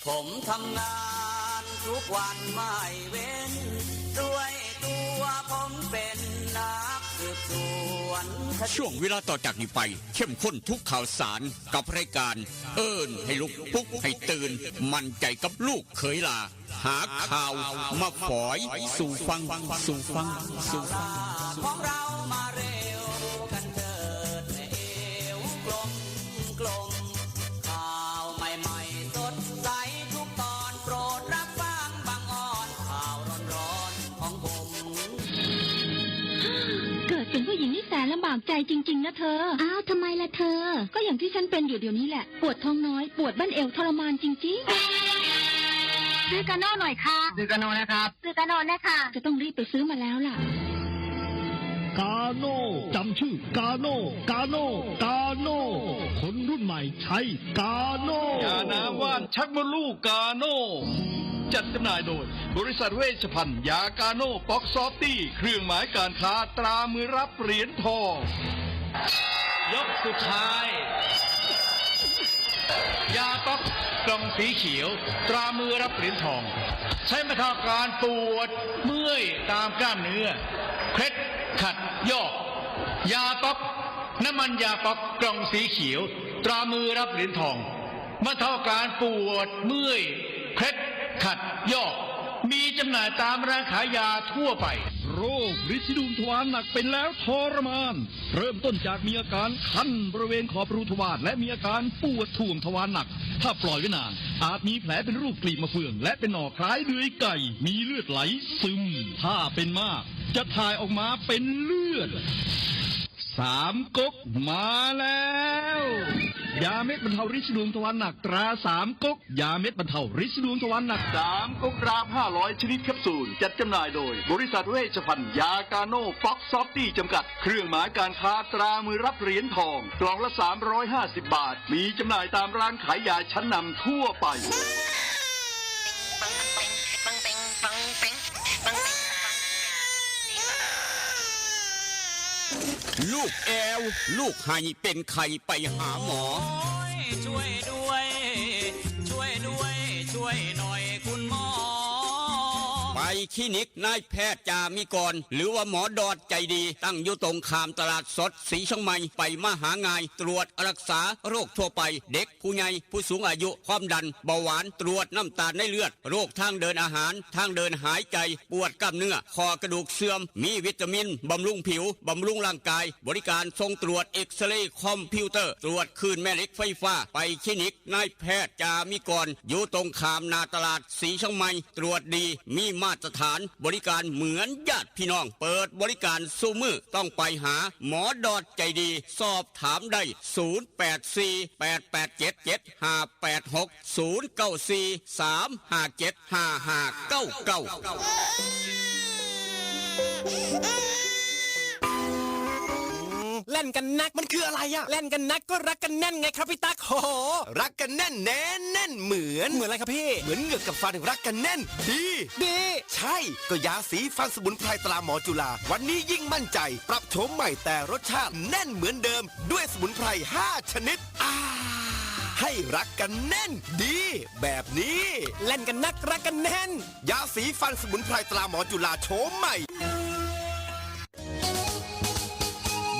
ผมทำงานทุกวันไม่เว้น ด้วยตัวผมเป็นนักสืบสวนคดี ช่วงเวลาต่อจากนี้ไป เข้มข้นทุกข่าวสารกับรายการ เอิ้นให้ลุก ปลุกให้ตื่น มั่นใจกับลูกเขยหล้า หาข่าวมาฝอยสู่ฟัง สู่ฟัง สู่ฟัง ของเรามาเร็วกันเถิด แม่เอวกลมๆ ข่าวใหม่ๆ สดใสทุกตอน โปรดรับฟังบางออน ข่าวร้อนๆ ของผม เกิดเป็นผู้หญิงนี่แสนลำบากใจจริงๆ นะเธอ อ้าว ทำไมล่ะเธอ ก็อย่างที่ฉันเป็นอยู่เดี๋ยวนี้แหละ ปวดท้องน้อย ปวดบั้นเอวทรมานจริงๆ ซื้อกาโน่หน่อยค่ะ ซื้อกาโน่นะครับ ซื้อกาโน่นะคะ จะต้องรีบไปซื้อมาแล้วล่ะ กาโน่ จำชื่อกาโน่ กาโน่ กาโน่ คนรุ่นใหม่ใช้กาโน่ ยาน้ำว่านชักมดลูกกาโน่ จัดจำหน่ายโดยบริษัทเวชภัณฑ์ยากาโน่ ป๊อกซอฟตี้ เครื่องหมายการค้าตรามือรับเหรียญทอง ยกสุดท้าย ยาป๊อกกล่องสีเขียว ตรามือรับเหรียญทอง ใช้บรรเทาอาการปวดเมื่อยตามกล้ามเนื้อ เคล็ดขัดยอก ยาป๊อก น้ำมันยาป๊อกกล่องสีเขียว ตรามือรับเหรียญทอง บรรเทาอาการปวดเมื่อย เคล็ดขัดยอก มีจำหน่ายตามร้านขายยาทั่วไป โรคริดสีดวงทวารหนักเป็นแล้วทรมาน เริ่มต้นจากมีอาการคันบริเวณขอบรูทวาร และมีอาการปวดถ่วงทวารหนัก ถ้าปล่อยไว้นาน อาจมีแผลเป็นรูปกลีบมะเฟือง และเป็นหน่อคล้ายเดือยไก่ มีเลือดไหลซึม ถ้าเป็นมาก จะถ่ายออกมาเป็นเลือด สามก๊กมาแล้ว ยาเม็ดบรรเทาริดสีดวงทวารหนักตราสามก๊ก ยาเม็ดบรรเทาริดสีดวงทวารหนัก สามก๊กดราฟห้าร้อยชนิดแคปซูล จัดจำหน่ายโดยบริษัทเวชภัณฑ์ยากาโน่ ป๊อกซอฟตี้ จำกัด เครื่องหมายการค้าตรามือรับเหรียญทอง กล่องละสามร้อยห้าสิบบาท มีจำหน่ายตามร้านขายยาชั้นนำทั่วไป ลูกแอว ลูกไห้ เป็นไข้ ไปหาหมอ โอ๊ย ช่วยด้วย ช่วยด้วย ช่วยหน่อยคุณหมอ ไปคลินิกนายแพทย์จามิกร หรือว่าหมอดอดใจดี ตั้งอยู่ตรงข้ามตลาดสดศรีเชียงใหม่ ไปมาหาง่าย ตรวจรักษาโรคทั่วไป เด็ก ผู้ใหญ่ ผู้สูงอายุ ความดัน เบาหวาน ตรวจน้ำตาลในเลือด โรคทางเดินอาหาร ทางเดินหายใจ ปวดกล้ามเนื้อ ข้อกระดูกเสื่อม มีวิตามิน บำรุงผิว บำรุงร่างกาย บริการส่งตรวจเอ็กซเรย์ คอมพิวเตอร์ ตรวจคลื่นแม่เหล็กไฟฟ้า ไปคลินิกนายแพทย์จามิกร อยู่ตรงข้ามหน้าตลาดศรีเชียงใหม่ ตรวจดี มีมาตรฐาน บริการเหมือนญาติพี่น้อง เปิดบริการซุมื้อ ต้องไปหาหมอดอดใจดี สอบถามได้ ศูนย์แปดสี่ แปดแปดเจ็ด เจ็ดห้าแปดหก ศูนย์เก้าสี่ สามห้าเจ็ด ห้าห้าเก้าเก้า แล่นกันนัก มันคืออะไรอะ แล่นกันนักก็รักกันแน่นไงครับพี่ตั๊ก โห รักกันแน่น แน่น แน่นเหมือน เหมือนอะไรครับพี่ เหมือนเหงือกกับฟันรักกันแน่น ดี ดี ใช่ ก็ยาสีฟันสมุนไพรตราหมอจุฬา วันนี้ยิ่งมั่นใจ ปรับโฉมใหม่แต่รสชาติแน่นเหมือนเดิม ด้วยสมุนไพรห้าชนิด อ่า ให้รักกันแน่น ดี แบบนี้ แล่นกันนัก รักกันแน่น ยาสีฟันสมุนไพรตราหมอจุฬาโฉมใหม่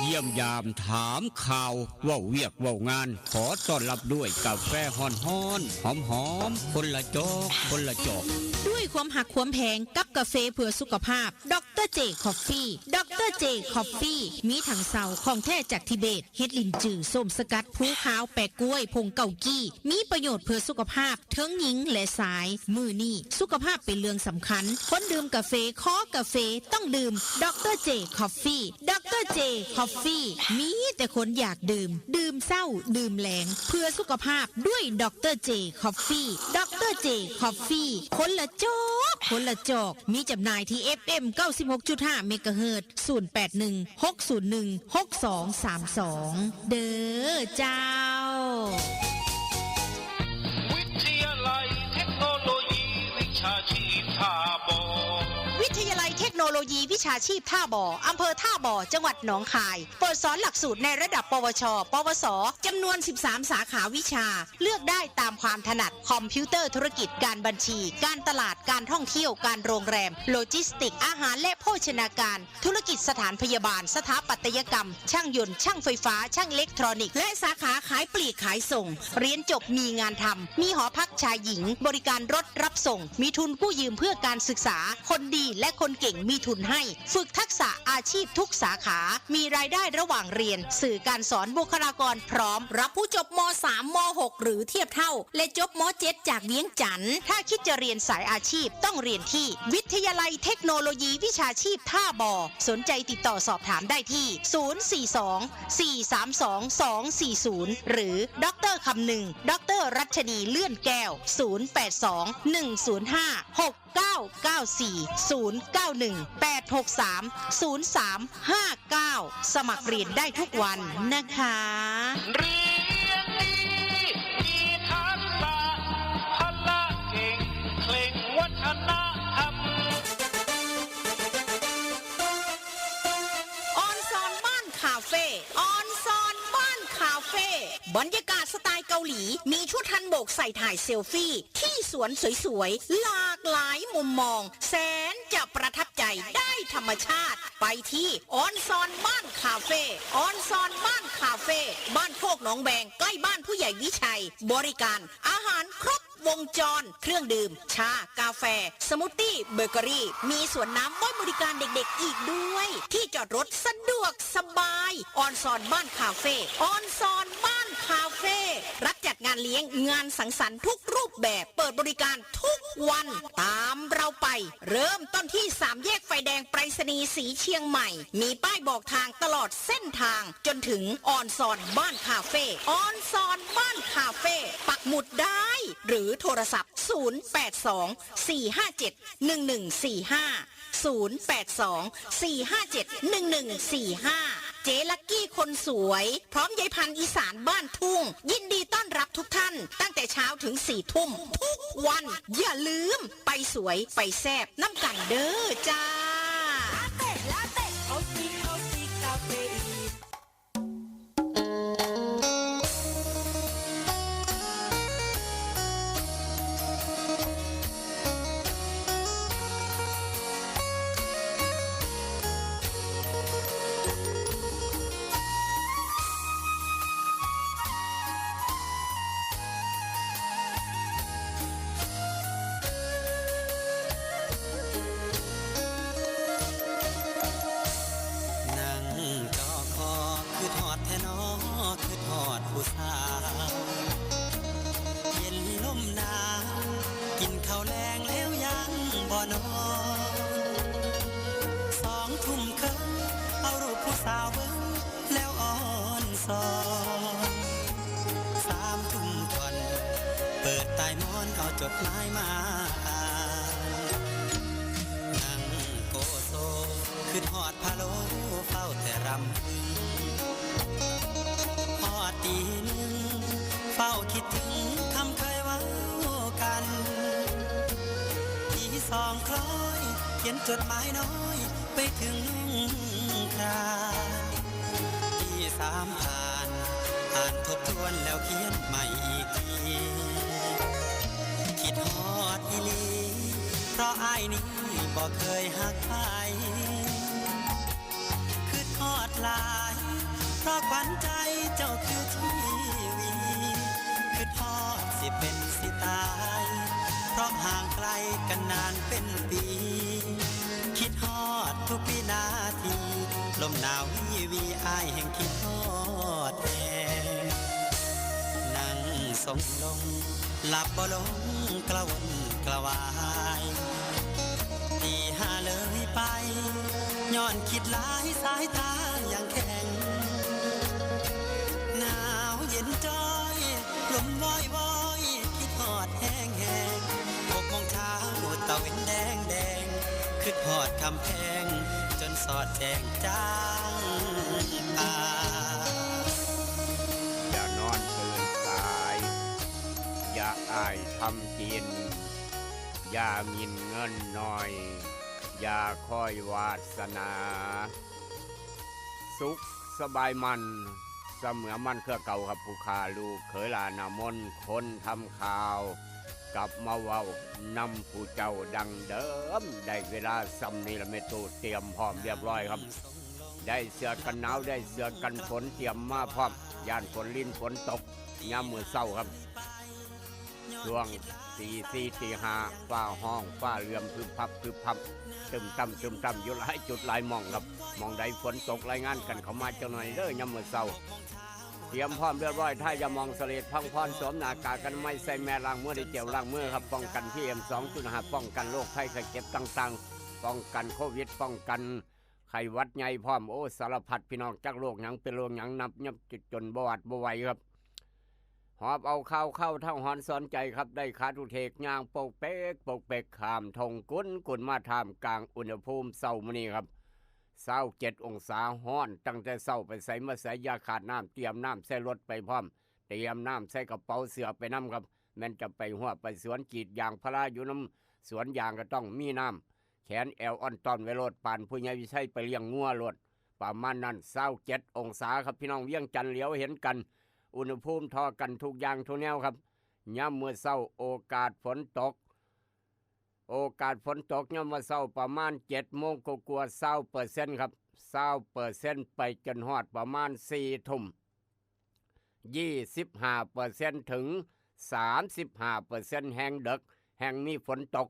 เยี่ยมยามถามข่าว เว้าเวียกเว้างาน ขอต้อนรับด้วยกาแฟฮ้อนๆ หอมๆ คนละจอก คนละจอก ด้วยความฮักความแพงกับกาแฟเพื่อสุขภาพ ดอกเตอร์เจคอฟฟี ดอกเตอร์เจคอฟฟี มีถังเซา ของแท้จากทิเบต เห็ดหลิ้นจื่อ ส้มสกัด ภูขาว แปะก๊วย ผงเกากี้ มีประโยชน์เพื่อสุขภาพ เทิงหญิงและชาย มื้อนี้สุขภาพเป็นเรื่องสำคัญ คนดื่มกาแฟ คอกาแฟ ต้องดื่ม ดอกเตอร์เจคอฟฟี ดอกเตอร์เจคอฟฟี มีแต่คนอยากดื่ม ดื่มเช้า ดื่มแลง เพื่อสุขภาพด้วย ดอกเตอร์เจคอฟฟี ดอกเตอร์เจคอฟฟี คนละจอก คนละจอก มีจำหน่ายที่ เอฟเอ็ม เก้าสิบหกจุดห้า เมกะเฮิรตซ์ ศูนย์แปดหนึ่ง หกศูนย์หนึ่ง หกสองสามสอง เด้อเจ้า วิทยาลัยเทคโนโลยีวิชาชีพท่าบ่อ วิ ວິທະຍາໄລເທັກໂນໂລຢີວິຊາຊີບທ່າບໍ່ ອຳເພີທ່າບໍ່ ຈັງຫວັດໜອງຄາຍ ເປີດສອນຫຼັກສູດໃນລະດັບ ປວຊ ປວສ ຈຳນວນສິບສາມສາຂາວິຊາ ເລືອກໄດ້ຕາມຄວາມຖະໜັດ ຄອມພິວເຕີທຸລະກິດ, ການບັນຊີ, ການຕະຫຼາດ, ການທ່ອງທ່ຽວ, ການໂຮງແຮມ, ໂລຈິສຕິກ, ອາຫານ ແລະ ໂພຊະນາການ, ທຸລະກິດສະຖານພະຍາບານ, ສະຖາປັດຕະຍະກຳ, ຊ່າງຍົນ, ຊ່າງໄຟຟ້າ, ຊ່າງເອເລັກໂທຣນິກ ແລະ ສາຂາຂາຍປລີກຂາຍສົ່ງ. ຮຽນຈົບມີງານທຳ, ມີຫໍພັກຊາຍຍິງ, ບໍລິການລົດຮັບສົ່ງ, ມີທຶນກູ້ຢືມເພື່ອການສຶກສາ, ຄົນດີ ແລະ ຄົນເກັ່ງມີທຶນໃຫ້, ຝຶກທັກສະອາຊີບທຸກສາຂາ, ມີລາຍໄດ້ລະຫວ່າງຮຽນ, ສື່ການສອນບຸກຄະລາກອນພ້ອມ, ຮັບຜູ້ຈົບ ມ.ສາມ ມ.ຫົກ ຫຼື ທຽບເທົ່າ ແລະ ຈົບ ມ.ເຈັດ ຈາກວຽງຈັນ. ຖ້າຄິດຈະຮຽນສາຍອາຊີບ, ຕ້ອງຮຽນທີ່ວິທະຍາໄລເທັກໂນໂລຢີວິຊາຊີບທ່າບໍ່. ສົນໃຈຕິດຕໍ່ສອບຖາມໄດ້ທີ່ ສູນສີ່ສອງ ສີ່ສາມສອງ ສອງສີ່ສູນ ຫຼື ດອກເຕີ ຄຳນຶງ, ດອກເຕີ ລັດຊະນີ ເລື່ອນແກ້ວ, ສູນແປດສອງ ໜຶ່ງສູນຫ້າ ຫົກເກົ້າເກົ້າສີ່ ສູນເກົ້າໜຶ່ງ ແປດຫົກສາມ ສູນສາມຫ້າເກົ້າ. ສະໝັກຮຽນໄດ້ທຸກວັນນະຄະ. ຮຽນດີ ມີທັກສະ ພະລະເກັ່ງ ເຄັ່ງວັດທະນະທຳ. ອອນຊອນບ້ານຄາເຟ ອອນຊອນບ້ານຄາເຟ ບັນຍາກາດສະໄຕເກົາຫຼີ ມີຊຸດຮັນໂບກໃສ່ຖ່າຍເຊລຟີທີ່ສວນສວຍໆ ຫຼາກຫຼາຍມຸມມອງ ແສນຈະປະທັບໃຈ ໄດ້ທຳມະຊາດ. ໄປທີ່ອອນຊອນບ້ານຄາເຟ ອອນຊອນບ້ານຄາເຟ ບ້ານໂຄກໜອງແວງ ໃກ້ບ້ານຜູ້ໃຫຍ່ວິໄຊ ບໍລິການອາຫານຄົບ ວົງຈອນ, ເຄື່ອງດື່ມ, ຊາ, ກາແຟ, ສະມູດຕີ້, ເບເກີຣີ, ມີສວນນ້ຳໄວ້ບໍລິການເດັກໆອີກດ້ວຍ. ທີ່ຈອດລົດສະດວກສະບາຍ. ອອນຊອນບ້ານຄາເຟ ອອນຊອນບ້ານຄາເຟ ຮັບຈັດງານລ້ຽງ, ງານສັງສັນທຸກຮູບແບບ, ເປີດບໍລິການທຸກວັນ. ຕາມເຮົາໄປ. ເລີ່ມຕົ້ນທີ່ສາມແຍກໄຟແດງໄປສະນີສີຊຽງໃໝ່, ມີປ້າຍບອກທາງຕະຫຼອດເສັ້ນທາງ ຈົນເຖິງອອນຊອນບ້ານຄາເຟ. ອອນຊອນບ້ານຄາເຟ ປັກໝຸດໄດ້ ຫຼື ໂທລະສັບ ສູນແປດສອງ ສີ່ຫ້າເຈັດ ໜຶ່ງໜຶ່ງສີ່ຫ້າ ສູນແປດສອງ ສີ່ຫ້າເຈັດ ໜຶ່ງໜຶ່ງສີ່ຫ້າ. ເຈລັກກີ້ຄົນສວຍ ພ້ອມຍາຍພັນອີສານບ້ານທຸ່ງ ຍິນດີຕ້ອນຮັບທຸກທ່ານ ຕັ້ງແຕ່ເຊົ້າເຖິງສີ່ທຸ່ມທຸກວັນ. ຢ່າລືມ ໄປສວຍ ໄປແຊບນຳກັນເດີຈ້າ. ນັ່ງຈໍ້ຄໍ ຄຶດຮອດແທ້ນໍ ຄຶດຮອດຜູ້ສາວ ເຢັນລົມໜາວ ກິນເຂົ້າແລງແລ້ວຍັງບໍ່ນອນ ສອງທຸ່ມເຄິ່ງ ເອົາຮູບຜູ້ສາວເບິ່ງ ແລ້ວອ່ອນຊອນ ສາມທຸ່ມທ່ອນ ເປີດໃຕ້ໝອນເອົາຈົດໝາຍມາອ່ານ ນັ່ງໂກໂຊ ຄຶດຮອດພະໂລ ເຝົ້າແຕ່ລຳບຶງ ຮອດຕີໜຶ່ງ ເຝົ້າຄິດເຖິງຄຳເຄີຍເວົ້າກັນ ຕີສອງຄລ້ອຍ ຂຽນຈົດໝາຍນ້ອຍ ໄປເຖິງລຸງຄານ ທີ່ສາມຜ່ານ ອ່ານທົບທວນແລ້ວຂຽນໃໝ່ອີກທີ ຄິດຮອດອີ່ຫຼີ ເພາະອ້າຍນີ້ບໍ່ເຄີຍຮັກໃຜ ຄຶດຮອດຫຼາຍ ເພາະຂວັນໃຈເຈົ້າຄືທີວີ ຄຶດຮອດຊິເປັນຊິຕາຍ ເພາະຫ່າງໄກກັນນານເປັນປີ ຄິດຮອດທຸກວິນາທີ ລົມໜາວວີວີ ອ້າຍແຮ່ງຄິດຮອດແຮງ ນັ່ງຊົງລົງ ຫຼັບບໍ່ລົງ ກະວົນກະວາຍ ຕີຫ້າເລີຍໄປ ຍ້ອນຄິດຫຼາຍ ສາຍຕາຍັງແຂງ ໜາວເຢັນຈ້ອຍ ລົມວອຍວອຍ ຄິດຮອດແຮງແຮງ ຫົກໂມງເຊົ້າ ຕາເວັນແດງແດງ ຄຶດຮອດຄຳແພງ ຈົນສອດແຈ້ງຈາງປ່າ ຢ່ານອນຕື່ນສາຍ ຢ່າອ້າຍທຳກິນ ຢ່າໝິ່ນເງິນໜ້ອຍ ຢ່າຄອຍວາສະໜາ ສຸກສະບາຍໝັ່ນ ສະເໝືອໝັ່ນເຄືອເກົ່າ ຄັບຜູ້ຂ້າ ລູກເຂີຍຫຼ້ານາມົນ ຄົນທຳຂ່າວ ກັບມາເວົ້ານຳຜູ້ເຈົ້າດັ່ງເດີມ. ໄດ້ເວລາຊ່ຳນີ້ລະ ແມ່ຕູ້ຕຽມພ້ອມຮຽບຮ້ອຍຄັບ ໄດ້ເສື້ອກັນໜາວ ໄດ້ເສື້ອກັນຝົນ ຕຽມມາພ້ອມ ຢ້ານຝົນລິນຝົນຕົກ ຍາມມື້ເຊົ້າຄັບ ຊ່ວງຕີສີ່ຕີຫ້າ ຟ້າຮ້ອງຟ້າເຫຼື້ອມ ພຶບພັບ ພຶບພັບ ຕຶມຕຳ ຕຶມຕຳ ຢູ່ຫຼາຍຈຸດຫຼາຍໝ່ອງຄັບ. ໝ່ອງໃດຝົນຕົກ ລາຍງານກັນເຂົ້າມາຈັກໜ່ອຍເດີ ຍາມມື້ເຊົ້າ. ຕຽມພ້ອມຮຽບຮ້ອຍ ທາຢາໝອງສະເລດ ພັງພອນ ສວມໜ້າກາກອະນາໄມ ໃສ່ແມດ ລ້າງມືດ້ວຍເຈວລ້າງມືຄັບ ປ້ອງກັນ ພີເອັມ ສອງຈຸດຫ້າ ປ້ອງກັນໂລກໄພໄຂ້ເຈັບຕ່າງໆ ປ້ອງກັນໂຄວິດ ປ້ອງກັນໄຂ້ຫວັດໃຫຍ່ພ້ອມ. ໂອ້ ສາລະພັດ ພີ່ນ້ອງ ຈັກໂລກຫຍັງເປັນໂລກຫຍັງ ນັບຍັບຈົນບໍ່ຫວາດບໍ່ໄຫວຄັບ. ຫອບເອົາຂ່າວຄາວເທົາຫອນສອນໃຈຄັບ ໄດ້ຂາທຸເທກ ຍ່າງປົກເປັກປົກເປັກ ຂ້າມທົ່ງກຸນກຸນ ມາທ່າມກາງອຸນຫະພູມເຊົ້າມື້ນີ້ຄັບ ຊາວເຈັດອົງສາ ຮ້ອນຕັ້ງແຕ່ເຊົ້າ ໄປໃສມາໃສຢ່າຂາດນ້ຳ ຕຽມນ້ຳໃສ່ລົດໄປພ້ອມ ຕຽມນ້ຳໃສ່ກະເປົາເສື້ອໄປນຳຄັບ. ແມ່ນຈະໄປຮົ້ວໄປສວນ ກຣີດຢາງພາລາຢູ່ນຳສວນຢາງ ກໍຕ້ອງມີນ້ຳ ແຂນແອວອ່ອນຕ້ອນໄວ້ໂລດ ປານຜູ້ໃຫຍ່ວິໄຊໄປລ້ຽງງົວໂລດ ປະມານນັ້ນ. ຊາວເຈັດອົງສາຄັບ ພີ່ນ້ອງ ວຽງຈັນຫຼຽວເຫັນກັນ ອຸນຫະພູມທໍ່ກັນທຸກຢ່າງທຸກແນວຄັບ. ຍາມມື້ເຊົ້າໂອກາດຝົນຕົກ ໂອກາດຝົນຕົກຍາມມື້ເຊົ້າປະມານເຈັດໂມງກວ່າໆ ຊາວເປີເຊັນຄັບ ຊາວເປີເຊັນ ໄປຈົນຮອດປະມານສີ່ທຸ່ມ ຊາວຫ້າເປີເຊັນ ເຖິງສາມສິບຫ້າເປີເຊັນ ແຮງເດິກແຮງມີຝົນຕົກ.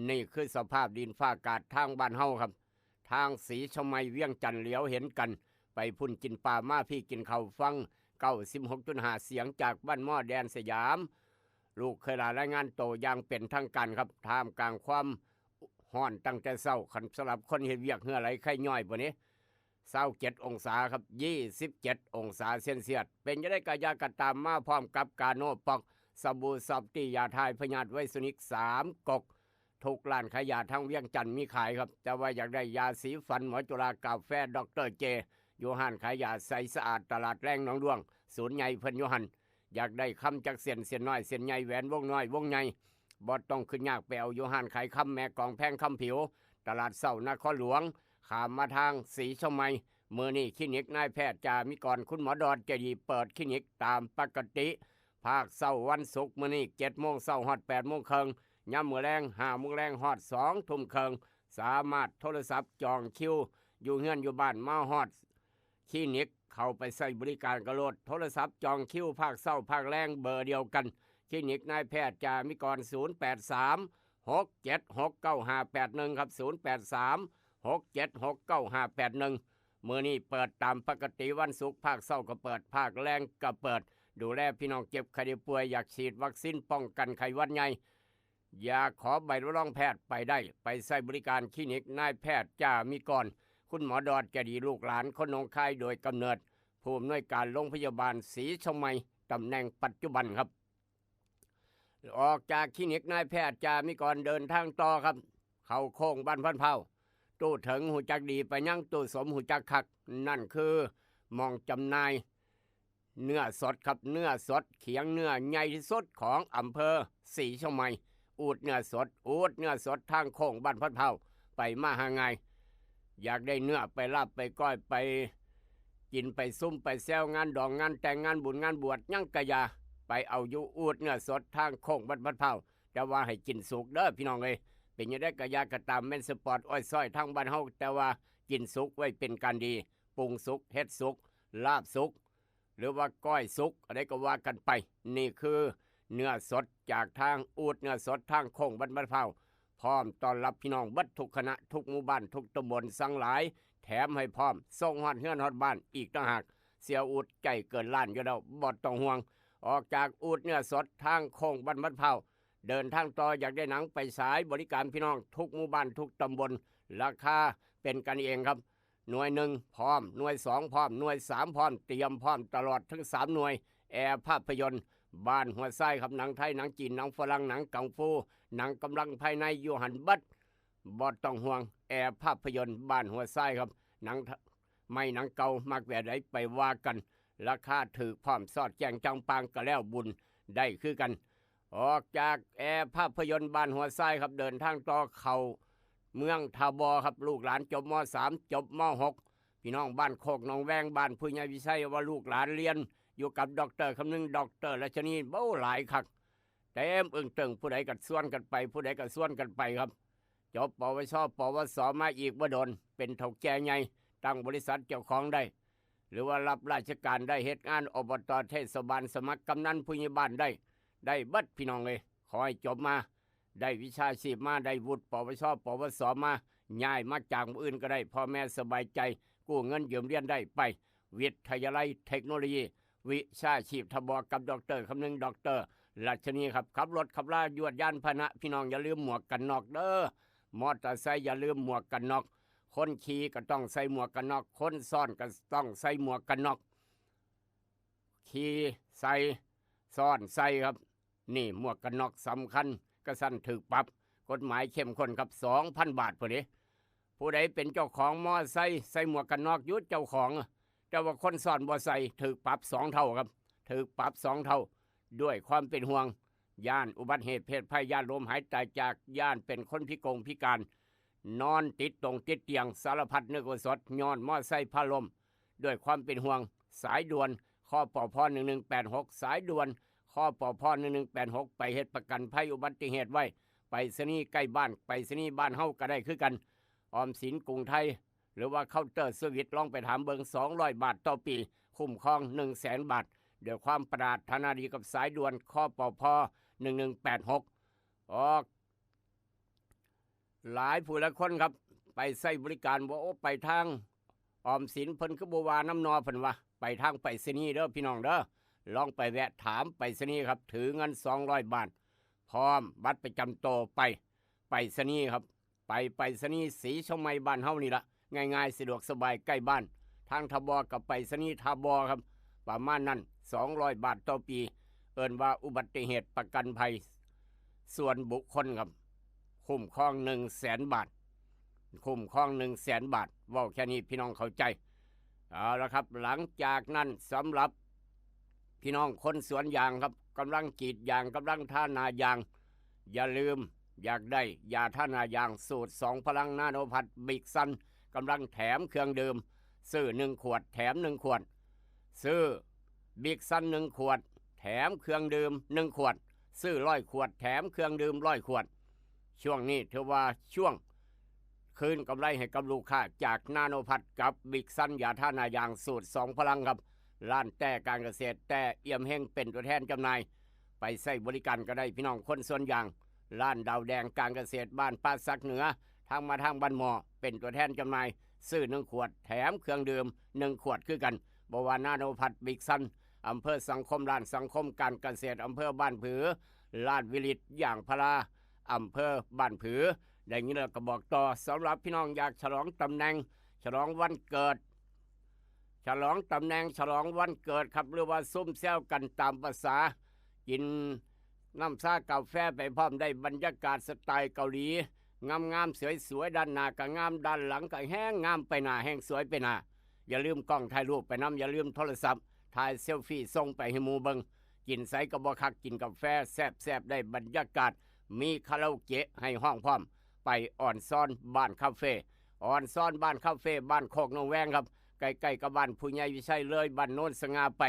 ນີ້ຄືສະພາບດິນຟ້າອາກາດທາງບ້ານເຮົາຄັບ ທາງສີຊຽງໃໝ່ ວຽງຈັນຫຼຽວເຫັນກັນ ໄປພຸ້ນກິນປາ ມາພີ້ກິນເຂົ້າ ຟັງເກົ້າສິບຫົກຈຸດຫ້າ ສຽງຈາກບ້ານໝໍ້ ແດນສະຫຍາມ. ລູກເຂີຍຫຼ້າລາຍງານໂຕຢ່າງເປັນທາງການຄັບ ທ່າມກາງຄວາມຮ້ອນຕັ້ງແຕ່ເຊົ້າ. ຄັນສຳລັບຄົນເຮັດວຽກເຫື່ອໄຫຼໄຂ້ຍ້ອຍປານນີ້ ຊາວເຈັດອົງສາຄັບ ຊາວເຈັດອົງສາເຊນຊຽດ. ເປັນຈັ່ງໃດກໍຢ່າກໍຕາມ ມາພ້ອມກັບກາໂນປັອກ ສະບູຊອບຕີ້ ຢາຖ່າຍພະຍາດໄວຊູນິກສາມກົກ ທຸກຮ້ານຂາຍຢາທາງວຽງຈັນມີຂາຍຄັບ. ແຕ່ວ່າຢາກໄດ້ຢາສີຟັນ ໝໍຈຸລາ ກາແຟ ດັອກເຕີເຈ ຢູ່ຮ້ານຂາຍຢາໃສສະອາດ ຕະຫຼາດແລງໜອງດ້ວງ ສູນໃຫຍ່ເພິ່ນຢູ່ຫັ້ນ. ຢາກໄດ້ຄຳຈັກເສັ້ນ ເສັ້ນນ້ອຍເສັ້ນໃຫຍ່ ແຫວນວົງນ້ອຍວົງໃຫຍ່ ບໍ່ຕ້ອງຄິດຍາກ ໄປເອົາຢູ່ຮ້ານຂາຍຄຳແມ່ກອງແພງຄຳຜິວ ຕະຫຼາດເຊົ້ານະຄອນຫຼວງ ຂ້າມມາທາງສີຊຽງໃໝ່. ມື້ນີ້ຄລີນິກນາຍແພດຈາມິກອນ ຄຸນໝໍດອດໃຈດີ ເປີດຄລີນິກຕາມປົກກະຕິ ພາກເຊົ້າວັນສຸກມື້ນີ້ ເຈັດໂມງເຊົ້າຮອດແປດໂມງເຄິ່ງ, ຍາມມື້ແລງ ຫ້າໂມງແລງຮອດສອງທຸ່ມເຄິ່ງ. ສາມາດໂທລະສັບຈອງຄິວຢູ່ເຮືອນຢູ່ບ້ານ ມາຮອດຄລີນິກ ເຂົ້າໄປໃຊ້ບໍລິການກໍໂລດ. ໂທລະສັບຈອງຄິວພາກເຊົ້າພາກແລງເບີດຽວກັນ ຄລີນິກນາຍແພດຈາມິກອນ ສູນແປດສາມ ຫົກເຈັດຫົກ ເກົ້າຫ້າແປດໜຶ່ງ ຄັບ ສູນແປດສາມ ຫົກເຈັດຫົກ ເກົ້າຫ້າແປດໜຶ່ງ. ມື້ນີ້ເປີດຕາມປົກກະຕິວັນສຸກ ພາກເຊົ້າກໍເປີດ ພາກແລງກໍເປີດ ດູແລພີ່ນ້ອງເຈັບໄຂ້ໄດ້ປ່ວຍ ຢາກສີດວັກຊີນປ້ອງກັນໄຂ້ຫວັດໃຫຍ່ ຢາກຂໍໃບຮັບຮອງແພດໄປໄດ້ ໄປໃຊ້ບໍລິການຄລີນິກນາຍແພດຈາມິກອນ ຄຸນໝໍດອດໃຈດີ ລູກຫຼານຄົນໜອງຄາຍໂດຍກຳເນີດ ຜູ້ອຳນວຍການໂລງພະຍາບານສີຊຽງໃໝ່ ຕຳແໜ່ງປັດຈຸບັນຄັບ. ອອກຈາກຄລີນິກນາຍແພດຈາມິກອນ ເດີນທາງຕໍ່ຄັບ ເຂົ້າໂຄ້ງບ້ານພັນພ້າວ. ຕູ້ເຖິງຮູ້ຈັກດີປານຫຍັງ ຕູ້ສົມຮູ້ຈັກຄັກ ນັ້ນຄືໝ່ອງຈຳໜ່າຍເນື້ອສົດຄັບ ເນື້ອສົດ ຂຽງເນື້ອໃຫຍ່ທີ່ສຸດຂອງອຳເພີສີຊຽງໃໝ່. ອູດເນື້ອສົດ ອູດເນື້ອສົດ ທາງໂຄ້ງບ້ານພັນພ້າວ ໄປມາຫາງ່າຍ. ຢາກໄດ້ເນື້ອໄປລາບໄປກ້ອຍ ໄປກິນໄປຊຸມໄປແຊວ ງານດອງງານແຕ່ງ ງານບຸນງານບວດ ຫຍັງກະຢ່າ ໄປເອົາຢູ່ອູດເນື້ອສົດ ທາງໂຄ້ງບ້ານພັນພ້າວ. ແຕ່ວ່າໃຫ້ກິນສຸກເດີພີ່ນ້ອງເອີຍ. ເປັນຈັ່ງໃດກະຢ່າກໍຕາມ ແມ່ນສະປອດອ້ອຍຊ້ອຍທາງບ້ານເຮົາ ແຕ່ວ່າກິນສຸກໄວ້ເປັນການດີ ປຸງສຸກ ເຮັດສຸກ ລາບສຸກ ຫຼືວ່າກ້ອຍສຸກ ອັນໃດກໍວ່າກັນໄປ. ນີ້ຄືເນື້ອສົດຈາກທາງອູດເນື້ອສົດ ທາງໂຄ້ງບ້ານ ບ້ານພ້າວ ພ້ອມຕ້ອນຮັບພີ່ນ້ອງເບິດທຸກຄະນະ ທຸກໝູ່ບ້ານ ທຸກຕຳບົນ ສັ່ງຫຼາຍ ແຖມໃຫ້ພ້ອມ ສົ່ງຮອດເຮືອນຮອດບ້ານອີກຕ່າງຫາກ. ເສຍອູດໃຈເກີນລ້ານຢູ່ແລ້ວ ບໍ່ຕ້ອງຫ່ວງ. ອອກຈາກອູດເນື້ອສົດ ທາງໂຄ້ງບ້ານ ບ້ານພ້າວ ເດີນທາງຕໍ່ ຢາກໄດ້ໜັງໄປສາຍ ບໍລິການພີ່ນ້ອງທຸກໝູ່ບ້ານ ທຸກຕຳບົນ ລາຄາເປັນກັນເອງຄັບ. ໜ່ວຍໜຶ່ງພ້ອມ ໜ່ວຍສອງພ້ອມ ໜ່ວຍສາມພ້ອມ ຕຽມພ້ອມຕະຫຼອດທັງສາມໜ່ວຍ. ແອພາບພະຍົນ ບ້ານຫົວຊາຍຄັບ ໜັງໄທ ໜັງຈີນ ໜັງຝຣັ່ງ ໜັງກັງຟູ ໜັງກຳລັງພາຍໃນ ຢູ່ຫັ້ນເບິດ ບໍ່ຕ້ອງຫ່ວງ. ແອພາບພະຍົນ ບ້ານຫົວຊາຍຄັບ ໜັງ ໃໝ່ໜັງເກົ່າ ມັກແບບໃດໄປວ່າກັນ ລາຄາຖືກພ້ອມ ສອດແຈ້ງຈ່າງປ່າງ ກະແລ້ວບຸນໄດ້ຄືກັນ. ອອກຈາກແອພາບພະຍົນບ້ານຫົວຊາຍຄັບ ເດີນທາງຕໍ່ເຂົ້າ ເມືອງທ່າບໍ່ ຄັບ ລູກຫຼານຈົບ ມ.ສາມ ຈົບ ມ.ຫົກ ພີ່ນ້ອງບ້ານໂຄກໜອງແວງ ບ້ານຜູ້ໃຫຍ່ວິໄຊ ວ່າລູກຫຼານຮຽນຢູ່ກັບ ດຣ ຄຳນຶງ ດຣ ລັດຊະນີ ໂອ້ ຫຼາຍຄັກ ເຕັມເອີ່ງເຕີງ ຜູ້ໃດກໍຊວນກັນໄປ ຜູ້ໃດກໍຊວນກັນໄປຄັບ. ຈົບ ປວຊ ປວສ ມາອີກບໍ່ດົນ ເປັນເຖົ້າແກ່ໃຫຍ່ ຕັ້ງບໍລິສັດເຈົ້າຂອງໄດ້ ຫຼືວ່າຮັບລາຊະການໄດ້ ເຮັດງານ ອບຕ ເທດສະບານ ສະໝັກກຳນັນ ຜູ້ໃຫຍ່ບ້ານໄດ້ ໄດ້ເບິດ ພີ່ນ້ອງເອີຍ. ຂໍໃຫ້ຈົບມາ ໄດ້ວິຊາຊີບມາ ໄດ້ວຸດ ປວຊ ປວສ ມາ ຍ້າຍມາຈາກໝ່ອງອື່ນກໍໄດ້ ພໍ່ແມ່ສະບາຍໃຈ ກູ້ເງິນຢືມຮຽນໄດ້ ໄປວິທະຍາໄລເທັກໂນໂລຢີ ວິຊາຊີບ ຖ້າບອກກັບ ດຣ ຄຳນຶງ ດຣ ລັດຊະນີ ຄັບ. ຂັບລົດຂັບລາ ຍວດຍານພາຫະນະ ພີ່ນ້ອງຢ່າລືມໝວກກັນນັອກເດີ ມໍເຕີໄຊຢ່າລືມໝວກກັນນັອກ ຄົນຂີ່ກໍຕ້ອງໃສ່ໝວກກັນນັອກ ຄົນຊ້ອນກໍຕ້ອງໃສ່ໝວກກັນນັອກ ຂີ່ໃສ່ ຊ້ອນໃສ່ຄັບ. ນີ້ໝວກກັນນັອກສຳຄັນ ກະຊັ້ນຖືກປັບ ກົດໝາຍເຂັ້ມຂຸ້ນຄັບ ສອງພັນບາດພຸ້ນເດ. ຜູ້ໃດເປັນເຈົ້າຂອງມໍເຕີໄຊ ໃສ່ໝວກກັນນັອກຢູ່ ເຈົ້າຂອງ ແຕ່ວ່າຄົນຊ້ອນບໍ່ໃສ່ ຖືກປັບສອງເທົ່າຄັບ ຖືກປັບສອງເທົ່າ. ດ້ວຍຄວາມເປັນຫ່ວງ ຢ້ານອຸບັດເຫດເພດໄພ ຢ້ານລົ້ມຫາຍຕາຍຈາກ ຢ້ານເປັນຄົນພິກົງພິການ ນອນຕິດຕົງຕິດຕຽງ ສາລະພັດນຶກວ່າສົດ ຍ້ອນມໍເຕີໄຊພາລົ້ມ. ດ້ວຍຄວາມເປັນຫ່ວງ ສາຍດ່ວນ ຄປພ ໜຶ່ງໜຶ່ງແປດຫົກ ສາຍດ່ວນ ຄປພ ໜຶ່ງໜຶ່ງແປດຫົກ ໄປເຮັດປະກັນໄພອຸບັດຕິເຫດໄວ້ ໄປສະນີໃກ້ບ້ານ ໄປສະນີບ້ານເຮົາກໍໄດ້ຄືກັນ ອອມສິນກຸງໄທ ຫຼືວ່າເຄົາເຕີສະວິດ ລອງໄປຖາມເບິ່ງ ສອງຮ້ອຍບາດຕໍ່ປີ ຄຸ້ມຄອງໜຶ່ງແສນບາດ ດ້ວຍຄວາມປະດາດຖານະດີກັບສາຍດ່ວນ ຄປພ ໜຶ່ງໜຶ່ງແປດຫົກ ອອກ ຫຼາຍຜູ້ຫຼາຍຄົນຄັບ ໄປໃຊ້ບໍລິການວ່າ ໂອ້ ໄປທາງອອມສິນ ເພິ່ນຄືບໍ່ວ່ານຳນໍ ເພິ່ນວ່າ ໄປທາງໄປສະນີເດີ ພີ່ນ້ອງເດີ ລອງໄປແວະຖາມໄປສະນີຄັບ ຖືເງິນສອງຮ້ອຍບາດ ພ້ອມບັດປະຈຳໂຕໄປໄປສະນີຄັບ ໄປໄປສະນີສີຊຽງໃໝ່ບ້ານເຮົານີ້ລະ ງ່າຍໆ ສະດວກສະບາຍ ໃກ້ບ້ານ ທາງທ່າບໍ່ກັບໄປສະນີທ່າບໍ່ຄັບ ປະມານນັ້ນ ສອງຮ້ອຍບາດຕໍ່ປີ ເອີ້ນວ່າອຸບັດຕິເຫດປະກັນໄພສ່ວນບຸກຄົນຄັບ ຄຸ້ມຄອງໜຶ່ງແສນບາດ ຄຸ້ມຄອງໜຶ່ງແສນບາດ ເວົ້າແຄ່ນີ້ພີ່ນ້ອງເຂົ້າໃຈ. ເອົາລະຄັບ ຫຼັງຈາກນັ້ນ ສຳລັບພີ່ນ້ອງຄົນສວນຢາງຄັບ ກຳລັງກຣີດຢາງ ກຳລັງທາໜ້າຢາງ ຢ່າລືມ ຢາກໄດ້ຢາທາໜ້າຢາງສູດສອງພະລັງນາໂນພັດ ບິກຊັນ ກຳລັງແຖມເຄື່ອງດື່ມ ຊື້ໜຶ່ງຂວດແຖມໜຶ່ງຂວດ ຊື້ບິກຊັນໜຶ່ງຂວດ ແຖມເຄື່ອງດື່ມໜຶ່ງຂວດ ຊື້ຮ້ອຍຂວດແຖມເຄື່ອງດື່ມຮ້ອຍຂວດ. ຊ່ວງນີ້ຖືວ່າຊ່ວງຄືນກຳໄລໃຫ້ກັບລູກຄ້າຈາກນາໂນພັດກັບບິກຊັນ ຢາທາໜ້າຢາງສູດສອງພະລັງຄັບ ຮ້ານແຕ້ການກະເສດ ແຕ້ອຽມເຮັງ ເປັນຕົວແທນຈຳໜ່າຍ ໄປໃຊ້ບໍລິການກໍໄດ້ ພີ່ນ້ອງຄົນສວນຢາງ. ຮ້ານດາວແດງການກະເສດ ບ້ານປ່າສັກເໜືອ ທາງມາທາງບ້ານໝໍ້ ເປັນຕົວແທນຈຳໜ່າຍ ຊື້ໜຶ່ງຂວດແຖມເຄື່ອງດື່ມໜຶ່ງຂວດຄືກັນ ບໍ່ວ່ານາໂນພັດ ບິກຊັນ ອຳເພີສັງຄົມ ຮ້ານສັງຄົມການກະເສດ ອຳເພີບ້ານຜື ຮ້ານວິລິດຢາງພາລາ ອຳເພີບ້ານຜື ໄດ້ຍິນແລ້ວກໍບອກຕໍ່. ສຳລັບພີ່ນ້ອງຢາກສະຫຼອງຕຳແໜ່ງ ສະຫຼອງວັນເກີດ ສະຫຼອງຕຳແໜ່ງ ສະຫຼອງວັນເກີດຄັບ ຫຼືວ່າຊຸມແຊວກັນຕາມພາສາ ກິນນ້ຳຊາກາແຟໄປພ້ອມ ໄດ້ບັນຍາກາດສະໄຕເກົາຫຼີ ງາມໆ ສວຍໆ ດ້ານໜ້າກໍງາມ ດ້ານຫຼັງກໍແຮງງາມ ໄປໜ້າແຮງສວຍໄປໜ້າ. ຢ່າລືມກ້ອງຖ່າຍຮູບໄປນຳ ຢ່າລືມໂທລະສັບ ຖ່າຍເຊລຟີສົ່ງໄປໃຫ້ໝູ່ເບິ່ງ. ກິນໃສກໍບໍ່ຄັກ ກິນກາແຟແຊບໆ ໄດ້ບັນຍາກາດ ມີຄາຣາໂອເກະໃຫ້ຮ້ອງພ້ອມ. ໄປອ່ອນຊອນບ້ານຄາເຟ ອ່ອນຊອນບ້ານຄາເຟ ບ້ານໂຄກໜອງແວງຄັບ ໃກ້ໆກັບບ້ານຜູ້ໃຫຍ່ວິໄຊ ເລີຍບ້ານໂນນສະຫງ່າໄປ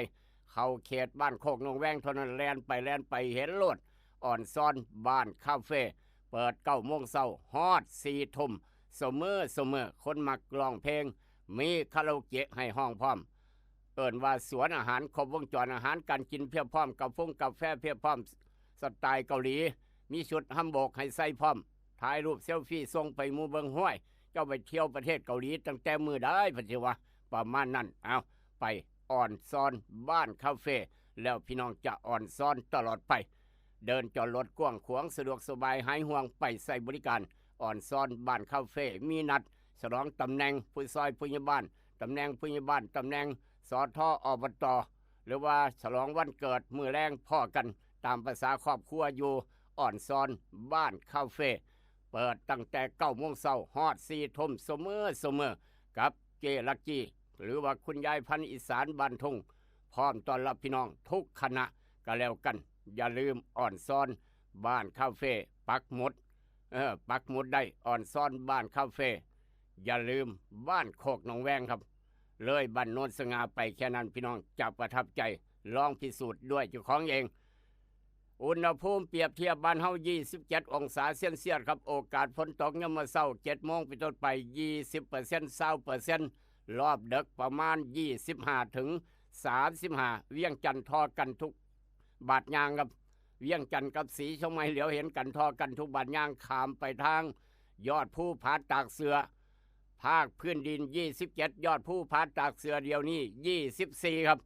ເຂົ້າເຂດບ້ານໂຄກໜອງແວງເທົ່ານັ້ນ ແລ່ນໄປແລ່ນໄປເຫັນໂລດ ອ່ອນຊອນບ້ານຄາເຟ ເປີດເກົ້າໂມງເຊົ້າຮອດສີ່ທຸ່ມ ຊຸມມື້ ຊຸມມື້ ຄົນມັກຮ້ອງເພງ ມີຄາຣາໂອເກະໃຫ້ຮ້ອງພ້ອມ. ເອີ້ນວ່າສວນອາຫານຄົບວົງຈອນ ອາຫານການກິນພຽບພ້ອມ ກາຟົງກາແຟພຽບພ້ອມ ສະໄຕເກົາຫຼີ ມີຊຸດຮຳໂບກໃຫ້ໃສ່ພ້ອມ ຖ່າຍຮູບເຊລຟີສົ່ງໄປໝູ່ເບິ່ງ ຫ້ວຍ ເຈົ້າໄປທ່ຽວປະເທດເກົາຫຼີຕັ້ງແຕ່ມື້ໃດ ເພິ່ນຊິວ່າ ປະມານນັ້ນ. ເອົາ ໄປອ່ອນຊອນບ້ານຄາເຟ ແລ້ວພີ່ນ້ອງຈະອ່ອນຊອນຕະຫຼອດໄປ. ເດີ່ນຈອດລົດກວ້າງຂວາງ ສະດວກສະບາຍ ຫາຍຫ່ວງ ໄປໃຊ້ບໍລິການ ອ່ອນຊອນບ້ານຄາເຟ ມີນັດສະຫຼອງຕຳແໜ່ງຜູ້ຊ່ອຍຜູ້ໃຫຍ່ບ້ານ ຕຳແໜ່ງຜູ້ໃຫຍ່ບ້ານ ຕຳແໜ່ງ ສທ ອບຕ ຫຼືວ່າສະຫຼອງວັນເກີດ ມື້ແລງພໍ້ກັນຕາມພາສາຄອບຄົວຢູ່ອ່ອນຊອນບ້ານຄາເຟ ເປີດຕັ້ງແຕ່ເກົ້າໂມງເຊົ້າຮອດສີ່ທຸ່ມ ຊຸມມື້ ຊຸມມື້ ກັບເຈ້ລັກກີ້ ຫຼືວ່າຄຸນຍາຍພັນອີສານບ້ານທົ່ງ ພ້ອມຕ້ອນຮັບພີ່ນ້ອງທຸກຄະນະກໍແລ້ວກັນ. ຢ່າລືມ ອ່ອນຊອນບ້ານຄາເຟ ປັກໝຸດ ເອີ ປັກໝຸດໄດ້ ອອນຊອນບ້ານຄາເຟ ຢ່າລືມບ້ານໂຄກໜອງແວງຄັບ ເລີຍບ້ານໂນນສະຫງ່າໄປແຄ່ນັ້ນ ພີ່ນ້ອງຈະປະທັບໃຈ ລອງພິສູດດ້ວຍເຈົ້າຂອງເອງ. ອຸນຫະພູມປຽບທຽບບ້ານເຮົາ ຊາວເຈັດອົງສາເຊນຊຽດຄັບ ໂອກາດຝົນຕົກຍາມມື້ເຊົ້າ ເຈັດໂມງເປັນຕົ້ນໄປ ຊາວເປີເຊັນ ຊາວເປີເຊັນ ຮອບເດິກປະມານ ຊາວຫ້າ ເຖິງ ສາມສິບຫ້າ ວຽງຈັນທໍ່ກັນທຸກບາດຍ່າງຄັບ ວຽງຈັນກັບສີຊຽງໃໝ່ ຫຼຽວເຫັນກັນທໍ່ກັນທຸກບາດຍ່າງ ຂ້າມໄປທາງຍອດພູຜາຕາກເສືອ ພາກພື້ນດິນ ຊາວເຈັດ ຍອດພູຜາຕາກເສືອດຽວນີ້ ຊາວສີ່ຄັບ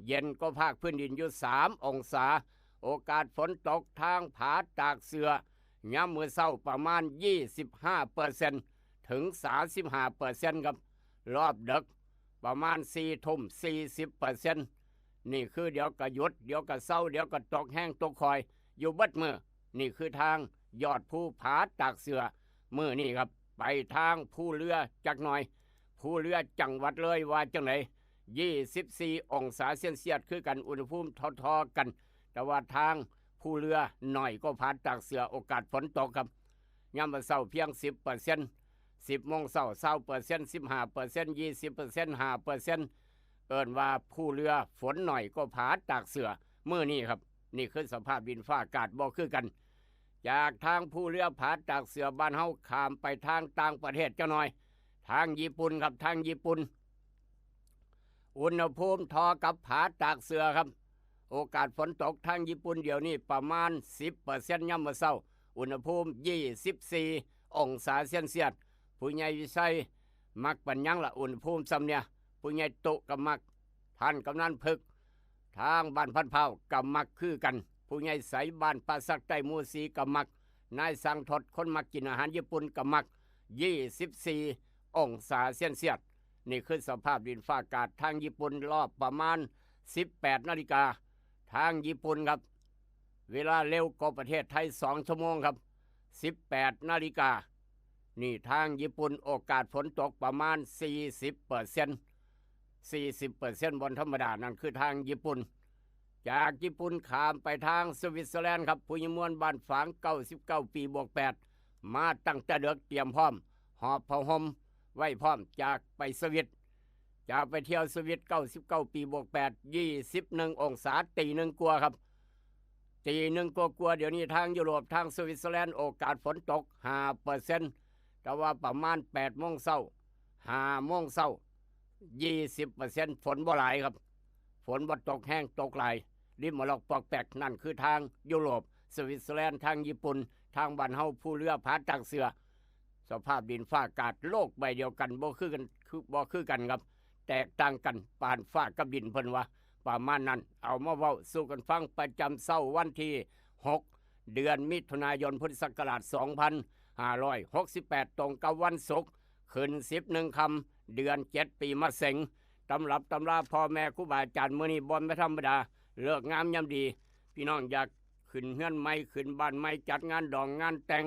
ເຢັນກວ່າພາກພື້ນດິນຢູ່ ສາມອົງສາ ໂອກາດຝົນຕົກທາງຜາຕາກເສືອ ຍາມມື້ເຊົ້າປະມານ ຊາວຫ້າເປີເຊັນ ເຖິງ ສາມສິບຫ້າເປີເຊັນຄັບ ຮອບເດິກປະມານ ສີ່ທຸ່ມ ສີ່ສິບເປີເຊັນ ນີ້ຄືດຽວກໍຢຸດ ດຽວກໍເຊົາ ດຽວກໍຕົກແຮງຕົກຄ່ອຍຢູ່ເບິດມື້. ນີ້ຄືທາງຍອດພູຜາຕາກເສືອມື້ນີ້ຄັບ ໄປທາງພູເຮືອຈັກໜ່ອຍ ພູເຮືອ ຈັງຫວັດເລີຍວ່າຈັ່ງໃດ ຊາວສີ່ອົງສາເຊນຊຽດຄືກັນ ອຸນຫະພູມທໍ່ໆກັນ ແຕ່ວ່າທາງພູເຮືອໜ້ອຍກວ່າຜາຕາກເສືອ ໂອກາດຝົນຕົກຄັບ ຍາມມື້ເຊົ້າພຽງ ສິບເປີເຊັນ ສິບໂມງເຊົ້າ ຊາວເປີເຊັນ ສິບຫ້າເປີເຊັນ ຊາວເປີເຊັນ ຫ້າເປີເຊັນ ເອີ້ນວ່າພູເຮືອຝົນໜ້ອຍກວ່າຜາຕາກເສືອມື້ນີ້ຄັບ. ນີ້ຄືສະພາບດິນຟ້າອາກາດບໍ່ຄືກັນ ຈາກທາງພູເຮືອຜາຕາກເສືອບ້ານເຮົາ ຂ້າມໄປທາງຕ່າງປະເທດຈັກໜ່ອຍ ທາງຍີ່ປຸ່ນຄັບ ທາງຍີ່ປຸ່ນ ອຸນຫະພູມທໍ່ກັບຜາຕາກເສືອຄັບ ໂອກາດຝົນຕົກທາງຍີ່ປຸ່ນດຽວນີ້ປະມານ ສິບເປີເຊັນ ຍາມມື້ເຊົ້າ ອຸນຫະພູມ ຊາວສີ່ອົງສາເຊນຊຽດ ຜູ້ໃຫຍ່ວິໄຊ ມັກປານຫຍັງລະ ອຸນຫະພູມຊ່ຳເນີ້ຍ ຜູ້ໃຫຍ່ຕຸກໍມັກ ທ່ານກຳນັນພຶກ ທາງບ້ານພັນພ້າວກໍມັກຄືກັນ ຜູ້ໃຫຍ່ໃສ ບ້ານປ່າສັກໃຕ້ໝູ່ສີ່ກໍມັກ ນາຍສັງທົດ ຄົນມັກກິນອາຫານຍີ່ປຸ່ນກໍມັກ ຊາວສີ່ອົງສາເຊນຊຽດ. ນີ້ຄືສະພາບດິນຟ້າອາກາດທາງຍີ່ປຸ່ນ ຮອບປະມານ ສິບແປດນາລິກາ ທາງຍີ່ປຸ່ນຄັບ ເວລາເລັວກວ່າປະເທດໄທສອງຊົ່ວໂມງຄັບ ສິບແປດນາລິກາ ນີ້ທາງຍີ່ປຸ່ນ ໂອກາດຝົນຕົກປະມານ ສີ່ສິບເປີເຊັນ ສີ່ສິບເປີເຊັນ ບໍ່ທຳມະດາ ນັ້ນຄືທາງຍີ່ປຸ່ນ. ຈາກຍີ່ປຸ່ນຂ້າມໄປທາງສະວິດເຊີແລນຄັບ ຜູ້ໃຫຍ່ມ່ວນ ບ້ານຝາງ ເກົ້າສິບເກົ້າປີບວກແປດ ມາຕັ້ງແຕ່ເດິກ ຕຽມພ້ອມ ຫອບຜ້າຫົ່ມໄວ້ພ້ອມ ຈາກໄປສະວິດ ຈາກໄປທ່ຽວສະວິດ ເກົ້າສິບເກົ້າປີບວກແປດ ຊາວໜຶ່ງອົງສາ ຕີໜຶ່ງກວ່າຄັບ ຕີໜຶ່ງກວ່າໆ ດຽວນີ້ທາງຢູໂຣບ ທາງສະວິດເຊີແລນ ໂອກາດຝົນຕົກ ຫ້າເປີເຊັນ ແຕ່ວ່າປະມານ ແປດໂມງເຊົ້າ ຫ້າໂມງເຊົ້າ ຊາວເປີເຊັນ ຝົນບໍ່ຫຼາຍຄັບ ຝົນບໍ່ຕົກແຮງ ຕົກຫຼາຍ ລິມມະລອກປອກແປກ ນັ້ນຄືທາງຢູໂຣບ ສະວິດເຊີແລນ ທາງຍີ່ປຸ່ນ ທາງບ້ານເຮົາ ພູເຮືອ ຜາຕາກເສືອ ສະພາບດິນຟ້າອາກາດໂລກໃບດຽວກັນ ບໍ່ຄືກັນ ຄື ບໍ່ຄືກັນຄັບ ແຕກຕ່າງກັນ ປານຟ້າກັບດິນ ເພິ່ນວ່າປະມານນັ້ນ. ເອົາມາເວົ້າສູ່ກັນຟັງ ປະຈຳເຊົ້າວັນທີຫົກ ເດືອນມິຖຸນາຍົນ ພຸດທະສັກກະລາດສອງພັນຫ້າຮ້ອຍຫົກສິບແປດ ຕົງກັບວັນສຸກ ຂຶ້ນສິບເອັດຄ່ຳ ເດືອນເຈັດ ປີມະເສັງ. ຕຳລັບຕຳລາພໍ່ແມ່ຄູບາອາຈານ ມື້ນີ້ບໍ່ແມ່ນທຳມະດາ ເລີກງາມຍາມດີ ພີ່ນ້ອງຢາກຂຶ້ນເຮືອນໃໝ່ ຂຶ້ນບ້ານໃໝ່ ຈັດງານດອງງານແຕ່ງ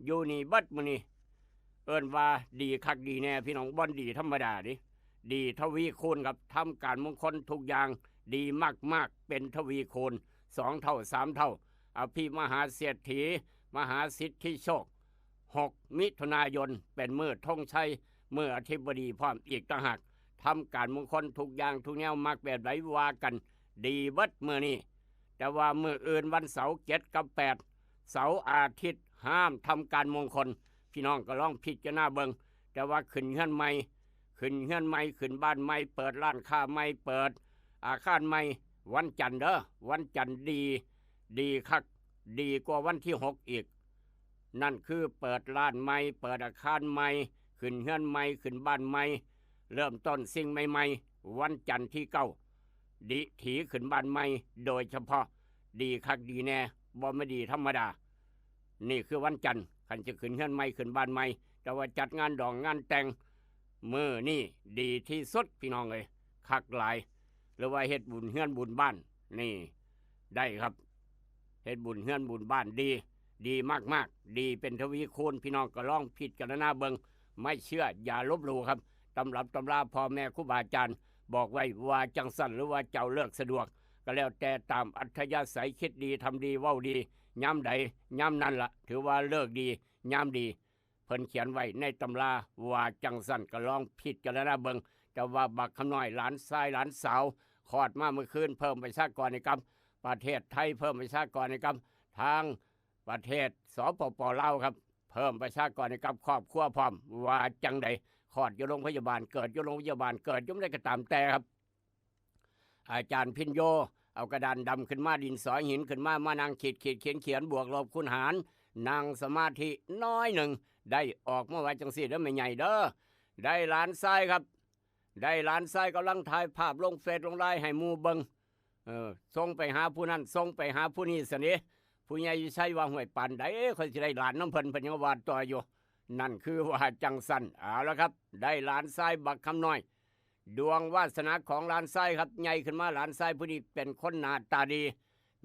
ຢູ່ນີ້ເບິດມື້ນີ້ ເອີ້ນວ່າດີຄັກດີແນ່ ພີ່ນ້ອງ ບໍ່ດີທຳມະດາເດ້ ດີທະວີຄູນຄັບ ທຳການມຸງຄົນທຸກຢ່າງ ດີມາກໆ ເປັນທະວີຄູນ ສອງເທົ່າ ສາມເທົ່າ ອະພິມະຫາເສດຖີ ມະຫາສິດທິໂຊກ ຫົກ ມິຖຸນາຍົນ ເປັນມື້ທົງໄຊ ມື້ອະທິບໍດີພ້ອມອີກຕ່າງຫາກ ທຳການມຸງຄົນທຸກຢ່າງທຸກແນວ ມັກແບບໃດວ່າກັນ ດີເບິດມື້ນີ້. ແຕ່ວ່າມື້ອື່ນວັນເສົາ ເຈັດກັບແປດ ເສົາອາທິດ ຫ້າມທຳການມຸງຄົນ ພີ່ນ້ອງກໍລອງພິຈາລະນາເບິ່ງ. ແຕ່ວ່າຂຶ້ນເຮືອນໃໝ່ ຂຶ້ນເຮືອນໃໝ່ ຂຶ້ນບ້ານໃໝ່ ເປີດຮ້ານຄ້າໃໝ່ ເປີດອາຄານໃໝ່ ວັນຈັນເດີ ວັນຈັນດີ ດີຄັກ ດີກວ່າວັນທີຫົກອີກ ນັ້ນຄືເປີດຮ້ານໃໝ່ ເປີດອາຄານໃໝ່ ຂຶ້ນເຮືອນໃໝ່ ຂຶ້ນບ້ານໃໝ່ ເລີ່ມຕົ້ນສິ່ງໃໝ່ໆ ວັນຈັນທີເກົ້າ ດິຖີຂຶ້ນບ້ານໃໝ່ ໂດຍສະເພາະ ດີຄັກດີແນ່ ບໍ່ແມ່ນດີທຳມະດາ. ນີ້ຄືວັນຈັນ ຄັນຈະຂຶ້ນເຮືອນໃໝ່ ຂຶ້ນບ້ານໃໝ່ ແຕ່ວ່າຈັດງານດອງງານແຕ່ງ ມື້ນີ້ດີທີ່ສຸດ ພີ່ນ້ອງເອີຍ ຄັກຫຼາຍ. ຫຼືວ່າເຮັດບຸນເຮືອນບຸນບ້ານ ນີ້ໄດ້ຄັບ ເຮັດບຸນເຮືອນບຸນບ້ານດີ ດີມາກໆ ດີເປັນທະວີຄູນ ພີ່ນ້ອງກໍລອງພິຈາລະນາເບິ່ງ ໄມ່ເຊື່ອຢ່າລົບຫຼູ່ຄັບ. ຕຳລັບຕຳລາພໍ່ແມ່ຄູບາອາຈານບອກໄວ້ວ່າຈັ່ງຊັ້ນ ຫຼືວ່າເຈົ້າເລີກສະດວກກໍແລ້ວແຕ່ ຕາມອັດທະຍາໄສ ຄິດດີ ທຳດີ ເວົ້າດີ ຍາມໃດຍາມນັ້ນລະ ຖືວ່າເລີກດີ ຍາມດີ ເພິ່ນຂຽນໄວ້ໃນຕຳລາວ່າຈັ່ງຊັ້ນ ກໍລອງພິຈາລະນາເບິ່ງ. ແຕ່ວ່າບັກຄຳນ້ອຍ ຫຼານຊາຍຫຼານສາວ ຄອດມາມື້ຄືນ ເພີ່ມປະຊາກອນໃຫ້ກັບປະເທດໄທ ເພີ່ມປະຊາກອນໃຫ້ກັບທາງປະເທດ ສປປ ລາວ ຄັບ ເພີ່ມປະຊາກອນໃຫ້ກັບຄອບຄົວພ້ອມ. ວ່າຈັ່ງໃດ? ຄອດຢູ່ໂຮງພະຍາບານ ເກີດຢູ່ໂຮງພະຍາບານ ເກີດຢູ່ໃດກໍຕາມແຕ່ຄັບ ອາຈານພິນໂຍ ເອົາກະດານດຳຂຶ້ນມາ ດິນສອ ຫີນຂຶ້ນມາ ມານັ່ງຂີດໆຂຽນໆ ບວກລົບຄູນຫານ ນັ່ງສະມາທິໜ້ອຍໜຶ່ງ ໄດ້ອອກມາວ່າຈັ່ງຊີ້ເດີແມ່ໃຫຍ່ເດີ. ໄດ້ຫຼານຊາຍຄັບ ໄດ້ຫຼານຊາຍກຳລັງຖ່າຍພາບລົງເຟສລົງລາຍໃຫ້ໝູ່ເບິ່ງ ເອີ ສົ່ງໄປຫາຜູ້ນັ້ນ ສົ່ງໄປຫາຜູ້ນີ້ຊັ້ນເດ. ຜູ້ໃຫຍ່ວິໄຊວ່າ ຫ້ວຍ ປານໃດຂ້ອຍຊິໄດ້ຫຼານນຳເພິ່ນ ເພິ່ນຍັງວ່າຕໍ່ຢູ່. ນັ້ນຄືວ່າຈັ່ງຊັ້ນ. ເອົາລະຄັບ ໄດ້ຫຼານຊາຍບັກຄຳນ້ອຍ ດວງວາສະໜາຂອງຫຼານຊາຍຄັບ ໃຫຍ່ຂຶ້ນມາ ຫຼານຊາຍຜູ້ນີ້ເປັນຄົນໜ້າຕາດີ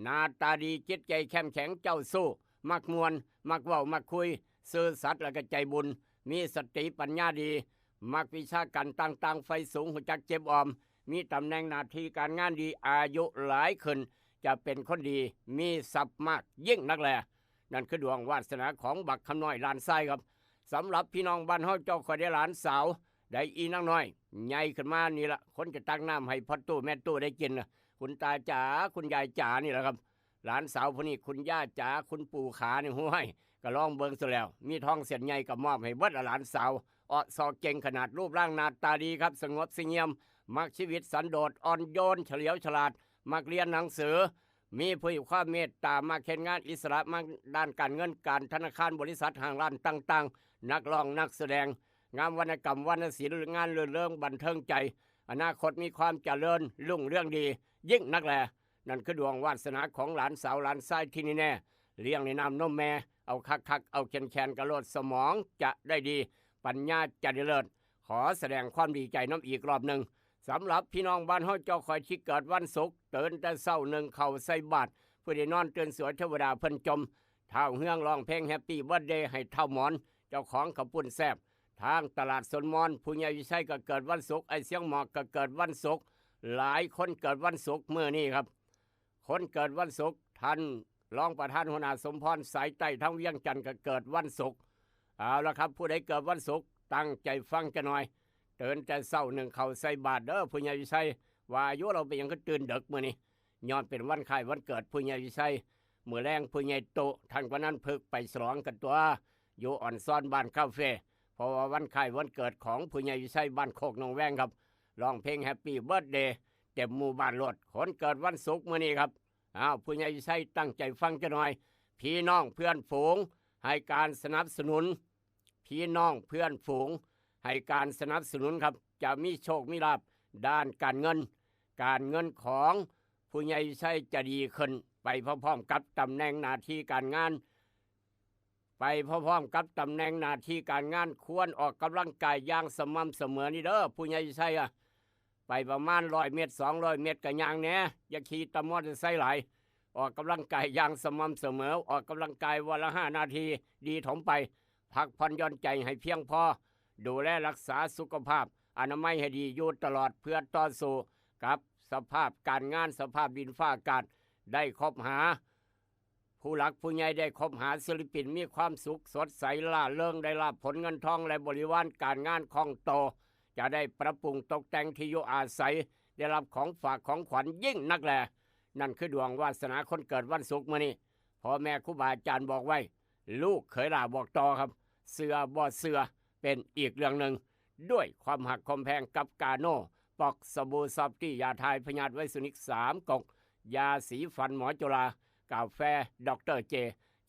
ໜ້າຕາດີ ຈິດໃຈເຂັ້ມແຂງ ເຈົ້າຊູ້ ມັກມ່ວນ ມັກເວົ້າ ມັກຄຸຍ ຊື່ສັດ ແລະກະໃຈບຸນ ມີສະຕິປັນຍາດີ ມັກວິຊາການຕ່າງໆ ໃຝ່ສູງ ຮູ້ຈັກເກັບອອມ ມີຕຳແໜ່ງໜ້າທີ່ການງານດີ ອາຍຸຫຼາຍຂຶ້ນ ຈະເປັນຄົນດີ ມີຊັບມາກຍິ່ງນັກແລ. ນັ້ນຄືດວງວາສະໜາຂອງບັກຄຳນ້ອຍຫຼານຊາຍຄັບ. ສຳລັບພີ່ນ້ອງບ້ານເຮົາ ເຈົ້າຂ້ອຍໄດ້ຫຼານສາວ ໄດ້ອີນາງນ້ອຍ ໃຫຍ່ຂຶ້ນມານີ້ລະ ຄົນຈະຕັກນ້ຳໃຫ້ພໍ່ຕູ້ແມ່ຕູ້ໄດ້ກິນລະ ຄຸນຕາຈ໋າ ຄຸນຍາຍຈ໋ານີ້ລະຄັບ. ຫຼານສາວຜູ້ນີ້ ຄຸນຍ່າຈ໋າ ຄຸນປູ່ຂານີ້ ໂອ້ຍ ກໍລອງເບິ່ງຊັ້ນແລ້ວ ມີທອງເສັ້ນໃຫຍ່ກໍມອບໃຫ້ເບິດລະ. ຫຼານສາວເອາະຊອກເກັ່ງຂະໜາດ ຮູບຮ່າງໜ້າຕາດີຄັບ ສະຫງົບສະຫງຽມ ມັກຊີວິດສັນໂດດ ອ່ອນໂຍນ ສະຫຼຽວສະຫຼາດ ມັກຮຽນໜັງສື ມີຜູ້ມີຄວາມເມດຕາ ມັກເຮັດງານອິດສະຫຼະ ມັກດ້ານການເງິນການ ທະນາຄານ ບໍລິສັດ ຫ້າງຮ້ານຕ່າງໆ ນັກຮ້ອງ ນັກສະແດງ ງານວັນນະກຳ ວັນນະສິນ ງານລື່ນເລີງບັນເທີງໃຈ ອະນາຄົດມີຄວາມຈະເລີນຮຸ່ງເຮືອງດີ ຍິ່ງນັກແລ. ນັ້ນຄືດວງວາສະໜາຂອງຫຼານສາວຫຼານຊາຍທີ່ແນ່ໆ ລ້ຽງໃນນ້ຳນົມແມ່ ເອົາຄັກໆ ເອົາແຂນໆ ກະໂລດ ສະໝອງຈະໄດ້ດີ ປັນຍາຈະໄດ້ເລີດ. ຂໍສະແດງຄວາມດີໃຈນຳອີກລອບໜຶ່ງ. ສຳລັບພີ່ນ້ອງບ້ານເຮົາ ເຈົ້າຂ້ອຍທີ່ເກີດວັນສຸກ ຕື່ນແຕ່ເຊົ້າໜຶ່ງເຂົ້າໃສ່ບາດ ຜູ້ໃດນອນຕື່ນສວຍ ເທວະດາເພິ່ນຈົ່ມ ທ້າວເຮືອງຮ້ອງເພງ Happy Birthday ໃຫ້ທ້າວໝອນ ເຈົ້າຂອງເຂົ້າປຸ້ນແຊບ ທາງຕະຫຼາດສົນມອນ. ຜູ້ໃຫຍ່ວິໄຊກໍເກີດວັນສຸກ ອ້າຍຊຽງໝອກກໍເກີດວັນສຸກ ຫຼາຍຄົນເກີດວັນສຸກມື້ນີ້ຄັບ. ຄົນເກີດວັນສຸກ ທ່ານຮອງປະທານຫົວໜ້າສົມພອນ ສາຍໃຕ້ທາງວຽງຈັນ ກໍເກີດວັນສຸກ. ເອົາລະຄັບ ຜູ້ໃດເກີດວັນສຸກ ຕັ້ງໃຈຟັງຈັກໜ່ອຍ ຕື່ນແຕ່ເຊົ້າໜຶ່ງເຂົ້າໃສ່ບາດເດີ. ຜູ້ໃຫຍ່ວິໄຊວ່າ ອາຍຸລາວເປັນຫຍັງຄືຕື່ນເດິກມື້ນີ້? ຍ້ອນເປັນວັນຄ້າຍວັນເກີດຜູ້ໃຫຍ່ວິໄຊ. ມື້ແລງຜູ້ໃຫຍ່ໂຕ ທ່ານກຳນັນເພິກໄປສະຫຼອງກັນຕົວະ ຢູ່ອ່ອນຊອນບ້ານຄາເຟ ເພາະວ່າວັນຄ້າຍວັນເກີດຂອງຜູ້ໃຫຍ່ວິໄຊ ບ້ານໂຄກໜອງແວງຄັບ ຮ້ອງເພງ Happy Birthday ເຕັມໝູ່ບ້ານໂລດ. ຄົນເກີດວັນສຸກມື້ນີ້ຄັບ ອ້າວ ຜູ້ໃຫຍ່ວິໄຊຕັ້ງໃຈຟັງຈັກໜ່ອຍ ພີ່ນ້ອງເພື່ອນຝູງໃຫ້ການສະໜັບສະໜູນ ພີ່ນ້ອງເພື່ອນຝູງໃຫ້ການສະໜັບສະໜູນຄັບ ຈະມີໂຊກມີລາບດ້ານການເງິນ ການເງິນຂອງຜູ້ໃຫຍ່ວິໄຊຈະດີຂຶ້ນ ໄປພ້ອມໆກັບຕຳແໜ່ງໜ້າທີ່ການງານ ໄປພ້ອມໆກັບຕຳແໜ່ງໜ້າທີ່ການງານ. ຄວນອອກກຳລັງກາຍຢ່າງສະໝ່ຳສະເໝີນີ້ເດີ ຜູ້ໃຫຍ່ວິໄຊ ອະ ໄປປະມານຮ້ອຍເມັດ ສອງຮ້ອຍເມັດກໍຍ່າງແດ່ ຢ່າຂີ່ແຕ່ມໍເຕີໄຊຫຼາຍ. ອອກກຳລັງກາຍຢ່າງສະໝ່ຳສະເໝີ ອອກກຳລັງກາຍວັນລະຫ້ານາທີ ດີຖົມໄປ. ພັກຜ່ອນຢ່ອນໃຈໃຫ້ພຽງພໍ ດູແລຮັກສາສຸຂະພາບອະນາໄມໃຫ້ດີຢູ່ຕະຫຼອດ ເພື່ອຕໍ່ສູ້ກັບສະພາບການງານ ສະພາບດິນຟ້າອາກາດ. ໄດ້ຄົບຫາ ຜູ້ຫຼັກຜູ້ໃຫຍ່ ໄດ້ຄົບຫາສິລະປິນ ມີຄວາມສຸກສົດໃສລ່າເລີງ ໄດ້ລາບຜົນເງິນທອງ ແລະ ບໍລິວານການງານຄ່ອງໂຕ ຈະໄດ້ປັບປຸງຕົກແຕ່ງທີ່ຢູ່ອາໄສ ໄດ້ຮັບຂອງຝາກຂອງຂວັນຍິ່ງນັກແລ. ນັ້ນຄືດວງວາສະໜາຄົນເກີດວັນສຸກມື້ນີ້ ພໍ່ແມ່ຄູບາອາຈານບອກໄວ້ ລູກເຂີຍຫຼ້າບອກຕໍ່ຄັບ ເຊື່ອບໍ່ເຊື່ອເປັນອີກເລື່ອງໜຶ່ງ. ດ້ວຍຄວາມຮັກຄວາມແພງກັບກາໂນ ປອກສະບູຊອບຕີ້ ຢາຖ່າຍພະຍາດໄວຊູນິກສາມກົກ ຢາສີຟັນໝໍຈຸລາ ກາແຟ ດອກເຕີ ເຈ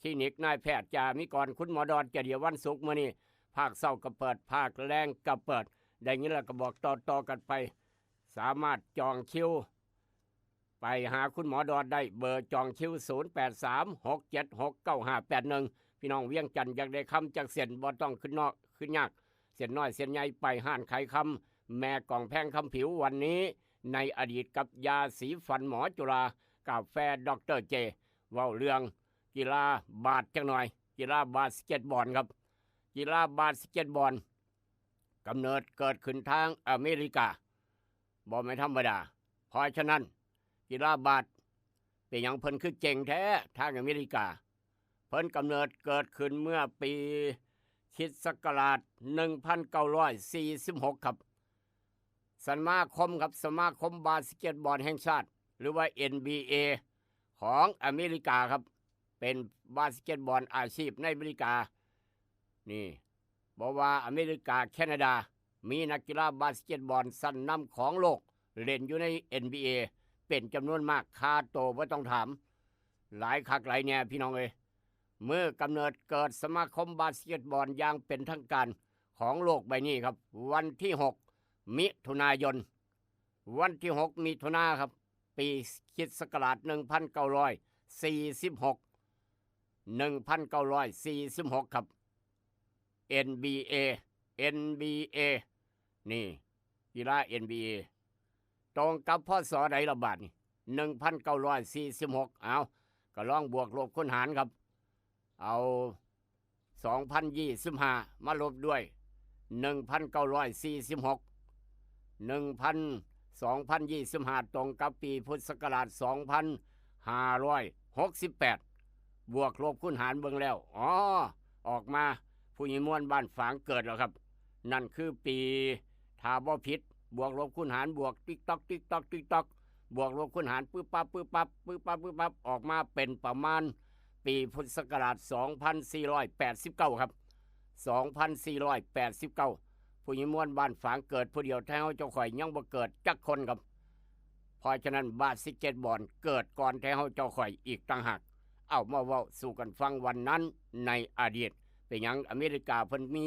ຄລີນິກນາຍແພດ ຈາມີກອນ ຄຸນໝໍດອດ ຈະເດຍວັນສຸກມື້ນີ້ ພາກເຊົ້າກໍເປີດ ພາກແລງກໍເປີດ. ໄດ້ຍິນແລ້ວກໍບອກຕໍ່ໆກັນໄປ ສາມາດຈອງຄິວ ໄປຫາຄຸນໝໍດອດໄດ້ ເບີຈອງຄິວ ສູນແປດສາມ ຫົກເຈັດຫົກ ເກົ້າຫ້າແປດໜຶ່ງ. ພີ່ນ້ອງວຽງຈັນຢາກໄດ້ຄຳຈັກເສັ້ນ ບໍ່ຕ້ອງຂຶ້ນນອກຂຶ້ນຍາກ ເສັ້ນນ້ອຍເສັ້ນໃຫຍ່ ໄປຮ້ານຂາຍຄຳ ແມ່ກອງແພງຄຳຜິວ ວັນນີ້ໃນອະດີດ ກັບຢາສີຟັນໝໍຈຸລາ ກາແຟ ດອກເຕີ ເຈ ເວົ້າເລື່ອງກິລາບາດຈັກໜ່ອຍ ກິລາບາດສະເກັດບອນຄັບ ກິລາບາດສະເກັດບອນ ກຳເນີດເກີດຂຶ້ນທາງອາເມລິກາ ບໍ່ແມ່ນທຳມະດາ. ເພາະສະນັ້ນ ກິລາບາດ ເປັນຫຍັງເພິ່ນຄືເກັ່ງແທ້ທາງອາເມລິກາ? ເພິ່ນກຳເນີດເກີດຂຶ້ນເມື່ອປີຄຣິສຕະສັກກະລາດໜຶ່ງພັນເກົ້າຮ້ອຍສີ່ສິບຫົກ ຄັບ. ສະມາຄົມ ຄັບ ສະມາຄົມບາສເກັດບອນແຫ່ງຊາດ ຫຼືວ່າ ເອັນບີເອ ຂອງອາເມລິກາ ຄັບ ເປັນບາສເກັດບອນອາຊີບໃນອາເມລິການີ້ ບໍ່ວ່າອາເມລິກາ, ແຄນາດາ ມີນັກກິລາບາສເກັດບອນຊັ້ນນຳຂອງໂລກ ເລ່ນຢູ່ໃນ ເອັນບີເອ ເປັນຈຳນວນມາກ, ຄ່າໂຕບໍ່ຕ້ອງຖາມ ຫຼາຍຄັກຫຼາຍແນ່ພີ່ນ້ອງເອີຍ. ມື້ກຳເນີດເກີດສະມາຄົມບາສເກັດບອນຢ່າງເປັນທາງການຂອງໂລກໃບນີ້ ຄັບ ວັນທີຫົກ ມິຖຸນາຍົນ ວັນທີຫົກ ມິຖຸນາ ຄັບ ປີຄຣິສຕະສັກກະລາດໜຶ່ງພັນເກົ້າຮ້ອຍສີ່ສິບຫົກ ໜຶ່ງພັນເກົ້າຮ້ອຍສີ່ສິບຫົກ ຄັບ ເອັນບີເອ ເອັນບີເອ ນີ້ ກິລາ ເອັນບີເອ ຕົງກັບ ພ.ສ. ໃດລະບາດນີ້? ໜຶ່ງພັນເກົ້າຮ້ອຍສີ່ສິບຫົກ ເອົາ ກໍລອງບວກລົບຄູນຫານ ຄັບ ເອົາ ສອງພັນຊາວຫ້າ ມາລົບດ້ວຍ ໜຶ່ງພັນເກົ້າຮ້ອຍສີ່ສິບຫົກ ໜຶ່ງພັນ ສອງພັນຊາວຫ້າ ຕົງກັບປີພຸດທະສັກກະລາດສອງພັນຫ້າຮ້ອຍຫົກສິບແປດ ບວກລົບຄູນຫານເບິ່ງແລ້ວ ອໍ ອອກມາ ຜູ້ໃຫຍ່ມ່ວນບ້ານຝາງເກີດແລ້ວ ຄັບ. ນັ້ນຄືປີ ຖ້າບໍ່ຜິດ ບວກລົບຄູນຫານ ບວກຕິກຕອກ ຕິກຕອກ ຕິກຕອກ ບວກລົບຄູນຫານ ປຶບປັບ ປຶບປັບ ປຶບປັບ ປຶບປັບ ອອກມາເປັນປະມານປີພຸດທະສັກກະລາດສອງພັນສີ່ຮ້ອຍແປດສິບເກົ້າ ຄັບ ສອງພັນສີ່ຮ້ອຍແປດສິບເກົ້າ ຜູ້ໃຫຍ່ມ່ວນບ້ານຝາງເກີດຜູ້ດຽວ ແຕ່ເຮົາເຈົ້າຂ້ອຍຍັງບໍ່ເກີດຈັກຄົນ ຄັບ. ເພາະສະນັ້ນ ບາສເກັດບອນເກີດກ່ອນແຕ່ເຮົາເຈົ້າຂ້ອຍອີກຕ່າງຫາກ. ເອົາມາເວົ້າສູ່ກັນຟັງ ວັນນັ້ນໃນອະດີດ ເປັນຫຍັງອາເມລິກາເພິ່ນມີ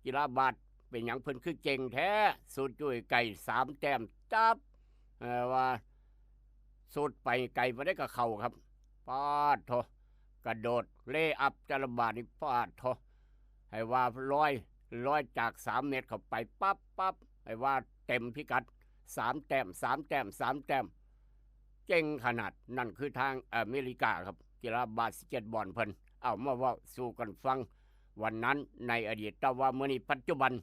ກິລາບາດ ເປັນຫຍັງເພິ່ນຄືເກັ່ງແທ້? ຊຸດຢູ່ໄກສາມແຕ້ມ ຈັບ ເອີ ວ່າຊຸດໄປໄກປານໃດກໍເຂົ້າ ຄັບ. ປາດໂທ້ ກະໂດດເລອັບແຕ່ລະບາດນີ້ ປາດໂທ້ ໃຫ້ວ່າລອຍ ລອຍຈາກສາມເມັດເຂົ້າໄປ ປັບ ປັບ ໃຫ້ວ່າເຕັມພິກັດ ສາມແຕ້ມ ສາມແຕ້ມ ສາມແຕ້ມ ເກັ່ງຂະໜາດ. ນັ້ນຄືທາງອາເມລິກາ ຄັບ ກິລາບາສເກັດບອນເພິ່ນ. ເອົາມາເວົ້າສູ່ກັນຟັງ ວັນນັ້ນໃນອະດີດ. ແຕ່ວ່າມື້ນີ້ປັດຈຸບັນ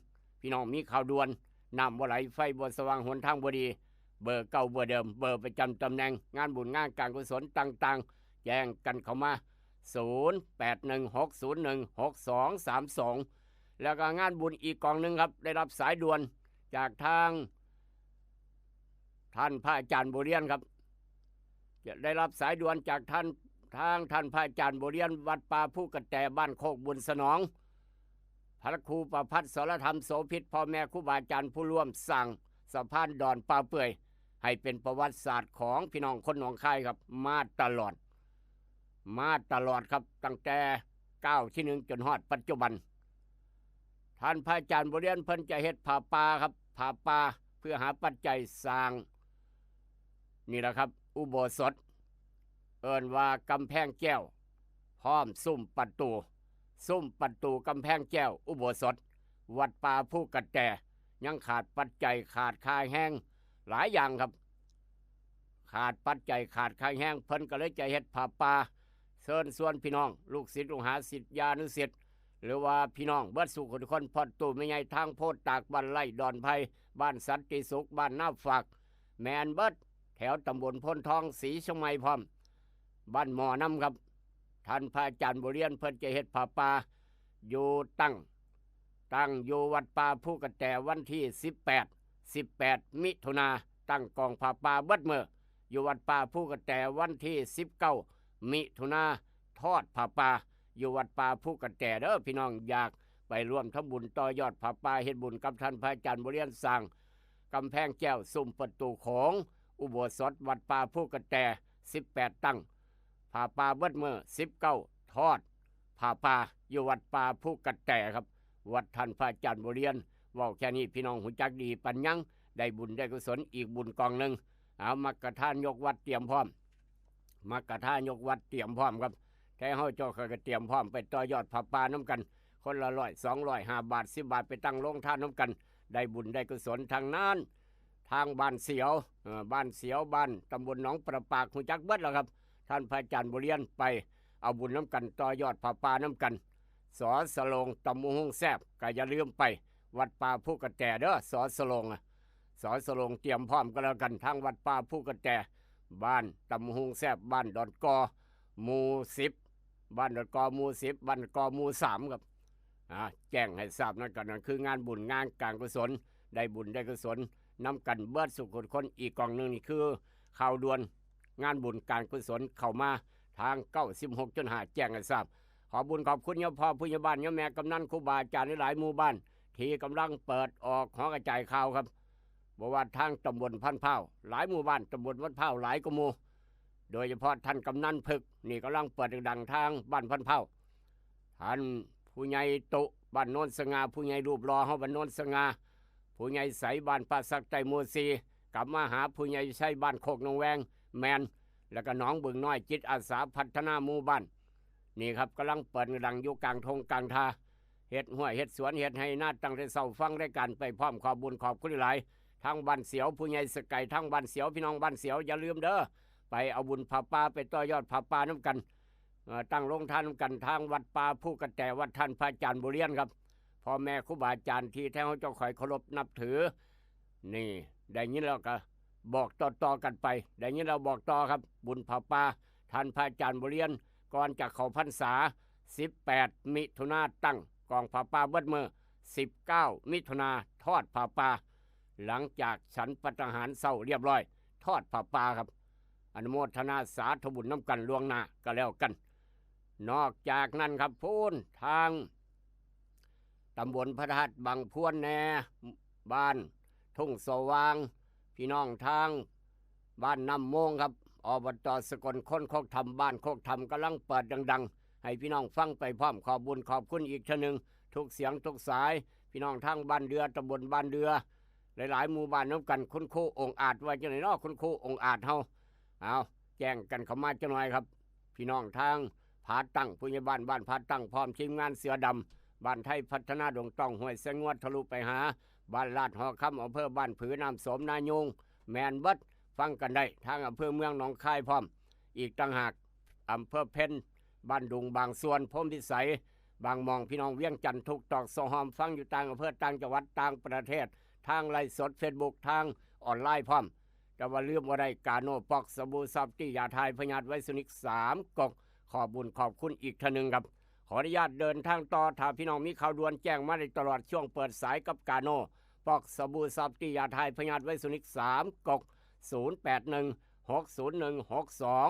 ພີ່ນ້ອງມີຂ່າວດ່ວນ ນ້ຳບໍ່ໄຫຼ ໄຟບໍ່ສະຫວ່າງ ຫົນທາງບໍ່ດີ ເບີເກົ່າເບີເດີມ ເບີປະຈຳຕຳແໜ່ງ. ງານບຸນງານການກຸສົນຕ່າງໆ ແຈ້ງກັນເຂົ້າມາ ສູນແປດໜຶ່ງຫົກສູນໜຶ່ງຫົກສອງສາມສອງ ແລ້ວກໍງານບຸນອີກກອງໜຶ່ງ ຄັບ ໄດ້ຮັບສາຍດ່ວນຈາກທາງ ທ່ານພະອາຈານບົວລຽນ ຄັບ ຈະໄດ້ຮັບສາຍດ່ວນຈາກທ່ານ ທາງທ່ານພະອາຈານບົວລຽນ ວັດປ່າພູກະແຕ ບ້ານໂຄກບຸນສະໜອງ ພະຄູປະພັດ ສອລະທຳໂສພິດ ພໍ່ແມ່ຄູບາອາຈານຜູ້ຮ່ວມສ້າງສະພານດອນປ່າເປື່ອຍ ໃຫ້ເປັນປະຫວັດສາດຂອງພີ່ນ້ອງຄົນໜອງຄາຍ ຄັບ ມາຕະຫຼອດ ມາຕະຫຼອດ ຄັບ ຕັ້ງແຕ່ກ້າວທີໜຶ່ງຈົນຮອດປັດຈຸບັນ. ທ່ານພະອາຈານບົວລຽນເພິ່ນຈະເຮັດຜ້າປ່າ ຄັບ ຜ້າປ່າເພື່ອຫາປັດໄຈສ້າງ ນີ້ລະ ຄັບ ອຸໂບສົດ ເອີ້ນວ່າກຳແພງແກ້ວ ພ້ອມຊຸມປະຕູ ຊຸມປະຕູກຳແພງແກ້ວ ອຸໂບສົດ ວັດປ່າພູກະແຕ. ຍັງຂາດປັດໄຈ ຂາດຄ່າແຮງຫຼາຍຢ່າງ ຄັບ ຂາດປັດໄຈ ຂາດຄ່າແຮງ ເພິ່ນກໍເລີຍຈະເຮັດຜ້າປ່າ ເຊີນຊວນພີ່ນ້ອງ ລູກສິດລູກຫາ ສິດຢານຸສິດ ຫຼືວ່າພີ່ນ້ອງເບິດສູ່ຄົນ ພໍ່ຕູ້ແມ່ໃຫຍ່ ທາງໂພດຕາກ ບ້ານໄລ່ ດອນໄຜ່ ບ້ານສັນຕິສຸກ ບ້ານນາຝາກ ແມ່ນເບິດ ແຖວຕຳບົນໂພນທອງ ສີຊຽງໃໝ່ພ້ອມ ບ້ານໝໍ້ນຳ ຄັບ. ທ່ານພະອາຈານບົວລຽນເພິ່ນຈະເຮັດຜ້າປ່າຢູ່ຕັ້ງ ຕັ້ງຢູ່ວັດປ່າພູກະແຕ ວັນທີສິບແປດ ສິບແປດ ມິຖຸນາ ຕັ້ງກອງຜ້າປ່າເບິດມື້ຢູ່ວັດປ່າພູກະແຕ. ວັນທີສິບເກົ້າ ມິຖຸນາ ທອດຜ້າປ່າຢູ່ວັດປ່າພູກະແຕເດີ. ພີ່ນ້ອງຢາກໄປຮ່ວມທຳບຸນຕໍ່ຍອດຜ້າປ່າ ເຮັດບຸນກັບທ່ານພະອາຈານບົວລຽນ ສ້າງກຳແພງແກ້ວ ຊຸມປະຕູໂຂງ ອຸໂບສົດ ວັດປ່າພູກະແຕ ສິບແປດ ຕັ້ງ ຜ້າປ່າເບິດມື້ ສິບເກົ້າ ທອດຜ້າປ່າຢູ່ວັດປ່າພູກະແຕ ຄັບ ວັດທ່ານພະອາຈານບົວລຽນ. ເວົ້າແຄ່ນີ້ ພີ່ນ້ອງຮູ້ຈັກດີປານຫຍັງ ໄດ້ບຸນໄດ້ກຸສົນອີກບຸນກອງໜຶ່ງ. ເອົາ ມັກກະທາຍົກວັດຕຽມພ້ອມ ມັກກະທາຍົກວັດຕຽມພ້ອມ ຄັບ ແຕ່ເຮົາເຈົ້າຂ້ອຍກໍຕຽມພ້ອມໄປຕໍ່ຍອດຜ້າປ່ານຳກັນ ຄົນລະຮ້ອຍ ສອງຮ້ອຍ ຫ້າບາດ ສິບບາດ ໄປຕັ້ງໂຮງທານນຳກັນ ໄດ້ບຸນໄດ້ກຸສົນທັງນັ້ນ. ທາງບ້ານສຽວ ເອີ ບ້ານສຽວ ບ້ານຕຳບົນໜອງປະປາກ ຮູ້ຈັກເບິດແລ້ວ ຄັບ. ທ່ານພະອາຈານບົວລຽນໄປເອົາບຸນນຳກັນ ຕໍ່ຍອດຜ້າປ່ານຳກັນ. ສ.ສະໂລງ ຕຳບັກຫຸ່ງແຊບ ກໍຢ່າລືມໄປວັດປ່າພູກະແຕເດີ ສ.ສະໂລງ. ສ.ສະໂລງຕຽມພ້ອມກໍແລ້ວກັນ ທາງວັດປ່າພູກະແຕ ບ້ານຕຳບັກຫຸ່ງແຊບ ບ້ານດອນກໍ ໝູ່ສິບ ບ້ານດອນກອໝູ່ສິບ ບ້ານດອນກອໝູ່ສາມ ຄັບ ອາ ແຈ້ງໃຫ້ຊາບນຳກັນ ນັ້ນຄືງານບຸນງານການກຸສົນ ໄດ້ບຸນໄດ້ກຸສົນນຳກັນເບິດສູ່ຄົນ. ອີກກ່ອງໜຶ່ງນີ້ຄືຂ່າວດ່ວນງານບຸນການກຸສົນເຂົ້າມາທາງ ເກົ້າສິບຫົກຈຸດຫ້າ ແຈ້ງໃຫ້ຊາບ. ຂໍບຸນຂອບຄຸນຍາພໍ່ຜູ້ໃຫຍ່ບ້ານ ຍາແມ່ກຳນັນ ຄູບາອາຈານຫຼາຍໆໝູ່ບ້ານ ທີ່ກຳລັງເປີດອອກຫໍກະຈາຍຂ່າວ ຄັບ ບໍ່ວ່າທາງຕຳບົນພັນພ້າວ ຫຼາຍໝູ່ບ້ານ ຕຳບົນພັນພ້າວຫຼາຍກວ່າໝູ່ ໂດຍສະເພາະທ່ານກຳນັນເພິກ ນີ້ກຳລັງເປີດດັງໆ ທາງບ້ານພັນພ້າວ. ທ່ານຜູ້ໃຫຍ່ຕຸ ບ້ານໂນນສະຫງ່າ ຜູ້ໃຫຍ່ຮູບຫຼໍ່ເຮົາ ບ້ານໂນນສະຫງ່າ, ຜູ້ໃຫຍ່ໃສ ບ້ານປ່າສັກໃຕ້ໝູ່ສີ່, ກັບມາຫາຜູ້ໃຫຍ່ໄຊ ບ້ານໂຄກໜອງແວງ ແມ່ນ ແລ້ວກໍໜອງບຶງນ້ອຍ ຈິດອາສາພັດທະນາໝູ່ບ້ານ. ນີ້ຄັບ ກຳລັງເປີດດັງຢູ່ກາງທົ່ງກາງທ່າ ເຮັດຫ້ວຍເຮັດສວນ ເຮັດໄຮ່ນາ ຕັ້ງແຕ່ເຊົ້າ. ຟັງລາຍການໄປພ້ອມ ຂອບບຸນຂອບຄຸນຫຼາຍໆ ທາງບ້ານສຽວ ຜູ້ໃຫຍ່ສະໄກ ທາງບ້ານສຽວ ພີ່ນ້ອງບ້ານສຽວ ຢ່າລືມເດີ ໄປເອົາບຸນຜ້າປ່າ ໄປຕໍ່ຍອດຜ້າປ່ານຳກັນ. ເອີ ຕັ້ງໂຮງທານນຳກັນ ທາງວັດປ່າພູກະແຕ ວັດທ່ານພະອາຈານບົວລຽນ ຄັບ ພໍ່ແມ່ຄູບາອາຈານທີ່ແທ້ເຮົາເຈົ້າຂ້ອຍເຄົາລົບນັບຖື. ນີ້ ໄດ້ຍິນແລ້ວກໍບອກຕໍ່ໆກັນໄປ ໄດ້ຍິນແລ້ວບອກຕໍ່ ຄັບ ບຸນຜ້າປ່າທ່ານພະອາຈານບົວລຽນ ກ່ອນຈະເຂົ້າພັນສາ ສິບແປດ ມິຖຸນາ ຕັ້ງກອງຜ້າປ່າເບິດມື້ ສິບເກົ້າ ມິຖຸນາ ທອດຜ້າປ່າ. ຫຼັງຈາກສັນພັດຕາຫານເຊົ້າລຽບຮ້ອຍ ທອດຜ້າປ່າ ຄັບ ອະນຸໂມທະນາສາທຸບຸນນຳກັນລ່ວງໜ້າກໍແລ້ວກັນ. ນອກຈາກນັ້ນ ຄັບ ພຸ້ນທາງຕຳບົນພະທາດບັງພວນແດ່ ບ້ານທົ່ງສະຫວ່າງ ພີ່ນ້ອງທາງບ້ານນ້ຳໂມງ ຄັບ ອບຕ ສະກົນ ຄົນໂຄກຖ້ຳ ບ້ານໂຄກຖ້ຳ ກຳລັງເປີດດັງໆ ໃຫ້ພີ່ນ້ອງຟັງໄປພ້ອມ. ຂອບບຸນຂອບຄຸນອີກເທື່ອໜຶ່ງ ທຸກສຽງທຸກສາຍ ພີ່ນ້ອງທາງບ້ານເດືອ ຕຳບົນບ້ານເດືອ ຫຼາຍໆໝູ່ບ້ານນຳກັນ. ຄຸນຄູອົງອາດວ່າຈັ່ງໃດເນາະ ຄຸນຄູອົງອາດເຮົາ? ເອົາ ແຈ້ງກັນເຂົ້າມາຈັກໜ່ອຍ ຄັບ ພີ່ນ້ອງທາງຜາຕັ້ງ ຜູ້ໃຫຍ່ບ້ານບ້ານຜາຕັ້ງ ພ້ອມທີມງານເສືອດຳ ບ້ານໄທພັດທະນາ ດົງຕ້ອງ ຫ້ວຍໄຊງົວ ທະລຸໄປຫາບ້ານລາດຫໍຄຳ ອຳເພີບ້ານຜື ນ້ຳໂສມ ນາຍູງ ແມ່ນເບິດ. ຟັງກັນໄດ້ທາງອຳເພີເມືອງໜອງຄາຍພ້ອມອີກຕ່າງຫາກ ອຳເພີເພັນ ບ້ານດຸງ ບາງສ່ວນ ພົມພິໄສ ບາງໝ່ອງ ພີ່ນ້ອງວຽງຈັນ ທຸກຕອກຊອກຫ້ອມ ຟັງຢູ່ຕ່າງອຳເພີ ຕ່າງຈັງຫວັດ ຕ່າງປະເທດ ທາງໄລຟ໌ສົດ ເຟສບຸກ ທາງອອນລາຍພ້ອມ. ແຕ່ວ່າລືມບໍ່ໄດ້ ກາໂນ ຟອກ ສະບູ ຊອບຕີ້ ຢາຖ່າຍພະຍາດໄວສຸນິກ ສາມກົກ ຂອບບຸນຂອບຄຸນອີກເທື່ອໜຶ່ງ ຄັບ. ຂໍອະນຸຍາດເດີນທາງຕໍ່ ຖ້າພີ່ນ້ອງມີຂ່າວດ່ວນແຈ້ງມາໄດ້ຕະຫຼອດ ຊ່ວງເປີດສາຍກັບກາໂນ ຟອກ ສະບູ ຊອບຕີ້ ຢາຖ່າຍພະຍາດໄວສຸນິກ ສາມກົກ ສູນແປດໜຶ່ງ ຫົກສູນໜຶ່ງ ຫົກສອງ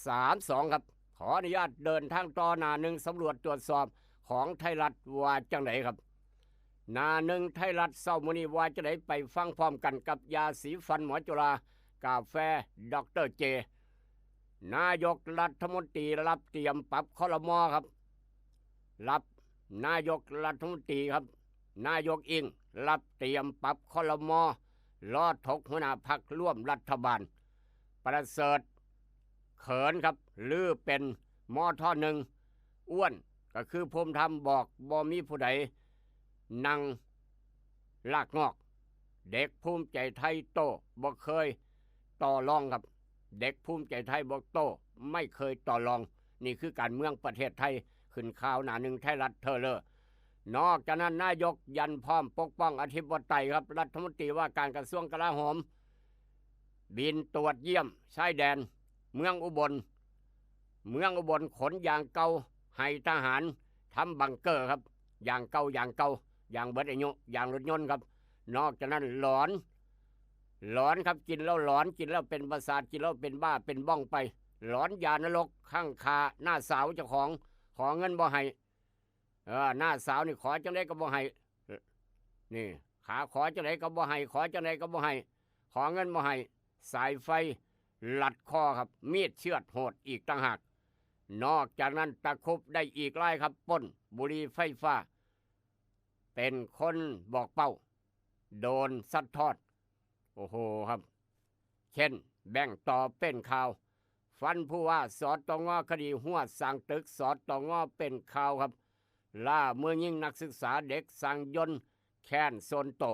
ສາມສອງ ຄັບ. ຂໍອະນຸຍາດເດີນທາງຕໍ່ໜ້າໜຶ່ງ ສຳຫຼວດຕວດສອບຂອງໄທລັດວ່າຈັ່ງໃດ ຄັບ. ໜ້າໜຶ່ງໄທລັດເຊົ້າມື້ນີ້ວ່າຈັ່ງໃດ ໄປຟັງພ້ອມກັນກັບຢາສີຟັນໝໍຈຸລາ ກາແຟ ດອກເຕີ ເຈ. ນາຍົກລັດຖະມົນຕີຮັບຕຽມປັບ ຄລມ ຄັບ ຮັບ ນາຍົກລັດຖະມົນຕີ ຄັບ ນາຍົກອິ້ງ ຮັບຕຽມປັບ ຄລມ ລໍຖົກຫົວໜ້າພັກຮ່ວມລັດຖະບານ. ປະເສີດ ເຂີນ ຄັບ ຫຼືເປັນ ມທ ໜຶ່ງ ອ້ວນ ກໍຄືພູມທຳ ບອກບໍ່ມີຜູ້ໃດນັ່ງລາກງອກ. ເດັກພູມໃຈໄທໂຕ້ ບໍ່ເຄີຍຕໍ່ລອງ ຄັບ ເດັກພູມໃຈໄທບໍ່ໂຕ້ ໄມ່ເຄີຍຕໍ່ລອງ. ນີ້ຄືການເມືອງປະເທດໄທ ຂຶ້ນຂ່າວໜ້າໜຶ່ງໄທລັດເທີເລີ. ນອກຈາກນັ້ນ ນາຍົກຢັນພ້ອມປົກປ້ອງອະທິປະໄຕ ຄັບ ລັດຖະມົນຕີວ່າການກະຊວງກະລາໂຫມ ບິນຕວດຢ້ຽມຊາຍແດນເມືອງອຸບົນ. ເມືອງອຸບົນຂົນຢາງເກົ່າໃຫ້ທະຫານທຳບັງເກີ ຄັບ ຢາງເກົ່າ ຢາງເກົ່າ ຢາງເບິດອາຍຸ ຢາງລົດຍົນ ຄັບ. ນອກຈາກນັ້ນຫຼອນ ຫຼອນ ຄັບ ກິນແລ້ວຫຼອນ ກິນແລ້ວເປັນປະສາດ ກິນແລ້ວເປັນບ້າເປັນບ້ອງໄປ ຫຼອນຢານະລົກ ຄັ້ງຂ້ານ້າສາວເຈົ້າຂອງ ຂໍເງິນບໍ່ໃຫ້. ເອີ ນ້າສາວນີ້ຂໍຈັ່ງໃດກໍບໍ່ໃຫ້ ນີ້ ຂາ ຂໍຈັ່ງໃດກໍບໍ່ໃຫ້ ຂໍຈັ່ງໃດກໍບໍ່ໃຫ້ ຂໍເງິນບໍ່ໃຫ້. ສາຍໄຟລັດຄໍ ຄັບ ມີດເຊືອດໂຫດອີກຕ່າງຫາກ. ນອກຈາກນັ້ນຕະຄຸບໄດ້ອີກຫຼາຍ ຄັບ ປຸ້ນ ບຸຫຼີ່ໄຟຟ້າ ເປັນຄົນບອກເປົ້າ ໂດນຊັດທອດ. ໂອ້ໂຫ ຄັບ ເຊັ່ນ ແບ່ງຕໍ່ເປັນຂ່າວ ຟັນຜູ້ວ່າ ສຕງ ຄະດີຮົ້ວສ້າງຕຶກ ສຕງ ເປັນຂ່າວ ຄັບ ລ່າມືຍິງນັກສຶກສາ ເດັກຊ່າງຍົນ ແຄ້ນສ່ວນໂຕ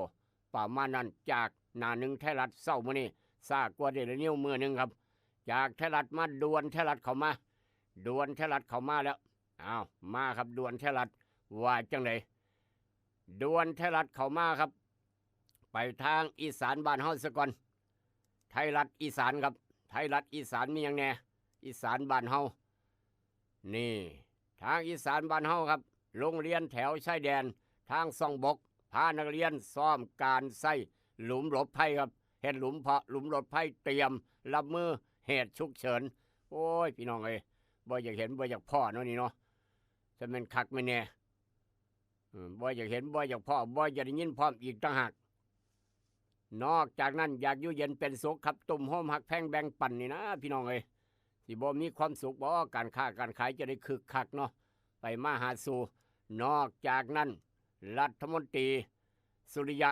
ປະມານນັ້ນ. ຈາກໜ້າໜຶ່ງໄທລັດເຊົ້າມື້ນີ້ ຊ້າກວ່າເດລີນິວມື້ໜຶ່ງ ຄັບ. ຈາກໄທລັດມາດ່ວນໄທລັດເຂົ້າມາ ດ່ວນໄທລັດເຂົ້າມາແລ້ວ. ອ້າວ ມາ ຄັບ ດ່ວນໄທລັດວ່າຈັ່ງໃດ? ດ່ວນໄທລັດເຂົ້າມາ ຄັບ ໄປທາງອີສານບ້ານເຮົາສາກ່ອນ. ໄທລັດອີສານ ຄັບ ໄທລັດອີສານມີຫຍັງແດ່? ອີສານບ້ານເຮົາ ນີ້ ທາງອີສານບ້ານເຮົາຄັບ ໂຮງຮຽນແຖວຊາຍແດນ ທາງຊ່ອງບົກ ພານັກຮຽນຊ້ອມການໃຊ້ຫຼຸມຫຼົບໄພຄັບ ເຮັດຫຼຸມເພາະຫຼົບໄພ ຕຽມຮັບມືເຫດສຸກເສີນ. ໂອ້ຍ ພີ່ນ້ອງເອີຍ ບໍ່ຢາກເຫັນບໍ່ຢາກພໍ້ເນາະນີ້ເນາະ ຈະແມ່ນຄັກແມ່ນແນ່. ເອີ ບໍ່ຢາກເຫັນບໍ່ຢາກພໍ້ ບໍ່ຢາກໄດ້ຍິນພ້ອມອີກຕ່າງຫາກ. ນອກຈາກນັ້ນ ຢາກຢູ່ເຢັນເປັນສຸກຄັບ ຕຸ້ມໂຮມຮັກແພງແບ່ງປັນນີ້ນະ ພີ່ນ້ອງເອີຍ ຊິບໍ່ມີຄວາມສຸກບໍ? ການຄ້າການຂາຍຈະໄດ້ຄຶກຄັກເນາະ ໄປມາຫາສູ່. ນອກຈາກນັ້ນ ລັດຖະມົນຕີສຸລິຍະ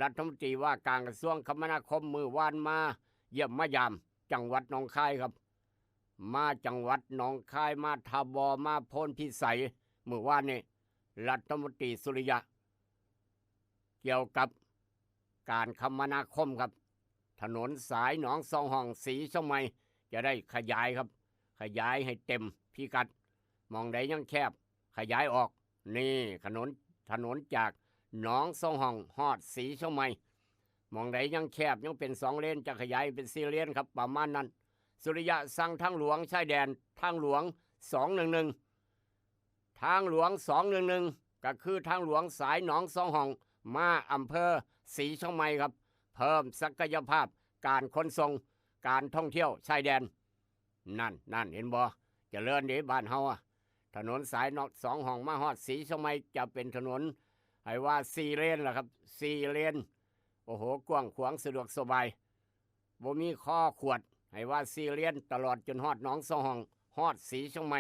ລັດຖະມົນຕີວ່າການກະຊວງຄະມະນາຄົມ ມື້ວານມາຢ້ຽມມາຢາມຈັງຫວັດໜອງຄາຍຄັບ ມາຈັງຫວັດໜອງຄາຍ ມາທ່າບໍ່ ມາໂພນພິໄສ ມື້ວານນີ້ ລັດຖະມົນຕີສຸລິຍະ ກ່ຽວກັບການຄະມະນາຄົມຄັບ ຖະໜົນສາຍໜອງສອງຫ້ອງ ສີຊຽງໃໝ່ ຈະໄດ້ຂະຫຍາຍຄັບ ຂະຫຍາຍໃຫ້ເຕັມພິກັດ ໝ່ອງໃດຍັງແຄບ ຂະຫຍາຍອອກ. ນີ້ ຖະໜົນ ຖະໜົນຈາກໜອງສອງຫ້ອງຮອດສີຊຽງໃໝ່ ໝ່ອງໃດຍັງແຄບ ຍັງເປັນສອງເລນ ຈະຂະຫຍາຍເປັນສີ່ເລນຄັບ ປະມານນັ້ນ. ສຸລິຍະສັ່ງທາງຫຼວງຊາຍແດນ ທາງຫຼວງສອງໜຶ່ງໜຶ່ງ ທາງຫຼວງສອງໜຶ່ງໜຶ່ງ ກະຄືທາງຫຼວງສາຍໜອງສອງຫ້ອງ ມາອຳເພີສີຊຽງໃໝ່ຄັບ ເພີ່ມສັກກະຍະພາບການຂົນສົ່ງ ການທ່ອງທ່ຽວຊາຍແດນ. ນັ້ນ ນັ້ນ ເຫັນບໍ່? ຈະເລີນເດ້ບ້ານເຮົາອະ. ຖະໜົນສາຍໜອງສອງຫ້ອງມາຮອດສີຊຽງໃໝ່ ຈະເປັນຖະໜົນ ໃຫ້ວ່າສີ່ເລນລະຄັບ ສີ່ເລນ. ໂອ້ໂຫ ກວ້າງຂວາງ ສະດວກສະບາຍ ບໍ່ມີຄໍຂວດ ໃຫ້ວ່າສີ່ເລນ ຕະຫຼອດຈົນຮອດໜອງສອງຫ້ອງ ຮອດສີຊຽງໃໝ່.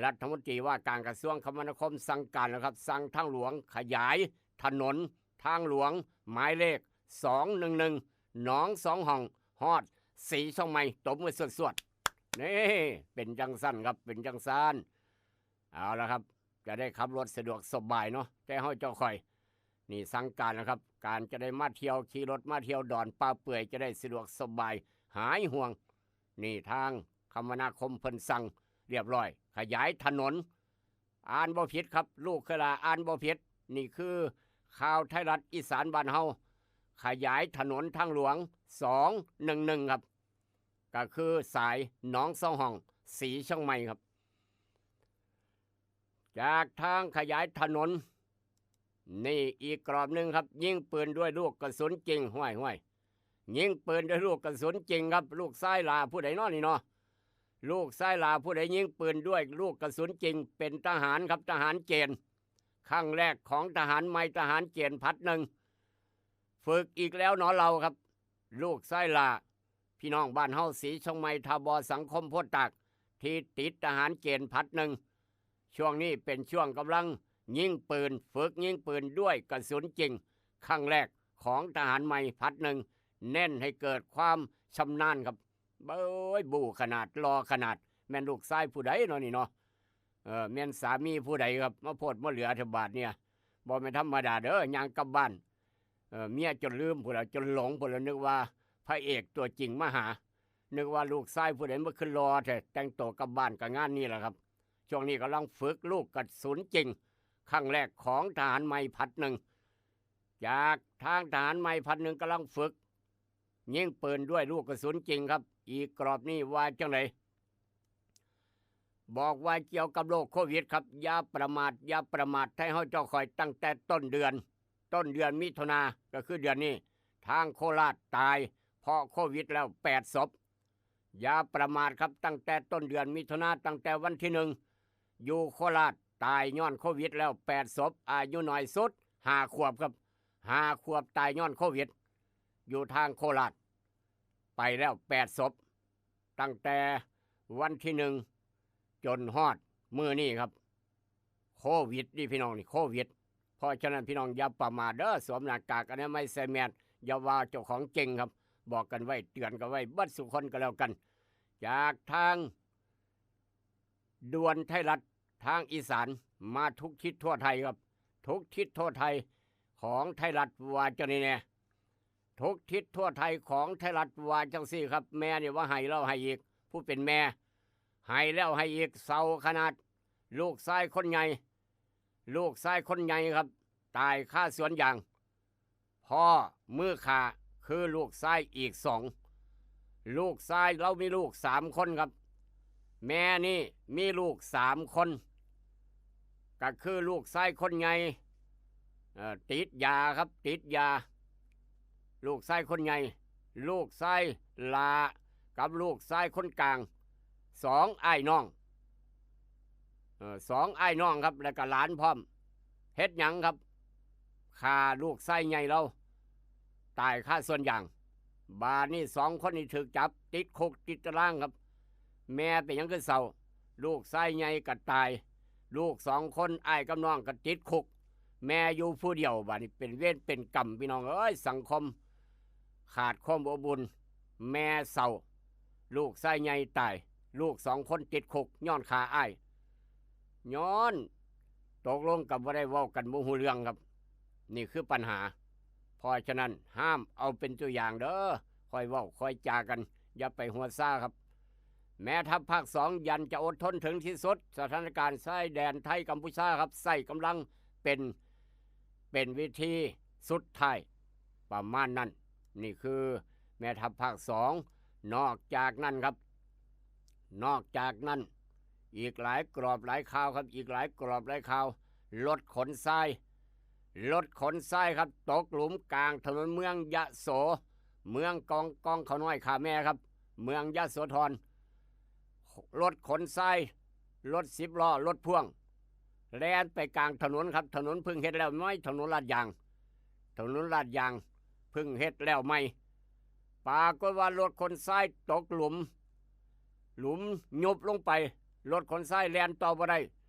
ລັດຖະມົນຕີວ່າການກະຊວງຄະມະນາຄົມສັ່ງການແລ້ວຄັບ ສັ່ງທາງຫຼວງຂະຫຍາຍຖະໜົນທາງຫຼວງໝາຍເລກສອງໜຶ່ງໜຶ່ງ ໜອງສອງຫ້ອງ ຮອດສີຊຽງໃໝ່. ຕົບມືສວດໆ. ນີ້ ເປັນຈັ່ງຊັ້ນຄັບ ເປັນຈັ່ງຊັ້ນ. ເອົາລະຄັບ ຈະໄດ້ຂັບລົດສະດວກສະບາຍເນາະ ແຕ່ເຮົາເຈົ້າຂ້ອຍນີ້ສັ່ງການແລ້ວຄັບ ການຈະໄດ້ມາທ່ຽວ ຂີ່ລົດມາທ່ຽວດອນປ່າເປື່ອຍ ຈະໄດ້ສະດວກສະບາຍຫາຍຫ່ວງ. ນີ້ທາງຄະມະນາຄົມເພິ່ນສັ່ງລຽບຮ້ອຍ ຂະຫຍາຍຖະໜົນ. ອ່ານບໍ່ຜິດຄັບ ລູກເຄີຍລາ ອ່ານບໍ່ຜິດ. ນີ້ຄືຂ່າວໄທລັດອີສານບ້ານເຮົາ ຂະຫຍາຍຖະໜົນທາງຫຼວງສອງໜຶ່ງໜຶ່ງຄັບ ກະຄືສາຍໜອງສອງຫ້ອງ ສີຊຽງໃໝ່ຄັບ. ຈາກທາງຂະຫຍາຍຖະໜົນ ນີ້ອີກກະລອບໜຶ່ງຄັບ ຍິງປືນດ້ວຍລູກກະສຸນຈິງ. ຫ້ວຍໆ ຍິງປືນດ້ວຍລູກກະສຸນຈິງຄັບ. ລູກຊາຍຫຼ້າຜູ້ໃດເນາະນີ້ເນາະ? ລູກຊາຍຫຼ້າຜູ້ໃດຍິງປືນດ້ວຍລູກກະສຸນຈິງ? ເປັນທະຫານຄັບ ທະຫານເກນ ຄັ້ງແລກຂອງທະຫານໃໝ່ ທະຫານເກນຜັດໜຶ່ງ. ຝຶກອີກແລ້ວເນາະລາວຄັບ ລູກຊາຍຫຼ້າ ພີ່ນ້ອງບ້ານເຮົາ ສີຊຽງໃໝ່ ທ່າບໍ່ ສັງຄົມໂພຕາກ ທີ່ຕິດທະຫານເກນຜັດໜຶ່ງ. ຊ່ວງນີ້ເປັນຊ່ວງກຳລັງຍິງປືນ ຝຶກຍິງປືນດ້ວຍກະສຸນຈິງ ຄັ້ງແລກຂອງທະຫານໃໝ່ຜັດໜຶ່ງ ເນັ້ນໃຫ້ເກີດຄວາມຊຳນານຄັບ. ເບີຍ ບູ້ຂະໜາດ ຫຼໍ່ຂະໜາດ ແມ່ນລູກຊາຍຜູ້ໃດເນາະນີ້ເນາະ? ເອີ ແມ່ນສາມີຜູ້ໃດຄັບ ມາໂພດມາເຫຼືອແທ້ບາດເນີ້ຍ. ບໍ່ແມ່ນທຳມະດາເດີ ຍ່າງກັບບ້ານ ເອີ ເມຍຈົນລືມພຸ້ນລະ ຈົນຫຼົງພຸ້ນລະ ນຶກວ່າພະເອກຕົວຈິງມາຫາ ນຶກວ່າລູກຊາຍຜູ້ໃດມາຄືຫຼໍ່ແທ້ ແຕ່ງໂຕກັບບ້ານກະງານນີ້ລະຄັບ. ຊ່ວງນີ້ກຳລັງຝຶກລູກກະສຸນຈິງ ຄັ້ງແລກຂອງທະຫານໃໝ່ຜັດໜຶ່ງ ຈາກທາງທະຫານໃໝ່ຜັດໜຶ່ງ ກຳລັງຝຶກຍິງປືນດ້ວຍລູກກະສຸນຈິງຄັບ. ອີກກະລອບນີ້ວ່າຈັ່ງໃດ? ບອກວ່າກ່ຽວກັບໂລກໂຄວິດຄັບ ຢ່າປະໝາດ ຢ່າປະໝາດ ໄທເຮົາເຈົ້າຂ້ອຍ ຕັ້ງແຕ່ຕົ້ນເດືອນ ຕົ້ນເດືອນມິຖຸນາ ກະຄືເດືອນນີ້ ທາງໂຄລາດຕາຍເພາະໂຄວິດແລ້ວແປດສົບ. ຢ່າປະໝາດຄັບ ຕັ້ງແຕ່ຕົ້ນເດືອນມິຖຸນາ ຕັ້ງແຕ່ວັນທີໜຶ່ງ ຢູ່ໂຄລາດຕາຍຍ້ອນໂຄວິດແລ້ວແປດສົບ ອາຍຸນ້ອຍສຸດຫ້າຂວບຄັບ ຫ້າຂວບຕາຍຍ້ອນໂຄວິດ ຢູ່ທາງໂຄລາດ ໄປແລ້ວແປດສົບ ຕັ້ງແຕ່ວັນທີໜຶ່ງຈົນຮອດມື້ນີ້ຄັບ. ໂຄວິດນີ້ພີ່ນ້ອງ ນີ້ໂຄວິດ. ເພາະສະນັ້ນພີ່ນ້ອງຢ່າປະໝາດເດີ ສວມໜ້າກາກອະນາໄມ ໃສ່ແມສ ຢ່າວ່າເຈົ້າຂອງເກັ່ງຄັບ. ບອກກັນໄວ້ ເຕືອນກັນໄວ້ເບິດສູ່ຄົນກໍແລ້ວກັນ. ຈາກທາງດ່ວນໄທລັດທາງອີສານ ມາທຸກທິດທົ່ວໄທຄັບ ທຸກທິດທົ່ວໄທຂອງໄທລັດ ວ່າຈັ່ງໃດແດ່? ທຸກທິດທົ່ວໄທຂອງໄທລັດ ວ່າຈັ່ງຊີ້ຄັບ. ແມ່ນີ້ວ່າໃຫ້ແລ້ວໃຫ້ອີກ ຜູ້ເປັນແມ່ໃຫ້ແລ້ວໃຫ້ອີກ ເສົ້າຂະໜາດ. ລູກຊາຍຄົນໃຫຍ່ ລູກຊາຍຄົນໃຫຍ່ຄັບ ຕາຍຄາສວນຢາງ. ພໍ່ມືຂ້າຄືລູກຊາຍອີກສອງ ລູກຊາຍລາວມີລູກສາມຄົນຄັບ. ແມ່ນີ້ມີລູກສາມຄົນ ກໍຄືລູກຊາຍຄົນໃຫຍ່ ເອີ ຕິດຢາຄັບ ຕິດຢາ ລູກຊາຍຄົນໃຫຍ່ ລູກຊາຍຫຼ້າກັບລູກຊາຍຄົນກາງ ສອງອ້າຍນ້ອງ ເອີ ສອງອ້າຍນ້ອງຄັບ ແລ້ວກໍຫຼານພ້ອມ. ເຮັດຫຍັງຄັບ? ຂ້າລູກຊາຍໃຫຍ່ລາວຕາຍຄາສວນຢາງ. ບາດນີ້ສອງຄົນນີ້ຖືກຈັບ ຕິດຄຸກຕິດຕາລາງຄັບ. ແມ່ເປັນຫຍັງຄືເສົ້າ? ລູກຊາຍໃຫຍ່ກໍຕາຍ ລູກສອງຄົນ ອ້າຍກັບນ້ອງກໍຕິດຄຸກ ແມ່ຢູ່ຜູ້ດຽວ. ບາດນີ້ເປັນເວນເປັນກຳ ພີ່ນ້ອງເອີຍ ສັງຄົມຂາດຄວາມອົບອຸ່ນ. ແມ່ເສົ້າ ລູກຊາຍໃຫຍ່ຕາຍ ລູກສອງຄົນຕິດຄຸກ ຍ້ອນຂ້າອ້າຍ ຍ້ອນຕົກລົງກັນບໍ່ໄດ້ ເວົ້າກັນບໍ່ຮູ້ເລື່ອງຄັບ. ນີ້ຄືບັນຫາ. ເພາະສະນັ້ນ ຫ້າມເອົາເປັນຕົວຢ່າງເດີ້ ຄ່ອຍເວົ້າຄ່ອຍຈາກັນ ຢ່າໄປຫົວຊາຄັບ. ແມ່ທັບພາກສອງ ຢັນຈະອົດທົນເຖິງທີ່ສຸດ. ສະຖານະການຊາຍແດນໄທກຳປູຊາຄັບ ໃຊ້ກຳລັງເປັນ ເປັນວິທີສຸດທ້າຍ ປະມານນັ້ນ. ນີ້ຄືແມ່ທັບພາກສອງ. ນອກຈາກນັ້ນຄັບ ນອກຈາກນັ້ນ ອີກຫຼາຍກຣອບຫຼາຍຂ່າວຄັບ ອີກຫຼາຍກຣອບຫຼາຍຂ່າວ. ລົດຂົນຊາຍ ລົດຂົນຊາຍຄັບ ຕົກຫຼຸມກາງຖະໜົນເມືອງຍະໂສ ເມືອງກອງ ກອງເຂົ້ານ້ອຍຂ້າແມ່ຄັບ ເມືອງຍະໂສທອນ. ລົດຂົນຊາຍ ລົດສິບລໍ້ ລົດພ່ວງ ແລ່ນໄປກາງຖະໜົນຄັບ ຖະໜົນເພິ່ງເຮັດແລ້ວໃໝ່ ຖະໜົນລາດຢາງ ຖະໜົນລາດຢາງເພິ່ງເຮັດແລ້ວໃໝ່. ປາກົດວ່າລົດຂົນຊາຍຕົກຫຼຸມ ຫຼຸມຍຸບລົງໄປ ລົດຂົນຊາຍແລ່ນຕໍ່ບໍ່ໄດ້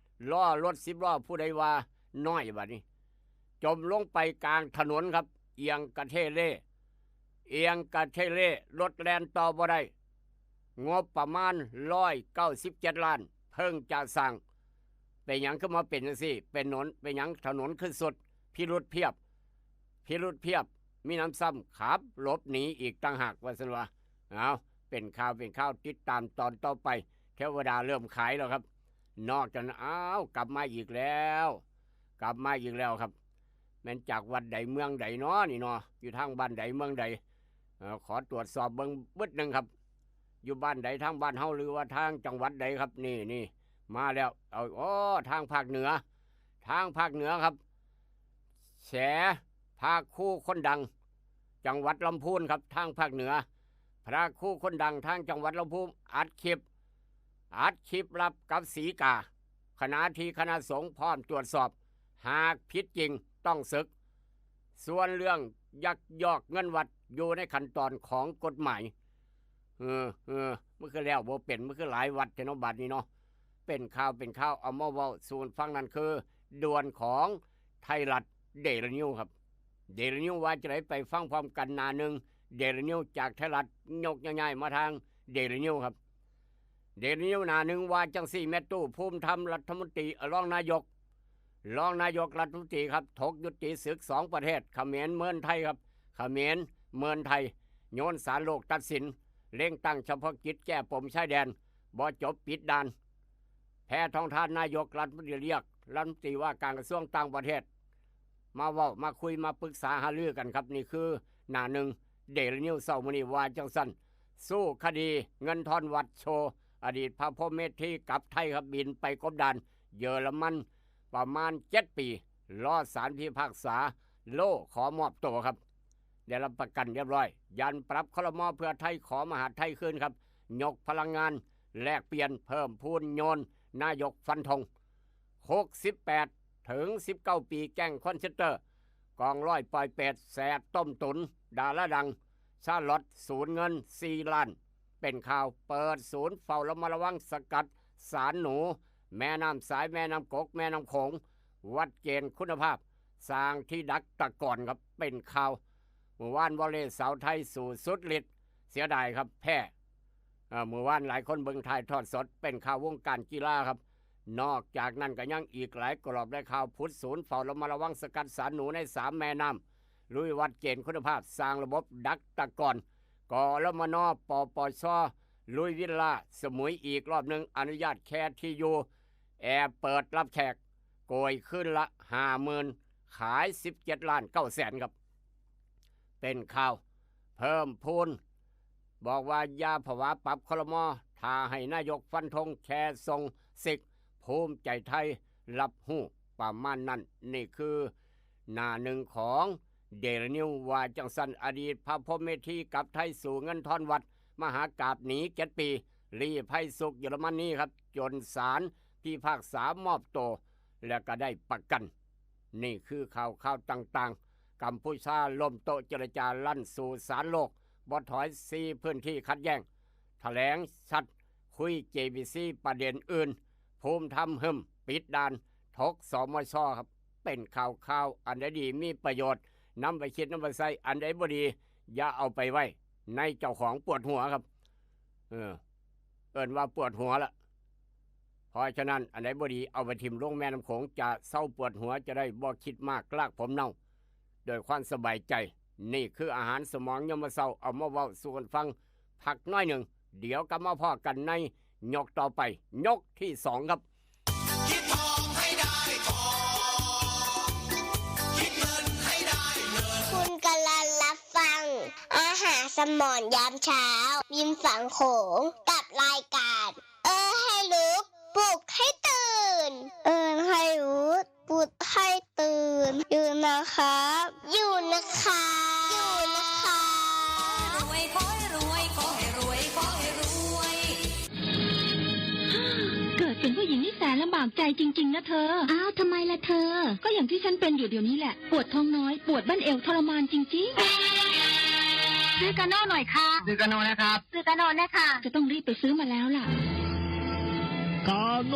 ລໍ້ລົດສິບລໍ້ ຜູ້ໃດວ່ານ້ອຍ ບາດນີ້ ຈົມລົງໄປກາງຖະໜົນຄັບ ອຽງກະເທເລ ອຽງກະເທເລ ລົດແລ່ນຕໍ່ບໍ່ໄດ້. ງົບປະມານຮ້ອຍເກົ້າສິບເຈັດລ້ານ ເພິ່ງຈະສ້າງ. ເປັນຫຍັງຄືມາເປັນຈັ່ງຊີ້? ເປັນໜົນ ເປັນຫຍັງຖະໜົນຄືສຸດ? ພິລຸດພຽບ ພິລຸດພຽບ. ມີໜຳຊ້ຳຂັບຫຼົບໜີອີກຕ່າງຫາກ ວ່າຊັ້ນວ່າ. ເອົາ ເປັນຂ່າວເປັນຄາວ ຕິດຕາມຕອນຕໍ່ໄປ. ເທວະດາເລີ່ມຂາຍແລ້ວຄັບ. ນອກຈາກນັ້ນ ອ້າວ ກັບມາອີກແລ້ວ ກັບມາອີກແລ້ວຄັບ. ແມ່ນຈາກວັດໃດເມືອງໃດນໍນີ້ນໍ? ຢູ່ທາງບ້ານໃດເມືອງໃດ? ເອີ ຂໍຕວດສອບເບິ່ງບຶດໜຶ່ງຄັບ. ຢູ່ບ້ານໃດທາງບ້ານເຮົາ ຫຼືວ່າທາງຈັງຫວັດໃດຄັບ? ນີ້ ນີ້ ມາແລ້ວ. ເອົາ ໂອ້ ທາງພາກເໜືອ ທາງພາກເໜືອຄັບ ແສ ພະຄູຄົນດັງ ຈັງຫວັດລຳພູນຄັບ. ທາງພາກເໜືອ ພະຄູຄົນດັງທາງຈັງຫວັດລຳພູນ ອັດຄລິບ ອັດຄລິບລັບກັບສີກາ ຂະນະທີ່ຄະນະສົງພ້ອມຕວດສອບ ຫາກຜິດຈິງຕ້ອງສຶກ. ສ່ວນເລື່ອງຍັກຍອກເງິນວັດ ຢູ່ໃນຂັ້ນຕອນຂອງກົດໝາຍ. ເອີ ເອີ ມັນຄືແລ້ວບໍ່ເປັນ ມັນຄືຫຼາຍວັດແທ້ເນາະ ບາດນີ້ເນາະ. ເປັນຂ່າວ ເປັນຂ່າວ ເອົາມາເວົ້າສູ່ຟັງ. ນັ້ນຄືດ່ວນຂອງໄທລັດເດລີນິວຄັບ. ເດລີນິວວ່າຈັ່ງໃດ? ໄປຟັງພ້ອມກັນ. ໜ້າໜຶ່ງເດລີນິວຈາກໄທລັດ ຍົກຍ້າຍມາທາງເດລີນິວຄັບ. ເດລີນິວໜ້າໜຶ່ງວ່າຈັ່ງຊີ້ ແມ່ຕູ້ ພູມທຳ ລັດຖະມົນຕີ ເອີ ຮອງນາຍົກ ຮອງນາຍົກລັດຖະມົນຕີຄັບ ຖົກຍຸຕິສຶກສອງປະເທດ ຂະເໝນເມີນໄທຄັບ. ຂະເໝນເມີນໄທ ໂຍນສານໂລກຕັດສິນ ເລັ່ງຕັ້ງສະເພາະກິດແກ້ປົມຊາຍແດນ ບໍ່ຈົບປິດດ່ານ. ແພທອງທານ ນາຍົກລັດຖະມົນຕີລຽກ ລັດຖະມົນຕີວ່າການກະຊວງຕ່າງປະເທດ ມາເວົ້າ ມາຄຸຍ ມາປຶກສາຫາລືກັນຄັບ. ນີ້ຄືໜ້າໜຶ່ງເດລີນິວເຊົ້າມື້ນີ້ວ່າຈັ່ງຊັ້ນ. ສູ້ຄະດີເງິນທອນວັດໂຊ ອະດີດພະພົມເມດຖີກັບໄທຄັບ ບິນໄປກົບດານເຢຍລະມັນປະມານເຈັດປີ ລໍສານພິພາກສາ. ໂລຂໍມອບໂຕຄັບ ໄດ້ຮັບປະກັນຮຽບຮ້ອຍ. ຢັນປັບ ຄລມ ເພື່ອໄທ ຂໍມະຫາດໄທຄືນຄັບ ຍົກພະລັງງານ ແລກປ່ຽນ ເພີ່ມພູນໂຍນ ນາຍົກຟັນທົງ. ຫົກສິບແປດ ເຖິງສິບເກົ້າປີ ແກ້ງຄອນເຊັນເຕີ ກອງຮ້ອຍປ່ອຍເປດ ແສບຕົ້ມຕຸນ ດາລາດັງ ຊາລອດ ສູນເງິນສີ່ລ້ານ. ເປັນຂ່າວເປີດສູນເຝົ້າລະມັດລະວັງ ສະກັດສານໜູ ແມ່ນ້ຳສາຍ ແມ່ນ້ຳກົກ ແມ່ນ້ຳໂຂງ ວັດເກນຄຸນນະພາບ ສ້າງທີ່ດັກຕະກອນຄັບ. ເປັນຂ່າວ ມື້ວານວໍເລສາວໄທສູ້ສຸດລິດ ເສຍດາຍຄັບ ແພ້. ເອີ ມື້ວານຫຼາຍຄົນເບິ່ງຖ່າຍທອດສົດ. ເປັນຂ່າວວົງການກິລາຄັບ. ນອກຈາກນັ້ນກໍຍັງອີກຫຼາຍກະລອບຫຼາຍຂ່າວ. ຜຸດສູນເຝົ້າລະມັດລະວັງ ສະກັດສານໜູໃນສາມແມ່ນ້ຳ ລຸຍວັດເກນຄຸນນະພາບ ສ້າງລະບົບດັກຕະກອນ. ກລມນ ປປຊ ລຸຍວິລລາສະໝຸຍອີກລອບໜຶ່ງ ອະນຸຍາດແຄ່ທີ່ຢູ່ ແອເປີດຮັບແຂກ ໂກຍຄືນລະຫ້າໝື່ນ ຂາຍສິບເຈັດລ້ານເກົ້າແສນຄັບ. ເປັນຂ່າວເພີ່ມພູນ ບອກວ່າຢ່າຜະວາ ປັບ ຄລມ ຖ້າໃຫ້ນາຍົກຟັນທົງແຄ່ສົ່ງຊິກ ພູມໃຈໄທຮັບຮູ້ ປະມານນັ້ນ. ນີ້ຄືໜ້າໜຶ່ງຂອງເດລີນິວ ວ່າຈັ່ງຊັ້ນ. ອະດີດພະພົມເມທີກັບໄທ ສູ້ເງິນທອນວັດ ມະຫາກາບໜີເຈັດປີ ລີ້ໄພສຸກເຢຍລະມະນີ ຄັບ ຈົນສານພິພາກສາມອບໂຕ ແລະ ກໍໄດ້ປະກັນ. ນີ້ຄືຂ່າວຄາວຕ່າງໆ. ກຳພູຊາລົ້ມໂຕະເຈລະຈາ ລັ່ນສູ່ສານໂລກ ບໍ່ຖອຍ ສີ່ພື້ນທີ່ຂັດແຍ້ງ ຖະແຫຼງຊັດ ຄຸຍ ເຈບີຊີ ປະເດັນອື່ນ ພູມທຳຮຶມ ປິດດ່ານ ຖົກ ສມຊ ຄັບ. ເປັນຂ່າວຄາວ ອັນໃດດີມີປະໂຫຍດ ນຳໄປຄິດນຳໄປໃຊ້ ອັນໃດບໍ່ດີ ຢ່າເອົາໄປໄວ້ໃນເຈົ້າຂອງ ປວດຫົວຄັບ. ເອີ ເອີ້ນວ່າປວດຫົວລະ. ເພາະສະນັ້ນ ອັນໃດບໍ່ດີເອົາໄປຖິ້ມລົງແມ່ນ້ຳໂຂງ ຈະເຊົາປວດຫົວ ຈະໄດ້ບໍ່ຄິດມາກ ລາກຜົມເນົ່າ ໂດຍຄວາມສະບາຍໃຈ. ນີ້ຄືອາຫານສະໝອງຍາມມະເຊົ້າ ເອົາມາເວົ້າສູ່ກັນຟັງພັກໜ້ອຍໜຶ່ງ. ດຽວກັບມາພໍ້ກັນໃນຍົກຕໍ່ໄປ ຍົກທີສອງຄັບ. ຄິດທອງໃຫ້ໄດ້ທອງ ຄິດເງິນໃຫ້ໄດ້ເງິນ. ຄຸນກຳລັງຮັບຟັງ ອາຫານສະໝອງຍາມເຊົ້າ ລິມຝັ່ງໂຂງ ກັບລາຍການ ເອີ້ນໃຫ້ລຸກ ປຸກໃຫ້ຕື່ນ ເອີ້ນໃຫ້ລຸກ ປຸກໃຫ້ຕື່ນ ຢູ່ນະຄັບ ຢູ່ນະຄັບ ຢູ່ນະຄັບ. ລວຍ ຂໍໃຫ້ລວຍ ຂໍໃຫ້ລວຍ ຂໍໃຫ້ລວຍ. เกิดเป็นผู้หญิงนี่แสนลำบากใจจริงๆ นะเธอ อ้าว ทำไมล่ะเธอ ก็อย่างที่ฉันเป็นอยู่เดี๋ยวนี้แหละ ปวดท้องน้อย ปวดบั้นเอวทรมานจริงๆ. ซื้อกาโน่หน่อยค่ะ ซื้อกาโน่นะครับ ซื้อกาโน่นะคะ จะต้องรีบไปซื้อมาแล้วล่ะ. ກາໂນ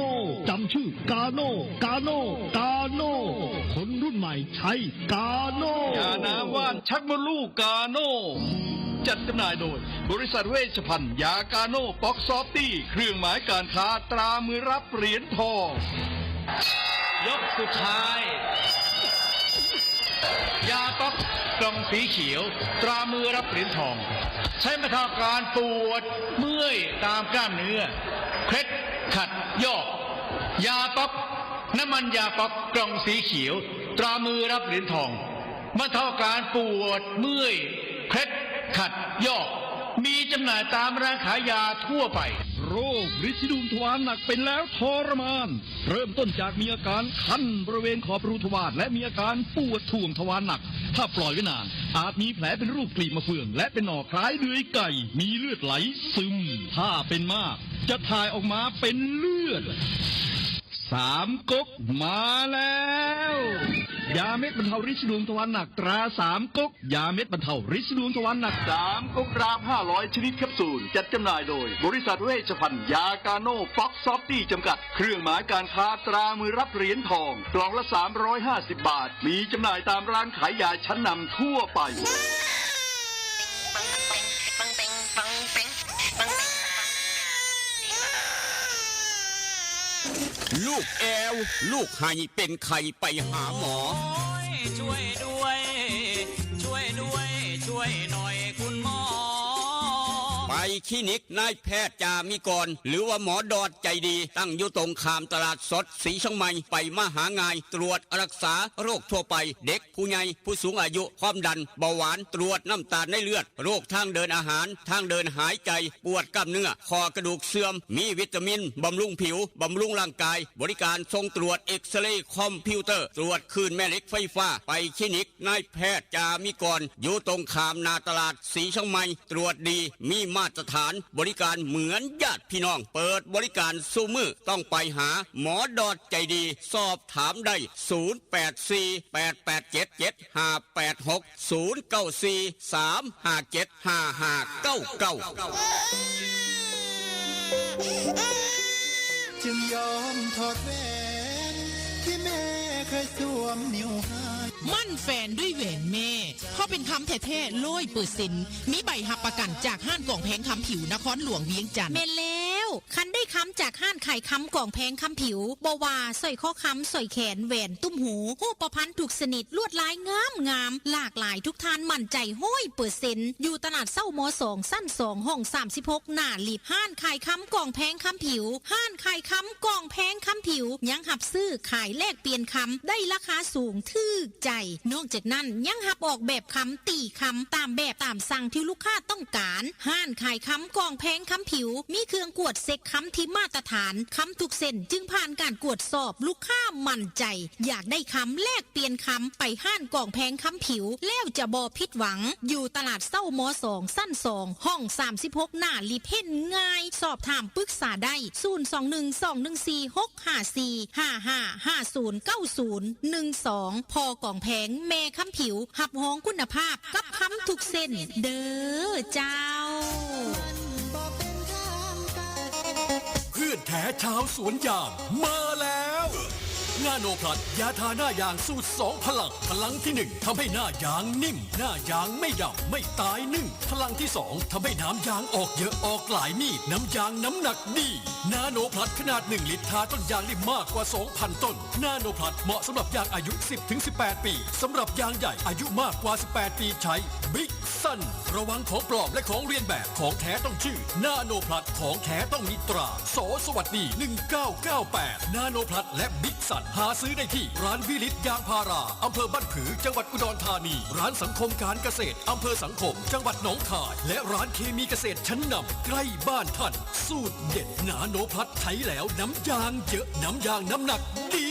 ຈຳຊື່ ກາໂນ ກາໂນ ກາໂນ ຄົນລຸ້ນໃໝ່ໃຊ້ກາໂນ. ຢານ້ຳຫວ່ານຊັກມົດລູກກາໂນ ຈັດຈຳໜ່າຍໂດຍ ບໍລິສັດເວຊພັນຢາກາໂນ ປັອກຊອບຕີ້ ເຄື່ອງໝາຍການຄ້າຕາມືຮັບຫຼຽນທອງ. ຍົກສຸດທ້າຍ ຢາປັອກກ່ອງສີຂຽວ ຕາມືຮັບຫຼຽນທອງ ໃຊ້ບັນເທົາອາການປວດເມື່ອຍຕາມກ້າມເນື້ອ ເຄັດຂັດ ຢອກ. ຢາປັອກ ນ້ຳມັນຢາປັອກກ່ອງສີຂຽວ ຕາມືຮັບຫຼຽນທອງ ບັນເທົາອາການປວດເມື່ອຍ ເຄັດຂັດ ຢອກ. ມີຈຳໜ່າຍຕາມຮ້ານຂາຍຢາທົ່ວໄປ. ໂລກລິດຊິດວງທວານໜັກເປັນແລ້ວທໍລະມານ ເລີ່ມຕົ້ນຈາກມີອາການຄັນບໍລິເວນຂອບຮູທວານ ແລະ ມີອາການປວດຖ່ວງທວານໜັກ. ຖ້າປ່ອຍໄວ້ນານ ອາດມີແຜເປັນຮູບກລີບມະເຟືອງ ແລະ ເປັນໜໍ່ຄ້າຍເດືອຍໄກ່ ມີເລືອດໄຫຼຊຶມ. ຖ້າເປັນມາກ ຈະຖ່າຍອອກມາເປັນເລືອດ. ສາມກົກມາແລ້ວ ຢາເມັດບັນເທົາລິດຊິດວງທວານໜັກຕາສາມກົກ ຢາເມັດບັນເທົາລິດຊິດວງທວານໜັກ ສາມກົກ ກຣາມຫ້າຮ້ອຍ ຊະນິດແຄັບຊູນ ຈັດຈຳໜ່າຍໂດຍ ບໍລິສັດເວຊພັນຢາກາໂນ ປັອກຊອບຕີ້ ຈຳກັດ. ເຄື່ອງໝາຍການຄ້າຕາມືຮັບຫຼຽນທອງ ກ່ອງລະສາມຮ້ອຍຫ້າສິບບາດ ມີຈຳໜ່າຍຕາມຮ້ານຂາຍຢາຊັ້ນນຳທົ່ວໄປ. ລູກແອວ ລູກໄຫ້ ເປັນໄຂ້ໄປຫາໝໍ. ໂອ້ຍ ຊ່ວຍດ້ວຍ ຊ່ວຍດ້ວຍ ຊ່ວຍໜ້ອຍຄຸນໝໍ. ໄປຄລີນິກນາຍແພດຈາມີກອນ ຫຼືວ່າໝໍດອດໃຈດີ ຕັ້ງຢູ່ຕົງຂ້າມຕະຫຼາດສົດສີຊຽງໃໝ່. ໄປມາຫາງ່າຍ ຕວດຮັກສາໂລກທົ່ວໄປ ເດັກ ຜູ້ໃຫຍ່ ຜູ້ສູງອາຍຸ ຄວາມດັນ ເບົາຫວານ ຕວດນ້ຳຕານໃນເລືອດ ໂລກທາງເດີນອາຫານ ທາງເດີນຫາຍໃຈ ປວດກ້າມເນື້ອ ຂໍ້ກະດູກເສື່ອມ ມີວິຕາມິນ ບຳລຸງຜິວ ບຳລຸງຮ່າງກາຍ ບໍລິການສົ່ງຕວດເອັກສະເຣຄອມພິວເຕີ ຕວດຄື້ນແມ່ເຫຼັກໄຟຟ້າ. ໄປຄລີນິກນາຍແພດຈາມີກອນ ຢູ່ຕົງຂ້າມໜ້າຕະຫຼາດສີຊຽງໃໝ່ ຕວດດີ ມີມາດຕະຖານ ບໍລິການເໝືອນຍາດພີ່ນ້ອງ ເປີດບໍລິການສູ່ມື້ ຕ້ອງໄປຫາໝໍດອດໃຈດີ. ສອບຖາມໄດ້ ສູນແປດສີ່ ແປດແປດເຈັດ ເຈັດຫ້າແປດຫົກ ສູນເກົ້າສີ່ ສາມຫ້າເຈັດ ຫ້າຫ້າເກົ້າເກົ້າ. ຈຶ່ງຍອມຖອດແຫວນທີ່ແມ່ເຄີຍສວມນິ້ວໃຫ້. ໝັ້ນແຟນດ້ວຍແຫວນແມ່ ເພາະເປັນຄຳແທ້ໆ ຮ້ອຍເປີເຊັນ ມີໃບຮັບປະກັນຈາກຮ້ານກອງແພງຄຳຜິວ ນະຄອນຫຼວງວຽງຈັນ. ແມ່ນແລ້ວ. ຄັນໄດ້ຄຳຈາກຮ້ານຂາຍຄຳກອງແພງຄຳຜິວ, ບໍ່ວ່າສ້ອຍຄໍຄຳ, ສ້ອຍແຂນ, ແຫວນ, ຕຸ້ມຫູ, ຮູບປະພັນທຸກຊະນິດ, ລວດລາຍງາມໆ, ຫຼາກຫຼາຍ, ທຸກທ່ານໝັ້ນໃຈຮ້ອຍເປີເຊັນ. ຢູ່ຕະຫຼາດເຊົ້າ ມສອງ ຊັ້ນສອງ ຫ້ອງສາມສິບຫົກ ໜ້າລິບ. ຮ້ານຂາຍຄຳກອງແພງຄຳຜິວ. ຮ້ານຂາຍຄຳກອງແພງຄຳຜິວ ຍັງຮັບຊື້ຂາຍແລກປ່ຽນຄຳ ໄດ້ລາຄາສູງ ຖືກໃຈ. ນອກຈາກນັ້ນ ຍັງຮັບອອກແບບຄຳ, ຕີຄຳຕາມແບບຕາມສັ່ງທີ່ລູກຄ້າຕ້ອງການ. ຮ້ານຂາຍຄຳກອງແພງຄຳຜິວ ມີເຄື່ອງກວດເຊັກຄຳທີ່ມາດຕະຖານ, ຄຳທຸກເສັ້ນຈຶ່ງຜ່ານການກວດສອບ, ລູກຄ້າໝັ້ນໃຈ. ຢາກໄດ້ຄຳ ແລກປ່ຽນຄຳ ໄປຮ້ານກອງແພງຄຳຜິວ ແລ້ວຈະບໍ່ຜິດຫວັງ. ຢູ່ຕະຫຼາດເຊົ້າ ມສອງ ຊັ້ນສອງ ຫ້ອງສາມສິບຫົກ ໜ້າລິບ. ເຫັນງ່າຍ, ສອບຖາມປຶກສາໄດ້ ສູນສອງໜຶ່ງ ສອງໜຶ່ງສີ່ ຫົກ ຫ້າສີ່ ຫ້າຫ້າ ຫ້າສູນ ເກົ້າສູນ ໜຶ່ງສອງ. ພໍ່ກອງແພງ ແມ່ຄຳຜິວ ຮັບຮອງຄຸນນະພາບກັບຄຳທຸກເສັ້ນເດີເຈົ້າ. ເພື່ອນແທ້ຊາວສວນຢາງມາແລ້ວ ນາໂນພລັສ ຢາທາໜ້າຢາງສູດສອງພະລັງ. ພະລັງທີໜຶ່ງ ທຳໃຫ້ໜ້າຢາງນິ້ມ, ໜ້າຢາງໄມ່ດຳ, ໄມ່ຕາຍໜຶ່ງ. ພະລັງທີສອງ ທຳໃຫ້ນ້ຳຢາງອອກເຍີະ, ອອກຫຼາຍມີດ, ນ້ຳຢາງນ້ຳໜັກດີ. ນາໂນພລັສ ຂະໜາດໜຶ່ງລິດ ທາຕົ້ນຢາງໄດ້ມາກກວ່າສອງພັນຕົ້ນ. ນາໂນພລັສ ເໝາະສຳລັບຢາງອາຍຸສິບເຖິງສິບແປດປີ. ສຳລັບຢາງໃຫຍ່ອາຍຸມາກກວ່າສິບແປດປີ ໃຊ້ Big Sun. ລະວັງຂອງປອມ ແລະ ຂອງລຽນແບບ, ຂອງແທ້ຕ້ອງຊື່. ນາໂນພລັສ ຂອງແທ້ຕ້ອງມີຕາ ສ ສະຫວັດດີ ໜຶ່ງເກົ້າເກົ້າແປດ. ນາໂນພລັສ ແລະ Big Sun ຫາຊື້ໄດ້ທີ່ຮ້ານວິລິດຢາງພາລາ ອຳເພີບ້ານຜື ຈັງຫວັດອຸດອນທານີ, ຮ້ານສັງຄົມການກະເສດ ອຳເພີສັງຄົມ ຈັງຫວັດໜອງຄາຍ ແລະ ຮ້ານເຄມີກະເສດຊັ້ນນຳໃກ້ບ້ານທ່ານ. ສູດເດັດນາໂນພລັສ ໃຊ້ແລ້ວນ້ຳຢາງເຍີະ, ນ້ຳຢາງນ້ຳໜັກດີ.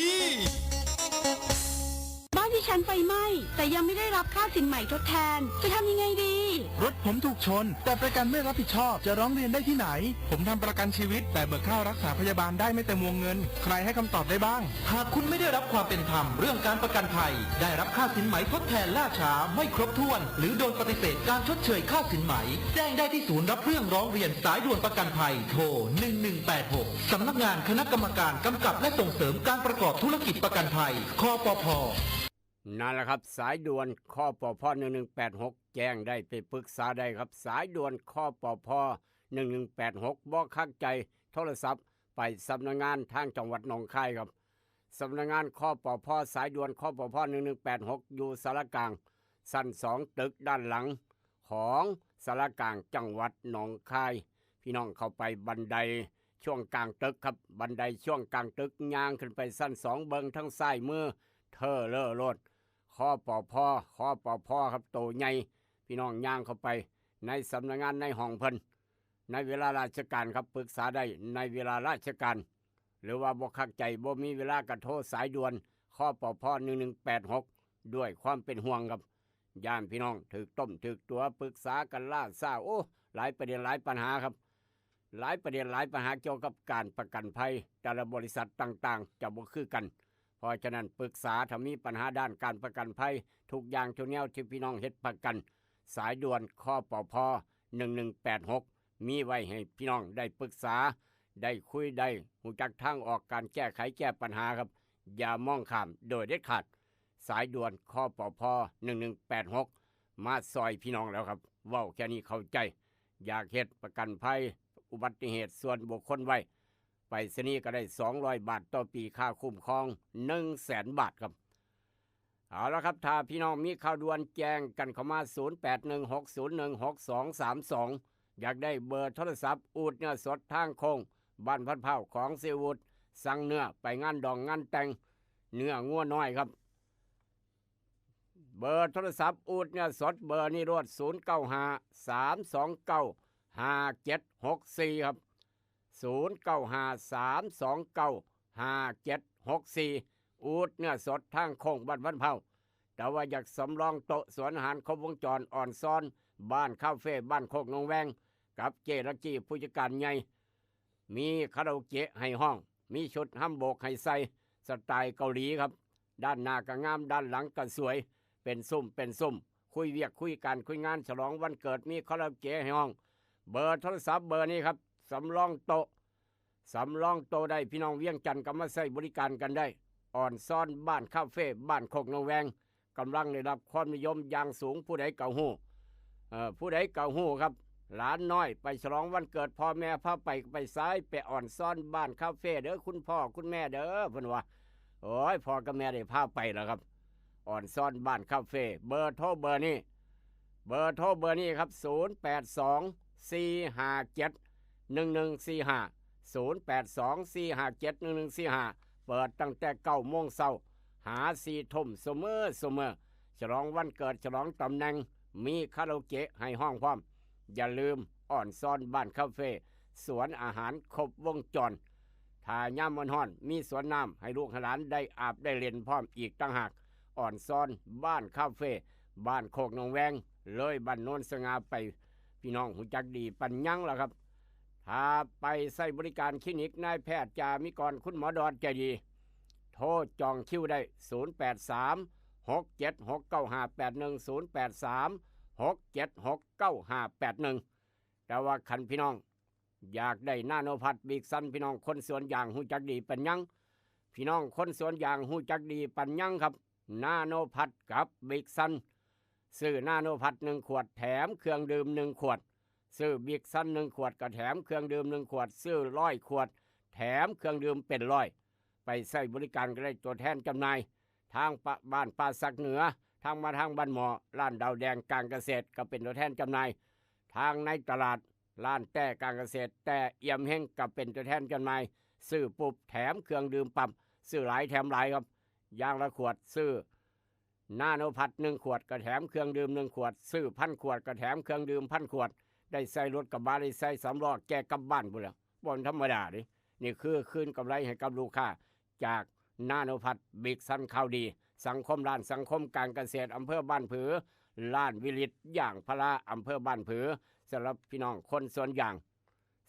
บ้านดิฉันไฟไหม้ แต่ยังไม่ได้รับค่าสินไหมทดแทน จะทำยังไงดี รถผมถูกชน แต่ประกันไม่รับผิดชอบ จะร้องเรียนได้ที่ไหน ผมทำประกันชีวิต แต่เบิกค่ารักษาพยาบาลได้ไม่เต็มวงเงิน ใครให้คำตอบได้บ้าง หากคุณไม่ได้รับความเป็นธรรมเรื่องการประกันภัย ได้รับค่าสินไหมทดแทนล่าช้า ไม่ครบถ้วน หรือโดนปฏิเสธการชดเชยค่าสินไหม แจ้งได้ที่ศูนย์รับเรื่องร้องเรียนสายด่วนประกันภัย โทร หนึ่งหนึ่งแปดหก สำนักงานคณะกรรมการกำกับและส่งเสริมการประกอบธุรกิจประกันภัย คปภ. นั่นแหละครับ สายด่วน คปภ หนึ่งหนึ่งแปดหก แจ้งได้ ไปปรึกษาได้ครับ สายด่วน คปภ หนึ่งหนึ่งแปดหก บ่คักใจ โทรศัพท์ไปสำนักงานทางจังหวัดหนองคายครับ สำนักงาน คปภ สายด่วน คปภ หนึ่งหนึ่งแปดหก อยู่ศาลากลาง ชั้นสอง ตึกด้านหลังของศาลากลางจังหวัดหนองคาย พี่น้องเข้าไปบันไดช่วงกลางตึกครับ บันไดช่วงกลางตึก ย่างขึ้นไปชั้นสอง เบิ่งทางซ้ายมือ เทอเลอโลด คปภ คปภ ครับ โตใหญ่ พี่น้องย่างเข้าไปในสำนักงานในห้องเพิ่น ในเวลาราชการครับ ปรึกษาได้ในเวลาราชการ หรือว่าบ่คักใจ บ่มีเวลา ก็โทรสายด่วน คปภ หนึ่งหนึ่งแปดหก ด้วยความเป็นห่วงครับ ย่านพี่น้องถืกต้มถืกตั๋ว ปรึกษากันล้าซ้า โอ้ หลายประเด็นหลายปัญหาครับ หลายประเด็นหลายปัญหาเกี่ยวกับการประกันภัย แต่ละบริษัทต่างๆ จะบ่คือกัน เพราะฉะนั้นปรึกษา ถ้ามีปัญหาด้านการประกันภัย ทุกอย่างทุกแนวที่พี่น้องเฮ็ดประกัน สายด่วน คปภ หนึ่งหนึ่งแปดหก มีไว้ให้พี่น้องได้ปรึกษา ได้คุย ได้ฮู้จักทางออก การแก้ไขแก้ปัญหาครับ อย่ามองข้ามโดยเด็ดขาด สายด่วน คปภ หนึ่งหนึ่งแปดหก มาซ่อยพี่น้องแล้วครับ เว้าแค่นี้เข้าใจ อยากเฮ็ดประกันภัยอุบัติเหตุส่วนบุคคลไว้ ไปรษณีย์ก็ได้สองร้อยบาทต่อปี ค่าคุ้มครองหนึ่งแสนบาทครับ เอาละครับ ถ้าพี่น้องมีข่าวด่วนแจ้งกันเข้ามา ศูนย์แปดหนึ่ง หกศูนย์หนึ่ง หกสองสามสอง อยากได้เบอร์โทรศัพท์ อูฐเนื้อสดทางโค้งบ้านพันธุ์พร้าวของเสียอูฐ สั่งเนื้อไปงานดองงานแต่ง เนื้องัวน้อยครับ เบอร์โทรศัพท์ อูฐเนื้อสด เบอร์นี้โลด ศูนย์เก้าห้า สามสองเก้า ห้าเจ็ดหกสี่ ครับ ศูนย์เก้าห้า สามสองเก้า ห้าเจ็ดหกสี่ อูฐเนื้อสดทางโค้งบ้านพันธุ์พร้าว แต่ว่าอยากสำรองโต๊ะสวนอาหารครบวงจร ออนซอน บ้านคาเฟ่ บ้านโคกหนองแวง กับเจ๊ลักกี้ผู้จัดการใหญ่ มีคาราโอเกะให้ฮ้อง มีชุดฮัมโบกให้ใส่ สไตล์เกาหลีครับ ด้านหน้าก็งาม ด้านหลังก็สวย เป็นซุ่มเป็นซุ่ม คุยเวียกคุยการคุยงาน ฉลองวันเกิด มีคาราโอเกะให้ฮ้อง เบอร์โทรศัพท์เบอร์นี้ครับ สำรองโต๊ะ สำรองโต๊ะได้ พี่น้องเวียงจันทน์ก็มาใช้บริการกันได้ ออนซอน บ้านคาเฟ่ บ้านโคกหนองแวง กำลังได้รับความนิยมอย่างสูง ผู้ใดก็ฮู้ เอ่อ ผู้ใดก็ฮู้ครับ ຫຼານນ້ອຍໄປສະຫຼອງວັນເກີດພໍ່ແມ່ພາໄປ ກໍໄປຊາຍ ໄປອ່ອນຊອນບ້ານຄາເຟເດີ ຄຸນພໍ່ຄຸນແມ່ເດີ ເພິ່ນວ່າ. ໂອ້ຍ ພໍ່ກັບແມ່ໄດ້ພາໄປແລ້ວຄັບ ອ່ອນຊອນບ້ານຄາເຟ. ເບີໂທເບີນີ້ ເບີໂທເບີນີ້ຄັບ ສູນແປດສອງ ສີ່ຫ້າເຈັດ ໜຶ່ງໜຶ່ງສີ່ຫ້າ ສູນແປດສອງ ສີ່ຫ້າເຈັດ ໜຶ່ງໜຶ່ງສີ່ຫ້າ ເປີດຕັ້ງແຕ່ເກົ້າໂມງເຊົ້າ ຫາສີ່ທຸ່ມ ຊຸມມື້ ຊຸມມື້. ສະຫຼອງວັນເກີດ ສະຫຼອງຕຳແໜ່ງ ມີຄາຣາໂອເກະໃຫ້ຮ້ອງພ້ອມ. ຢ່າລືມ ອ່ອນຊອນບ້ານຄາເຟ ສວນອາຫານຄົບວົງຈອນ. ຖ້າຍາມມັນຮ້ອນ ມີສວນນ້ຳໃຫ້ລູກໃຫ້ຫຼານໄດ້ອາບໄດ້ຫຼິ້ນພ້ອມອີກຕ່າງຫາກ. ອ່ອນຊອນບ້ານຄາເຟ ບ້ານໂຄກໜອງແວງ ເລີຍບ້ານໂນນສະຫງ່າໄປ ພີ່ນ້ອງຮູ້ຈັກດີປານຍັງລະຄັບ. ຖ້າໄປໃຊ້ບໍລິການຄລີນິກນາຍແພດຈາມີກອນ ຄຸນໝໍດອດໃຈດີ ໂທຈອງຄິວໄດ້ ສູນແປດສາມ ຫົກເຈັດຫົກ ເກົ້າຫ້າແປດໜຶ່ງ ສູນແປດສາມ ຫົກເຈັດຫົກ ເກົ້າຫ້າແປດໜຶ່ງ. ແຕ່ວ່າຄັນພີ່ນ້ອງຢາກໄດ້ນາໂນພັດ ບິກຊັນ ພີ່ນ້ອງຄົນສວນຢາງຮູ້ຈັກດີປານຍັງ ພີ່ນ້ອງຄົນສວນຢາງຮູ້ຈັກດີປານຍັງຄັບ. ນາໂນພັດກັບບິກຊັນ ຊື້ນາໂນພັດໜຶ່ງຂວດ ແຖມເຄື່ອງດື່ມໜຶ່ງຂວດ, ຊື້ບິກຊັນໜຶ່ງຂວດ ກໍແຖມເຄື່ອງດື່ມໜຶ່ງຂວດ, ຊື້ຮ້ອຍຂວດ ແຖມເຄື່ອງດື່ມເປັນຮ້ອຍ. ໄປໃຊ້ບໍລິການກໍໄດ້ ຕົວແທນຈຳໜ່າຍທາງປະ ບ້ານປ່າສັກເໜືອ, ທາງມາທາງບ້ານໝໍ້, ຮ້ານດາວແດງການກະເສດ ກໍເປັນຕົວແທນຈຳໜ່າຍ, ທາງໃນຕະຫຼາດ ຮ້ານແຕ້ການກະເສດ ແຕ້ອຽມເຮັງ ກໍເປັນຕົວແທນຈຳໜ່າຍ, ຊື້ປຸບແຖມເຄື່ອງດື່ມປຳ, ຊື້ຫຼາຍແຖມຫຼາຍຄັບ. ຢ່າງລະຂວດ ຊື້ນາໂນພັດໜຶ່ງຂວດ ກໍແຖມເຄື່ອງດື່ມໜຶ່ງຂວດ, ຊື້ພັນຂວດ ກໍແຖມເຄື່ອງດື່ມພັນຂວດ, ໄດ້ໃສ່ລົດກະບະ ໄດ້ໃສ່ສາມລໍ້ແກ່ກັບບ້ານພຸ້ນແຫຼະ. ບໍ່ທຳມະດາເດ້. ນີ້ຄືຄືນກຳໄລໃຫ້ກັບລູກຄ້າ ຈາກນາໂນພັດ ບິກຊັນ ຂ່າວດີ. ສັງຄົມ ຮ້ານສັງຄົມການກະເສດ ອຳເພີບ້ານຜື, ຮ້ານວິລິດຢາງພາລາ ອຳເພີບ້ານຜື. ສຳລັບພີ່ນ້ອງຄົນສວນຢາງ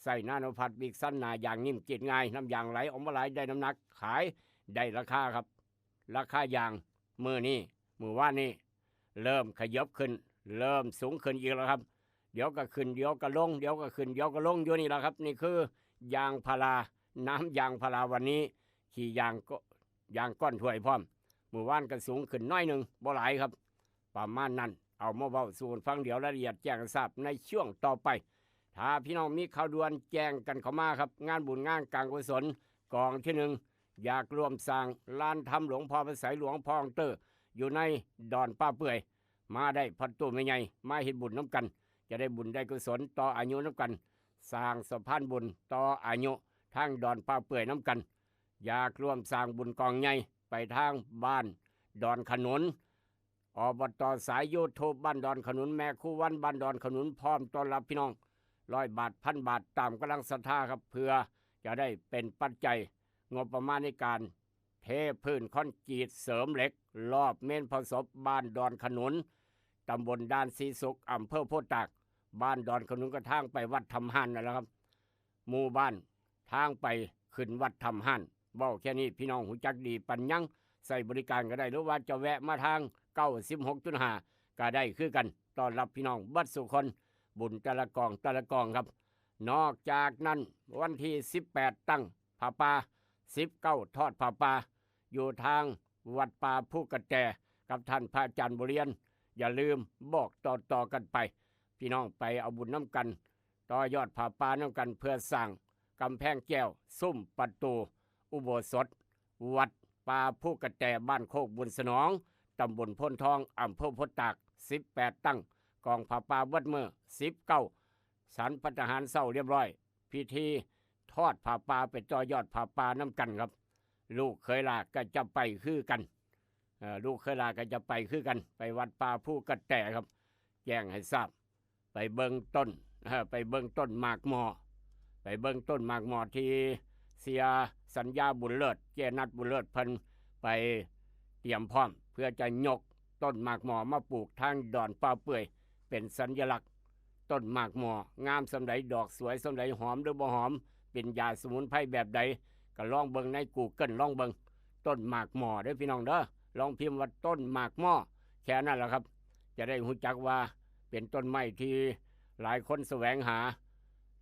ໃຊ້ນາໂນພັດ ບິກຊັນ ໜ້າຢາງຍິ້ມ ກຣີດງ່າຍ, ນ້ຳຢາງໄຫຼອອກມາຫຼາຍ, ໄດ້ນ້ຳໜັກ, ຂາຍໄດ້ລາຄາຄັບ. ລາຄາຢາງມື້ນີ້ ມື້ວານນີ້ ເລີ່ມຂະຫຍັບຂຶ້ນ, ເລີ່ມສູງຂຶ້ນອີກແລ້ວຄັບ. ດຽວກໍຂຶ້ນ ດຽວກໍລົງ, ດຽວກໍຂຶ້ນ ດຽວກໍລົງຢູ່ນີ້ລະຄັບ. ນີ້ຄືຢາງພາລາ, ນ້ຳຢາງພາລາວັນນີ້ ຂີ້ຢາງກໍ ຢາງກ້ອນຖ້ວຍພ້ອມ. ມື້ວານກໍສູງຂຶ້ນໜ້ອຍໜຶ່ງ, ບໍ່ຫຼາຍຄັບ. ປະມານນັ້ນ ເອົາມາເວົ້າສູ່ກັນຟັງ, ດຽວລາຍລະອຽດແຈ້ງໃຫ້ຊາບໃນຊ່ວງຕໍ່ໄປ. ຖ້າພີ່ນ້ອງມີຂ່າວດ່ວນແຈ້ງກັນເຂົ້າມາຄັບ. ງານບຸນງານການກຸສົນກອງທີໜຶ່ງ ຢາກຮ່ວມສ້າງລານທຳຫຼວງພໍ່ພະໃສ ຫຼວງພໍ່ອອງເຕີ ຢູ່ໃນດອນປ່າເປື່ອຍ. ມາໄດ້ພໍ່ຕູ້ແມ່ໃຫຍ່ ມາເຮັດບຸນນຳກັນ, ຈະໄດ້ບຸນໄດ້ກຸສົນ ຕໍ່ອາຍຸນຳກັນ, ສ້າງສະພານບຸນຕໍ່ອາຍຸທາງດອນປ່າເປື່ອຍນຳກັນ. ຢາກຮ່ວມສ້າງບຸນກອງໃຫຍ່ໄປທາງບ້ານດອນຂະໜູນ, ອບຕ ສາຍ YouTube ບ້ານດອນຂະໜູນ, ແມ່ຄູວັນ ບ້ານດອນຂະໜູນ ພ້ອມຕ້ອນຮັບພີ່ນ້ອງ ຮ້ອຍບາດ ພັນບາດ ຕາມກຳລັງສັດທາຄັບ, ເພື່ອຈະໄດ້ເປັນປັດໄຈງົບປະມານໃນການເທພື້ນຄອນກຣີດ ເສີມເຫຼັກ ລອບເມນເຜົາສົບ ບ້ານດອນຂະໜູນ ຕຳບົນດ່ານສີສຸກ ອຳເພີໂພຕາກ. ບ້ານດອນຂະໜູນກໍທາງໄປວັດຖ້ຳຮ້ານນັ້ນແຫຼະຄັບ. ໝູ່ບ້ານທາງໄປຂຶ້ນວັດຖ້ຳຮ້ານ. ເວົ້າແຄ່ນີ້ ພີ່ນ້ອງຮູ້ຈັກດີປານຍັງ, ໃຊ້ບໍລິການກໍໄດ້ ຫຼືວ່າຈະແວະມາທາງເກົ້າສິບຫົກຈຸດຫ້າກໍໄດ້ຄືກັນ. ຕ້ອນຮັບພີ່ນ້ອງເບິດສູ່ຄົນ, ບຸນແຕ່ລະກອງ ແຕ່ລະກອງຄັບ. ນອກຈາກນັ້ນ ວັນທີສິບແປດຕັ້ງຜ້າປ່າ, ສິບເກົ້າທອດຜ້າປ່າ ຢູ່ທາງວັດປ່າພູກະແຕ ກັບທ່ານພະອາຈານບົວລຽນ. ຢ່າລືມບອກຕໍ່ໆກັນໄປ, ພີ່ນ້ອງໄປເອົາບຸນນຳກັນ, ຕໍ່ຍອດຜ້າປ່ານຳກັນ ເພື່ອສ້າງກຳແພງແກ້ວ, ຊຸມປະຕູອຸໂບສົດ ວັດປ່າພູກະແຕ ບ້ານໂຄກບຸນສະໜອງ ຕຳບົນໂພນທອງ ອຳເພີໂພນຕາກ. ສິບແປດຕັ້ງກອງຜ້າປ່າເບິດມື້. ສິບເກົ້າ ສັນພັດຕາຫານເຊົ້າລຽບຮ້ອຍ, ພິທີທອດຜ້າປ່າ ໄປຕໍ່ຍອດຜ້າປ່ານຳກັນຄັບ. ລູກເຂີຍຫຼ້າກໍຈະໄປຄືກັນ, ເອີ ລູກເຂີຍຫຼ້າກໍຈະໄປຄືກັນ, ໄປວັດປ່າພູກະແຕຄັບ. ແຈ້ງໃຫ້ຊາບ, ໄປເບິ່ງຕົ້ນ ເອີ ໄປເບິ່ງຕົ້ນໝາກໝໍ້, ໄປເບິ່ງຕົ້ນໝາກໝໍ້ທີ່ເສຍສັນຍາບຸນເລີດ, ເຈ້ຍນັດບຸນເລີດ ເພິ່ນໄປຕຽມພ້ອມ ເພື່ອຈະຍົກຕົ້ນໝາກໝໍ້ມາປູກທາງດອນປ່າເປື່ອຍ ເປັນສັນຍະລັກ. ຕົ້ນໝາກໝໍ້ງາມສ່ຳໃດ, ດອກສວຍສ່ຳໃດ, ຫອມຫຼືບໍ່ຫອມ, ເປັນຢາສະໝຸນໄພແບບໃດ, ກໍລອງເບິ່ງໃນ Google ລອງເບິ່ງ. ຕົ້ນໝາກໝໍ້ເດີພີ່ນ້ອງເດີ, ລອງພິມວ່າຕົ້ນໝາກໝໍ້ ແຄ່ນັ້ນລະຄັບ, ຈະໄດ້ຮູ້ຈັກວ່າເປັນຕົ້ນໄມ້ທີ່ຫຼາຍຄົນສະແຫວງຫາ.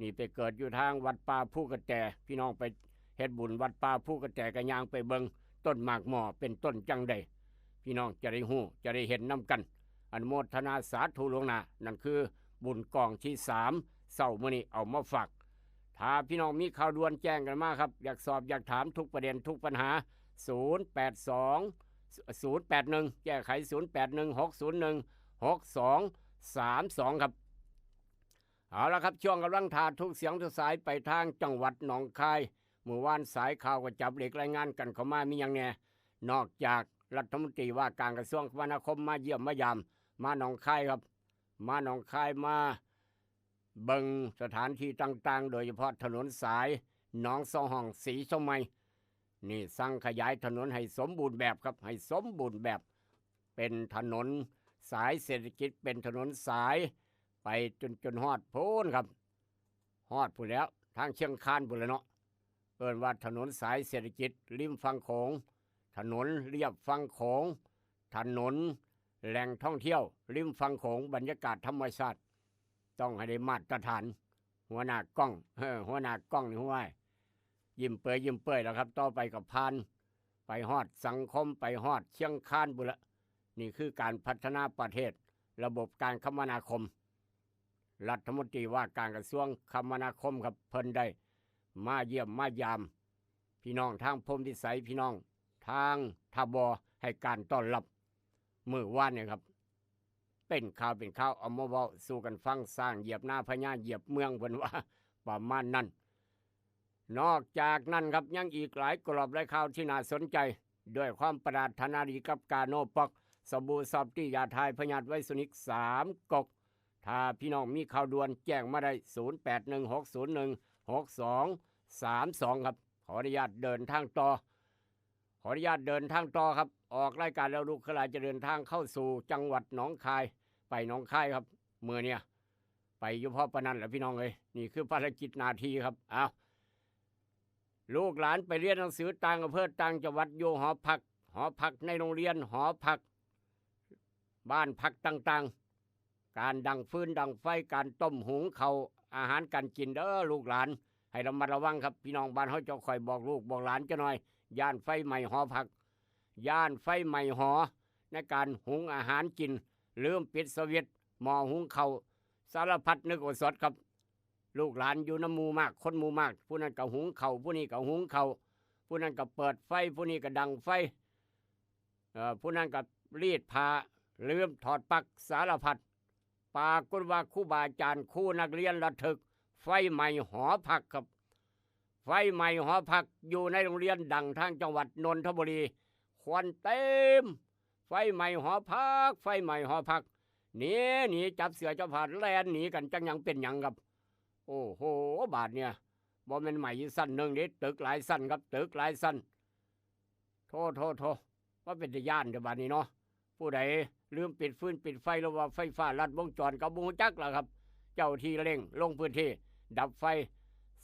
ນີ້ໄປເກີດຢູ່ທາງວັດປ່າພູກະແຕ, ພີ່ນ້ອງໄປເຮັດບຸນວັດປ່າພູກະແຕ ກໍຍ່າງໄປເບິ່ງຕົ້ນໝາກໝໍ້ເປັນຕົ້ນຈັ່ງໃດ, ພີ່ນ້ອງຈະໄດ້ຮູ້ ຈະໄດ້ເຫັນນຳກັນ. ອະນຸໂມທະນາສາທຸລ່ວງໜ້າ. ນັ້ນຄື ບຸນກ້ອງທີສາມ ເຊົ້າມື້ນີ້ເອົາມາຝາກ. ຖ້າພີ່ນ້ອງມີຂ່າວດ່ວນແຈ້ງກັນມາຄັບ, ຢາກສອບຢາກຖາມທຸກປະເດັນທຸກບັນຫາ ສູນແປດສອງ ສູນແປດໜຶ່ງ ແກ້ໄຂ ສູນແປດໜຶ່ງ ຫົກສູນໜຶ່ງ ຫົກສອງສາມສອງ ຄັບ. ເອົາລະຄັບ, ຊ່ວງກຳລັງຖ້າທຸກສຽງທຸກສາຍໄປທາງຈັງຫວັດໜອງຄາຍ. ມື້ວານສາຍຂ່າວກໍຈັບເລກລາຍງານກັນເຂົ້າມາ ມີຫຍັງແດ່? ນອກຈາກລັດຖະມົນຕີວ່າການກະຊວງຄະມະນາຄົມມາຢ້ຽມມາຢາມ ມາໜອງຄາຍຄັບ, ມາໜອງຄາຍ ມາເບິ່ງສະຖານທີ່ຕ່າງໆ ໂດຍສະເພາະຖະໜົນສາຍໜອງສອງຫ້ອງ ສີຊອງໄມ ນີ້ ສັ່ງຂະຫຍາຍຖະໜົນໃຫ້ສົມບູນແບບຄັບ, ໃຫ້ສົມບູນແບບ ເປັນຖະໜົນສາຍເສດຖະກິດ, ເປັນຖະໜົນສາຍໄປຈົນ ຈົນຮອດພຸ້ນຄັບ, ຮອດພຸ້ນແລ້ວ, ທາງຊຽງຄານພຸ້ນແຫຼະເນາະ. ເອີ້ນວ່າຖະໜົນສາຍເສດຖະກິດລິມຝັ່ງໂຂງ, ຖະໜົນລຽບຝັ່ງໂຂງ, ຖະໜົນແຫຼ່ງທ່ອງທ່ຽວລິມຝັ່ງໂຂງ, ບັນຍາກາດທຳມະຊາດ ຕ້ອງໃຫ້ໄດ້ມາດຕະຖານ. ຫົວໜ້າກ້ອງ ເອີ ຫົວໜ້າກ້ອງນີ້ ຫ້ວຍ ຍິ້ມເປີຍຍິ້ມເປີຍແລ້ວຄັບ. ຕໍ່ໄປກໍຜ່ານໄປຮອດສັງຄົມ, ໄປຮອດຊຽງຄານພຸ້ນລະ. ນີ້ຄືການພັດທະນາປະເທດ, ລະບົບການຄະມະນາຄົມ. ລັດຖະມົນຕີວ່າການກະຊວງຄະມະນາຄົມຄັບ, ເພິ່ນໄດ້ມາຢ້ຽມມາຢາມ ພີ່ນ້ອງທາງພົມພິໄສ, ພີ່ນ້ອງທາງທ່າບໍ່ ໃຫ້ການຕ້ອນຮັບມື້ວານນີ້ຄັບ. ເປັນຂ່າວເປັນຄາວ ເອົາມາເວົ້າສູ່ກັນຟັງ, ຊ້າງຢຽບນາ ພະຍາຢຽບເມືອງ ເພິ່ນວ່າປະມານນັ້ນ. ນອກຈາກນັ້ນຄັບ ຍັງອີກຫຼາຍກະລອບຫຼາຍຂ່າວທີ່ໜ້າສົນໃຈ. ດ້ວຍຄວາມປະລາດຖະໜາດີກັບກາໂນປັອກ ສະບູຊອບຕີ້ ຢາຖ່າຍພະຍາດໄວຊູນິກສາມກົກ. ຖ້າພີ່ນ້ອງມີຂ່າວດ່ວນແຈ້ງມາໄດ້ ສູນແປດໜຶ່ງ ຫົກສູນໜຶ່ງ ຫົກສອງສາມສອງ ຄັບ. ຂໍອະນຸຍາດເດີນທາງຕໍ່, ຂໍອະນຸຍາດເດີນທາງຕໍ່ຄັບ. ອອກລາຍການແລ້ວ ລູກເຂືອຫຼາຍຈະເດີນທາງເຂົ້າສູ່ຈັງຫວັດໜອງຄາຍ, ໄປໜອງຄາຍຄັບ. ມື້ນີ້ໄປຢູ່ພໍປານນັ້ນແຫຼະ ພີ່ນ້ອງເອີຍ. ນີ້ຄືພາລະກິດໜ້າທີ່ຄັບ. ເອົາ ລູກຫຼານໄປຮຽນໜັງສືຕ່າງອຳເພີຕ່າງຈັງຫວັດ ຢູ່ຫໍພັກ, ຫໍພັກໃນໂລງຮຽນ, ຫໍພັກ, ບ້ານພັກຕ່າງໆ, ການດັງຟືນດັງໄຟ, ການຕົ້ມຫຸງເຂົ້າ, ອາຫານການກິນເດີລູກຫຼານ, ໃຫ້ລະມັດລະວັງຄັບ. ພີ່ນ້ອງບ້ານເຮົາເຈົ້າ ຂ້ອຍບອກລູກບອກຫຼານຈັກໜ່ອຍ, ຢ້ານໄຟໄໝ້ຫໍພັກ, ຢ້ານໄຟໄໝ້ຫໍໃນການຫຸງອາຫານກິນ, ລືມປິດສະວິດໝໍ້ຫຸງເຂົ້າ, ສາລະພັດນຶກບໍ່ສົດຄັບ. ລູກຫຼານຢູ່ນຳໝູ່ມາກ, ຄົນໝູ່ມາກ, ຜູ້ນັ້ນກໍຫຸງເຂົ້າ, ຜູ້ນີ້ກໍຫຸງເຂົ້າ, ຜູ້ນັ້ນກໍເປີດໄຟ, ຜູ້ນີ້ກໍດັງໄຟ, ເອີ ຜູ້ນັ້ນກໍລີດຜ້າ, ລືມຖອດປັກ, ສາລະພັດ. ປາກົດວ່າຄູບາອາຈານ, ຄູນັກຮຽນລະທຶກ, ໄຟໄໝ້ຫໍພັກຄັບ. ໄຟໄໝ້ຫໍພັກຢູ່ໃນໂລງຮຽນດັງທາງຈັງຫວັດນົນທະບູລີ, ຄວັນເຕັມ. ໄຟໄໝ້ຫໍພັກ, ໄຟໄໝ້ຫໍພັກ. ໜີ, ໜີ, ຈັບເສື້ອຈັບຜ້າ, ແລ່ນໜີກັນ, ຈັກຫຍັງເປັນຫຍັງຄັບ. ໂອ້ໂຫ ບາດເນີ້ຍ ບໍ່ແມ່ນໄໝ້ຢູ່ຊັ້ນໜຶ່ງເດ້, ຕຶກຫຼາຍຊັ້ນຄັບ, ຕຶກຫຼາຍຊັ້ນ. ໂທ້ ໂທ້ ໂທ້ ວ່າເປັນຕາຢ້ານແທ້ບາດນີ້ເນາະ. ຜູ້ໃດລືມປິດຟືນປິດໄຟ ຫຼືວ່າໄຟຟ້າລັດວົງຈອນກໍບໍ່ຮູ້ຈັກລະຄັບ. ເຈົ້າທີ່ເລັ່ງລົງພື້ນທີ່ດັບໄຟ,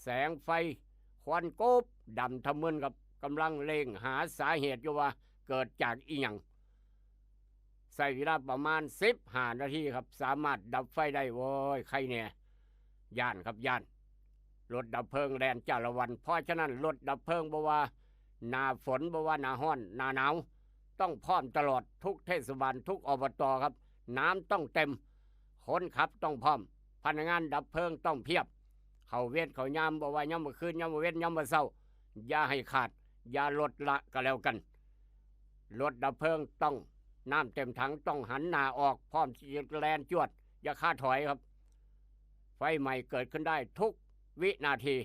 ແສງໄຟ ຄວັນກົບດຳທະມຶນຄັບ, ກຳລັງເລັ່ງຫາສາເຫດຢູ່ວ່າເກີດຈາກອີ່ຫຍັງ. ໃຊ້ເວລາປະມານສິບຫ້ານາທີຄັບ, ສາມາດດັບໄຟໄດ້. ໂອ້ຍ ໄຄແນ່. ຢ້ານຄັບ ຢ້ານ. ລົດດັບເພີງແລ່ນຈ້າລະວັນ. ເພາະສະນັ້ນ ລົດດັບເພີງ ບໍ່ວ່າໜ້າຝົນ, ບໍ່ວ່າໜ້າຮ້ອນ, ໜ້າໜາວ, ຕ້ອງພ້ອມຕະຫຼອດ ທຸກເທດສະບານ, ທຸກ ອບຕ ຄັບ. ນ້ຳຕ້ອງເຕັມ, ຄົນຂັບຕ້ອງພ້ອມ, ພະນັກງານດັບເພີງຕ້ອງພຽບ, ເຂົ້າເວນເຂົ້າຍາມ, ບໍ່ວ່າຍາມມື້ຄືນ, ຍາມມື້ເວັນ, ຍາມມື້ເຊົ້າ, ຢ່າໃຫ້ຂາດ, ຢ່າລົດລະກໍແລ້ວກັນ. ລົດດັບເພີງຕ້ອງ ນ້ຳເຕັມຖັງ, ຕ້ອງຫັນໜ້າອອກ, ພ້ອມທີ່ຈະແລ່ນຈວດ, ຢ່າຄາຖອຍຄັບ. ໄຟໄໝ້ເກີດຂຶ້ນໄດ້ທຸກວິນາທີ,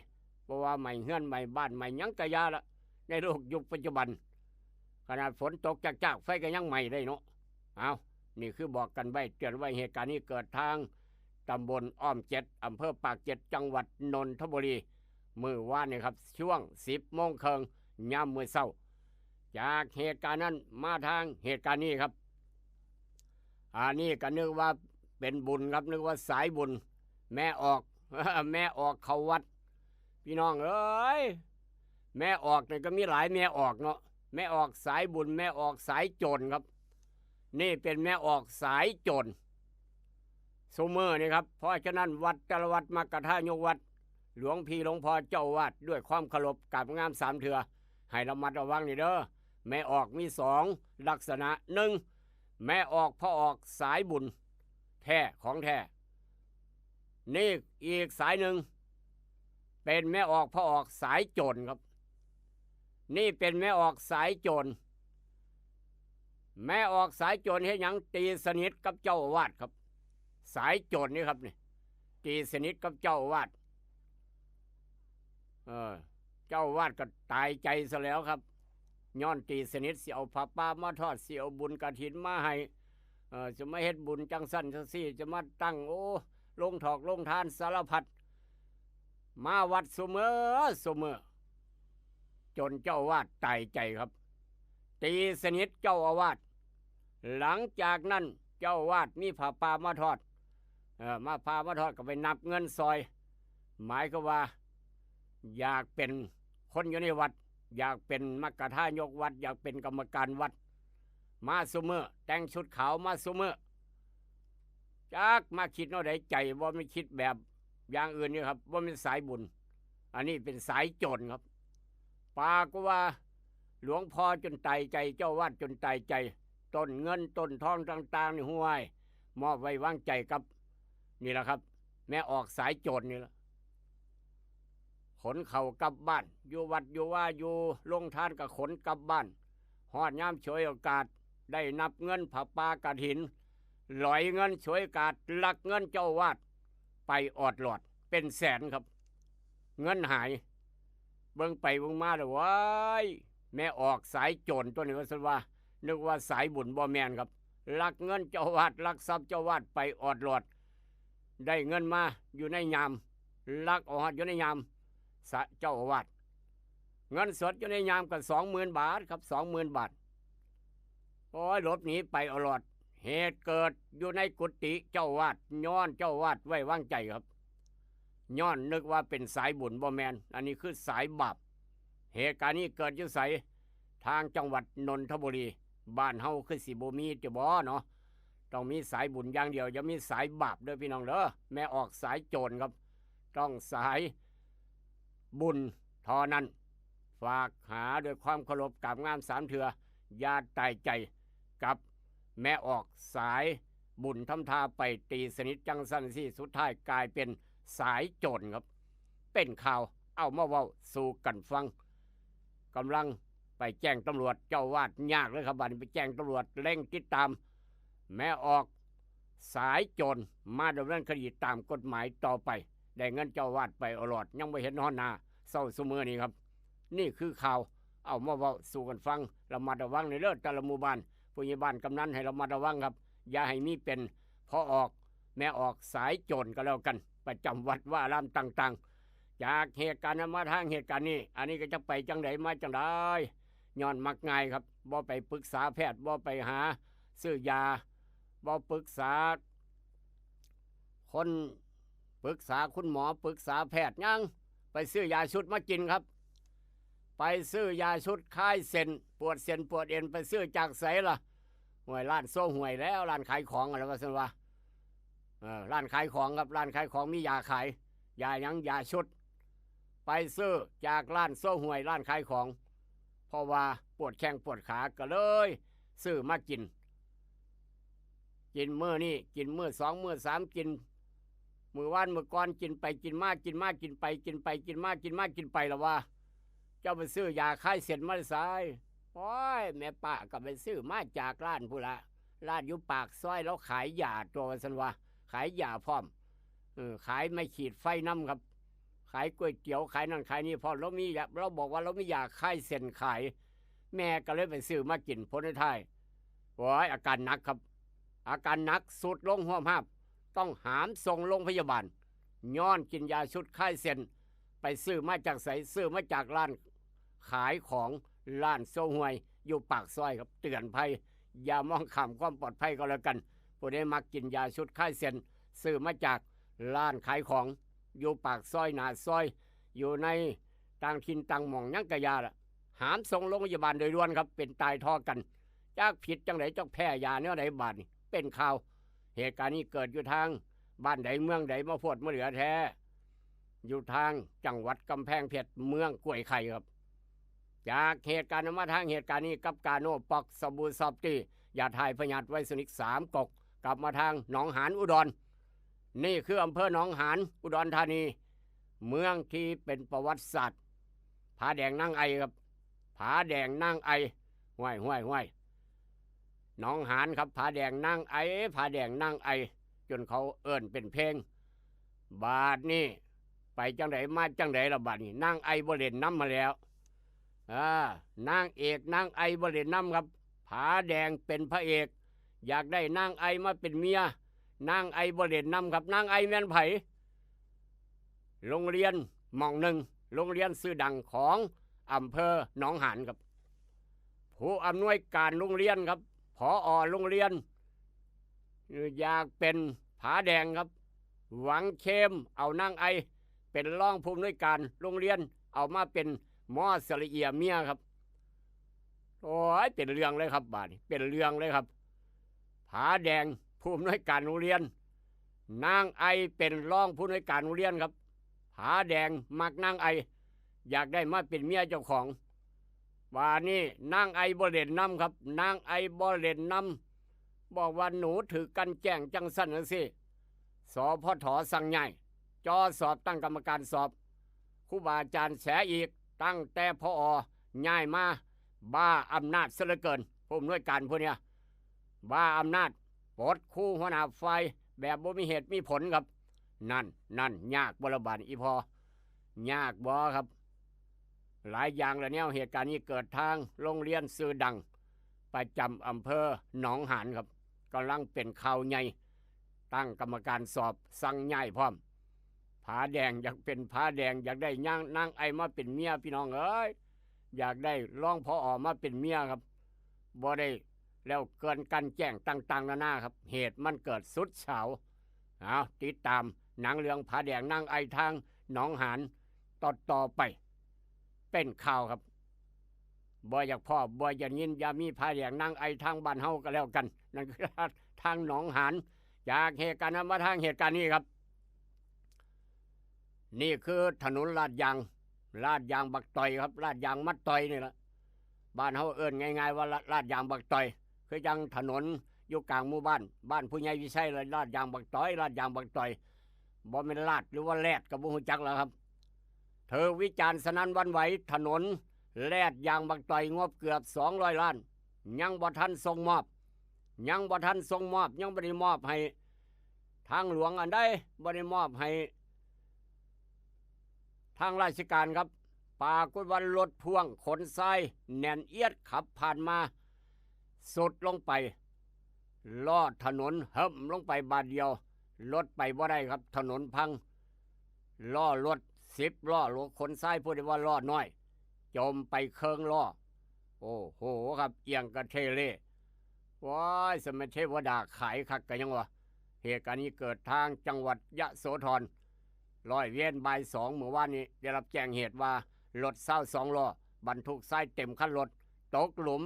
ບໍ່ວ່າໄໝ້ເຮືອນ, ໄໝ້ບ້ານ, ໄໝ້ຫຍັງກະຢ່າລະ. ໃນໂລກຍຸກປັດຈຸບັນ ຂະໜາດຝົນຕົກຈາກໆ ໄຟກໍຍັງໄໝ້ໄດ້ເນາະ. ເອົາ, ນີ້ຄືບອກກັນໄວ້, ເຕືອນໄວ້. ເຫດການນີ້ເກີດທາງຕຳບົນອ້ອມເຈັດ, ອຳເພີປາກເຈັດ, ຈັງຫວັດນົນທະບູລີ, ມື້ວານນີ້ຄັບ, ຊ່ວງສິບໂມງເຄິ່ງ ຍາມມື້ເຊົ້າ. ຈາກເຫດການນັ້ນມາທາງເຫດການນີ້ຄັບ. ອັນນີ້ກໍນຶກວ່າເປັນບຸນຄັບ, ນຶກວ່າສາຍບຸນ. ແມ່ອອກ, ແມ່ອອກເຂົ້າວັດ. ພີ່ນ້ອງເອີຍ, ແມ່ອອກນີ້ກໍມີຫຼາຍແມ່ອອກເນາະ. ແມ່ອອກສາຍບຸນ, ແມ່ອອກສາຍໂຈນຄັບ. ນີ້ເປັນແມ່ອອກສາຍໂຈນຊຸມື້ນີ້ຄັບ. ເພາະສະນັ້ນ ວັດແຕ່ລະວັດ, ມັກກະທາຍົກວັດ, ຫຼວງພີ່ຫຼວງພໍ່ເຈົ້າອາວາດ ດ້ວຍຄວາມເຄົາລົບ ກາບງາມສາມເທື່ອ, ໃຫ້ລະມັດລະວັງນີ້ເດີ. ແມ່ອອກມີສອງລັກສະນະ, ໜຶ່ງ ແມ່ອອກພໍ່ອອກສາຍບຸນແທ້ຂອງແທ້, ນີ້ອີກສາຍໜຶ່ງ ເປັນແມ່ອອກພໍ່ອອກສາຍໂຈນຄັບ. ນີ້ເປັນແມ່ອອກສາຍໂຈນ. ແມ່ອອກສາຍໂຈນເຮັດຫຍັງ? ຕີສະໜິດກັບເຈົ້າອາວາດຄັບ. ສາຍໂຈນນີ້ຄັບນີ້ ຕີສະໜິດກັບເຈົ້າອາວາດ. ເອີ ເຈົ້າອາວາດກໍຕາຍໃຈຊະແລ້ວຄັບ ຍ້ອນຕີສະໜິດ ຊິເອົາຜ້າປ່າມາທອດ ຊິເອົາບຸນກະຖິນມາໃຫ້ ເອີ ຈະມາເຮັດບຸນຈັ່ງຊັ້ນຈັ່ງຊີ້ ຈະມາຕັ້ງ ໂອ້ ໂລງຖອກໂລງທານສາລະພັດ ມາວັດຊຸມື້ ຊຸມື້ ຈົນເຈົ້າອາວາດຕາຍໃຈຄັບ ຕີສະໜິດເຈົ້າອາວາດ. ຫຼັງຈາກນັ້ນເຈົ້າອາວາດມີຜ້າປ່າມາທອດ ເອີ ມາ ຜ້າມາທອດ ກໍໄປນັບເງິນຊ່ອຍ ໝາຍຄວາມວ່າ ຢາກເປັນຄົນຢູ່ໃນວັດ ຢາກເປັນມັກກະທາຍົກວັດ ຢາກເປັນກຳມະການວັດ ມາຊຸມື້ ແຕ່ງຊຸດຂາວມາຊຸມື້. ຈັກມາຄິດແນວໃດ ໃຈບໍ່ແມ່ນຄິດແບບຢ່າງອື່ນນີ້ຄັບ ບໍ່ແມ່ນສາຍບຸນ ອັນນີ້ເປັນສາຍໂຈນຄັບ. ປາກົດວ່າ ຫຼວງພໍ່ຈົນຕາຍໃຈ ເຈົ້າອາວາດຈົນຕາຍໃຈ ຕົ້ນເງິນຕົ້ນທອງຕ່າງໆນີ້ ຫ້ວຍ ມອບໄວ້ວາງໃຈກັບ ນີ້ລະຄັບ ແມ່ອອກສາຍໂຈນນີ້ລະ ຂົນເຂົ້າກັບບ້ານ ຢູ່ວັດຢູ່ວາ ຢູ່ໂລງທານກໍຂົນກັບບ້ານ. ຮອດຍາມສວຍໂອກາດ ໄດ້ນັບເງິນຜ້າປ່າກະຖິນ ຫຼອຍເງິນ ສວຍໂອກາດລັກເງິນເຈົ້າອາວາດໄປອອດຫຼອດ ເປັນແສນຄັບ ເງິນຫາຍ. ເບິ່ງໄປເບິ່ງມາແລ້ວ ວ້າຍ ແມ່ອອກສາຍໂຈນຕົວນີ້ ວ່າຊັ້ນວ່າ ນຶກວ່າສາຍບຸນ ບໍ່ແມ່ນຄັບ ລັກເງິນເຈົ້າອາວາດ ລັກຊັບເຈົ້າອາວາດໄປອອດຫຼອດ. ໄດ້ເງິນມາຢູ່ໃນຍາມ ລັກເອົາຮອດຢູ່ໃນຍາມ ສະ ເຈົ້າອາວາດ ເງິນສົດຢູ່ໃນຍາມກໍສອງໝື່ນບາດຄັບ ສອງໝື່ນບາດ. ໂອ້ຍ ຫຼົບໜີໄປອອດຫຼອດ. ເຫດເກີດຢູ່ໃນກຸຕິເຈົ້າອາວາດ ຍ້ອນເຈົ້າອາວາດໄວ້ວາງໃຈຄັບ ຍ້ອນນຶກວ່າເປັນສາຍບຸນ ບໍ່ແມ່ນ ອັນນີ້ຄືສາຍບາບ. ເຫດການນີ້ເກີດຢູ່ໃສ? ທາງຈັງຫວັດນົນທະບູລີ ບ້ານເຮົາຄືຊິບໍ່ມີຕິບໍເນາະ ຕ້ອງມີສາຍບຸນຢ່າງດຽວ ຢ່າມີສາຍບາບເດີພີ່ນ້ອງເດີ. ແມ່ອອກສາຍໂຈນຄັບ ຕ້ອງສາຍບຸນເທົ່ານັ້ນ. ຝາກຫາດ້ວຍຄວາມເຄົາລົບ ກາບງາມສາມເທື່ອ ຢ່າຕາຍໃຈກັບແມ່ອອກສາຍບຸນ ທຳທ່າໄປຕີສະໜິດຈັ່ງຊັ້ນຊີ້ ສຸດທ້າຍກາຍເປັນສາຍໂຈນຄັບ. ເປັນຂ່າວເອົາມາເວົ້າສູ່ກັນຟັງ. ກຳລັງໄປແຈ້ງຕຳຫຼວດ ເຈົ້າອາວາດຍາກເລີຍຄັບ ບາດນີ້ໄປແຈ້ງຕຳຫຼວດ ເລັ່ງຕິດຕາມແມ່ອອກສາຍໂຈນ ມາດຳເນີນຄະດີຕາມກົດໝາຍຕໍ່ໄປ. ໄດ້ເງິນເຈົ້າອາວາດໄປອອດຫຼອດ ຍັງບໍ່ເຫັນຮອດໜ້າເຊົ້າຊຸມື້ນີ້ຄັບ. ນີ້ຄືຂ່າວເອົາມາເວົ້າສູ່ກັນຟັງ. ລະມັດລະວັງແດ່ເດີ ແຕ່ລະໝູ່ບ້ານ ຜູ້ໃຫຍ່ບ້ານ ກຳນັນ ໃຫ້ລະມັດລະວັງຄັບ ຢ່າໃຫ້ມີເປັນພໍ່ອອກແມ່ອອກສາຍໂຈນກໍແລ້ວກັນ ປະຈຳວັດວາອາຣາມຕ່າງໆ. ຈາກເຫດການນັ້ນມາທາງເຫດການນີ້ ອັນນີ້ກໍຈະໄປຈັ່ງໃດມາຈັ່ງໃດ ຍ້ອນມັກງ່າຍຄັບ ບໍ່ໄປປຶກສາແພດ ບໍ່ໄປຫາຊື້ຢາ ບໍ່ປຶກສາຄົນ ປຶກສາຄຸນໝໍ ປຶກສາແພດຫຍັງ ໄປຊື້ຢາຊຸດມາກິນຄັບ. ໄປຊື້ຢາຊຸດຄາຍເສັ້ນ ປວດເສັ້ນປວດເອັນ ໄປຊື້ຈາກໃສລະ? ຫ້ວຍ ຮ້ານໂຊຫ້ວຍແລ້ວ ຮ້ານຂາຍຂອງຫັ້ນລະ ວ່າຊັ້ນວ່າ. ເອີ ຮ້ານຂາຍຂອງຄັບ ຮ້ານຂາຍຂອງມີຢາຂາຍ. ຢາຫຍັງ? ຢາຊຸດ. ໄປຊື້ຈາກຮ້ານໂຊຫ້ວຍ ຮ້ານຂາຍຂອງ ເພາະວ່າປວດແຂ້ງປວດຂາ ກໍເລີຍຊື້ມາກິນ. ກິນມື້ນີ້ ກິນມື້ສອງ ມື້ສາມ ກິນມື້ວານມື້ກ່ອນ ກິນໄປກິນມາ ກິນມາກິນໄປ ກິນໄປກິນມາ ກິນມາກິນໄປລະວ່າ. ເຈົ້າໄປຊື້ຢາຄາຍເສັ້ນມາແຕ່ໃສ? ໂອ້ຍ ແມ່ປ້າກໍໄປຊື້ມາຈາກຮ້ານພຸ້ນລະ ຮ້ານຢູ່ປາກຊອຍ ລາວຂາຍຢາຕົວະ ວ່າຊັ້ນວ່າ. ຂາຍຢາພ້ອມ ເອີ ຂາຍໄມ້ຂີດໄຟນຳຄັບ ຂາຍກ໋ວຍຕຽວ ຂາຍນັ້ນຂາຍນີ້ພ້ອມ. ລາວມີຢາ ລາວບອກວ່າລາວມີຢາຄາຍເສັ້ນຂາຍ ແມ່ກໍເລີຍໄປຊື້ມາກິນ. ຜົນສຸດທ້າຍ ໂອ້ຍ ອາການໜັກຄັບ ອາການໜັກ ຊຸດລົງຮວບຮາບ ຕ້ອງຫາມສົ່ງໂລງພະຍາບານ ຍ້ອນກິນຢາຊຸດຄາຍເສັ້ນ. ໄປຊື້ມາຈາກໃສ? ຊື້ມາຈາກຮ້ານຂາຍຂອງ ຮ້ານໂຊຫ່ວຍ ຢູ່ປາກຊອຍຄັບ. ເຕືອນໄພ ຢ່າມອງຂ້າມຄວາມປອດໄພກໍແລ້ວກັນ. ຜູ້ໃດມັກກິນຢາຊຸດຄາຍເສັ້ນ ຊື້ມາຈາກຮ້ານຂາຍຂອງ ຢູ່ປາກຊອຍ ໜ້າຊອຍ ຢູ່ໃນຕ່າງຖິ່ນຕ່າງໝ່ອງ ຫຍັງກະຢ່າລະ ຫາມສົ່ງໂລງພະຍາບານໂດຍດ່ວນຄັບ. ເປັນຕາຍທໍ່ກັນ ຈັກຜິດຈັ່ງໃດ ຈັກແພ້ຢາແນວໃດບາດນີ້. ເປັນຂ່າວ ເຫດການນີ້ເກີດຢູ່ທາງບ້ານໃດເມືອງໃດ ມາໂພດມາເຫຼືອແທ້ ຢູ່ທາງຈັງຫວັດກຳແພງເພັດ ເມືອງກ້ວຍໄຂ່ຄັບ. ຈາກເຫດການນັ້ນມາທາງເຫດການນີ້ ກັບກາໂນ ປັອກ ສະບູ ຊອບຕີ້ ຢາຖ່າຍພະຍາດໄວຊະນິກ ສາມກົກ ກັບມາທາງໜອງຫານ ອຸດອນ. ນີ້ຄືອຳເພີໜອງຫານ ອຸດອນທານີ ເມືອງທີ່ເປັນປະຫວັດສາດ ຜາແດງນາງໄອ ຄັບ ຜາແດງນາງໄອ ຫ້ວຍ ຫ້ວຍ ຫ້ວຍ ໜອງຫານຄັບ ຜາແດງນາງໄອ ຜາແດງນາງໄອ ຈົນເຂົາເອີ້ນເປັນເພງ. ບາດນີ້ໄປຈັ່ງໃດມາຈັ່ງໃດລະບາດນີ້ ນາງໄອບໍ່ເຫຼັ້ນນຳຫັ້ນແຫຼ້ວ. ເອີ ນາງເອກນາງໄອບໍ່ເຫຼັ້ນນຳຄັບ ຜາແດງເປັນພະເອກ ຢາກໄດ້ນາງໄອມາເປັນເມຍ ນາງໄອບໍ່ເຫຼັ້ນນຳຄັບ. ນາງໄອແມ່ນໃຜ? ໂຮງຮຽນໝ່ອງໜຶ່ງ ໂຮງຮຽນຊື່ດັງຂອງອຳເພີໜອງຫານຄັບ ຜູ້ອຳນວຍການໂຮງຮຽນຄັບ ຜອ ໂຮງຮຽນ ຢາກເປັນຜາແດງຄັບ ຫວັງເຄມເອົານາງໄອເປັນຮອງຜູ້ອຳນວຍການໂຮງຮຽນ ເອົາມາເປັນໝໍສະລະເອຍເມຍຄັບ. ໂອ້ຍ ເປັນເລື່ອງເລີຍຄັບ ບາດນີ້ເປັນເລື່ອງເລີຍຄັບ ຜາແດງຜູ້ອຳນວຍການໂຮງຮຽນ ນາງໄອເປັນຮອງຜູ້ອຳນວຍການໂຮງຮຽນຄັບ ຜາແດງມັກນາງໄອ ຢາກໄດ້ມາເປັນເມຍເຈົ້າຂອງ. ບາດນີ້ນາງໄອບໍ່ເຫຼັ້ນນຳຄັບ ນາງໄອບໍ່ເຫຼັ້ນນຳ ບອກວ່າໜູຖືກກັ່ນແກ້ງຈັ່ງຊັ້ນຈັ່ງຊີ້ ສພທ ສັ່ງຍ້າຍ ຈໍສອບ ຕັ້ງກຳມະການສອບ ຄູບາອາຈານແສອີກ ຕັ້ງແຕ່ ຜອ ຍ້າຍມາ ບ້າອຳນາດເສຍເຫຼືອເກີນ ຜູ້ອຳນວຍການຜູ້ເນີ້ຍ ບ້າອຳນາດ ປົດຄູຫົວໜ້າຝ່າຍແບບບໍ່ມີເຫດມີຜົນຄັບ. ນັ້ນ ນັ້ນ ຍາກບໍ່ລະບາດນີ້ ອີ່ພໍ່ ຍາກບໍ່ຄັບ? ຫຼາຍຢ່າງລະແນວ ເຫດການນີ້ເກີດທາງໂຮງຮຽນຊື່ດັງປະຈຳອຳເພີໜອງຫານຄັບ ກຳລັງເປັນຂ່າວໃຫຍ່ ຕັ້ງກຳມະການສອບ ສັ່ງຍ້າຍພ້ອມ. ຜາແດງ ຢາກເປັນຜາແດງ ຢາກໄດ້ຍາງນາງໄອມາເປັນເມຍ ພີ່ນ້ອງເອີຍ ຢາກໄດ້ຮອງ ຜອ ມາເປັນເມຍຄັບ ບໍ່ໄດ້ ແລ້ວເກີດກັ່ນແກ້ງຕ່າງໆນານາຄັບ ເຫດມັນເກີດສຸດສາວ. ເອົາ ຕິດຕາມໜັງເລື່ອງຜາແດງນາງໄອທາງໜອງຫານຕໍ່ໆໄປ ເປັນຂ່າວຄັບ ບໍ່ຢາກພໍ້ບໍ່ຢາກຍິນ ຢ່າມີຜາແດງນາງໄອທາງບ້ານເຮົາກໍແລ້ວກັນ ນັ້ນຄືທາງໜອງຫານ. ຈາກເຫດການນັ້ນມາທາງເຫດການນີ້ຄັບ ນີ້ຄືຖະໜົນລາດຢາງ ລາດຢາງບັກຕ່ອຍຄັບ ລາດຢາງມັດຕ່ອຍນີ້ລະ ບ້ານເຮົາເອີ້ນງ່າຍໆວ່າລາດ ລາດຢາງບັກຕ່ອຍ ຄືຈັ່ງຖະໜົນຢູ່ກາງໝູ່ບ້ານ ບ້ານຜູ້ໃຫຍ່ວິໄຊ ລາດຢາງບັກຕ່ອຍ ລາດຢາງບັກຕ່ອຍ ບໍ່ແມ່ນລາດ ຫຼືວ່າແລດ ກໍບໍ່ຮູ້ຈັກແລ້ວຄັບ. ຖືກວິຈານສະໜັ່ນຫວັ່ນໄຫວ ຖະໜົນແລດຢາງບັກຕ່ອຍ ງົບເກືອບສອງຮ້ອຍລ້ານ ຍັງບໍ່ທັນສົ່ງມອບ ຍັງບໍ່ທັນສົ່ງມອບ ຍັງບໍ່ໄດ້ມອບໃຫ້ທາງຫຼວງອັນໃດ ບໍ່ໄດ້ມອບໃຫ້ ທາງລາຊະການຄັບ ປາກົດວ່າລົດພ່ວງຂົນຊາຍແໜ້ນອຽດ ຂັບຜ່ານມາ ຊຸດລົງໄປ ລໍ້ຖະໜົນເຫິ້ມລົງໄປບາດດຽວ ລົດໄປບໍ່ໄດ້ຄັບ ຖະໜົນພັງ ລໍ້ລົດສິບລໍ້ ລົດຂົນຊາຍ ຜູ້ໃດວ່າລໍ້ນ້ອຍ ຈົມໄປເຄິ່ງລໍ້. ໂອ້ໂຫ ຄັບ ອຽງກະເທເລ ໂອ້ຍ ສະແມ່ນເທວະດາຂາຍຄັກກະຍັງວ່າ. ເຫດການນີ້ເກີດທາງຈັງຫວັດຍະໂສທອນ ຮ້ອຍເວນ ບ່າຍສອງມື້ວານນີ້ ໄດ້ຮັບແຈ້ງເຫດວ່າ ລົດຊາວສອງລໍ້ ບັນທຸກຊາຍເຕັມຄັນລົດ ຕົກຫຼຸມ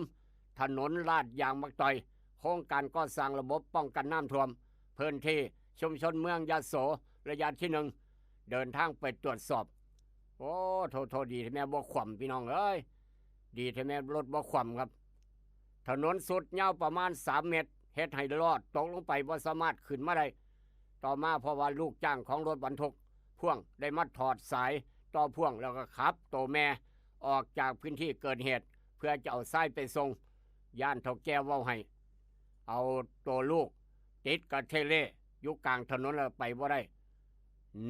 ຖະໜົນລາດຢາງບັກຕ່ອຍ ໂຄງການກໍ່ສ້າງລະບົບປ້ອງກັນນ້ຳຖ້ວມ ພື້ນທີ່ຊຸມຊົນເມືອງຍະໂສ ໄລຍະທີໜຶ່ງ ເດີນທາງໄປຕວດສອບ. ໂອ້ ໂທ ໂທ ດີແທ້ແມ່ບໍ່ຂວ້ຳ ພີ່ນ້ອງເອີຍ ດີແທ້ແມ່ລົດບໍ່ຂວ້ຳຄັບ. ຖະໜົນຊຸດຍາວປະມານສາມເມັດ ເຮັດໃຫ້ລໍ້ຕົກລົງໄປ ບໍ່ສາມາດຂຶ້ນມາໄດ້. ຕໍ່ມາເພາະວ່າລູກຈ້າງຂອງລົດບັນທຸກພ່ວງໄດ້ມາຖອດສາຍຕໍ່ພ່ວງ ແລ້ວກໍຂັບໂຕແມ່ອອກຈາກພື້ນທີ່ເກີດເຫດ ເພື່ອຈະເອົາຊາຍໄປສົ່ງ ຢ້ານເຖົ້າແກ່ເວົ້າໃຫ້ ເອົາໂຕລູກຕິດກະເທເລຢູ່ກາງຖະໜົນ ແລ້ວໄປບໍ່ໄດ້.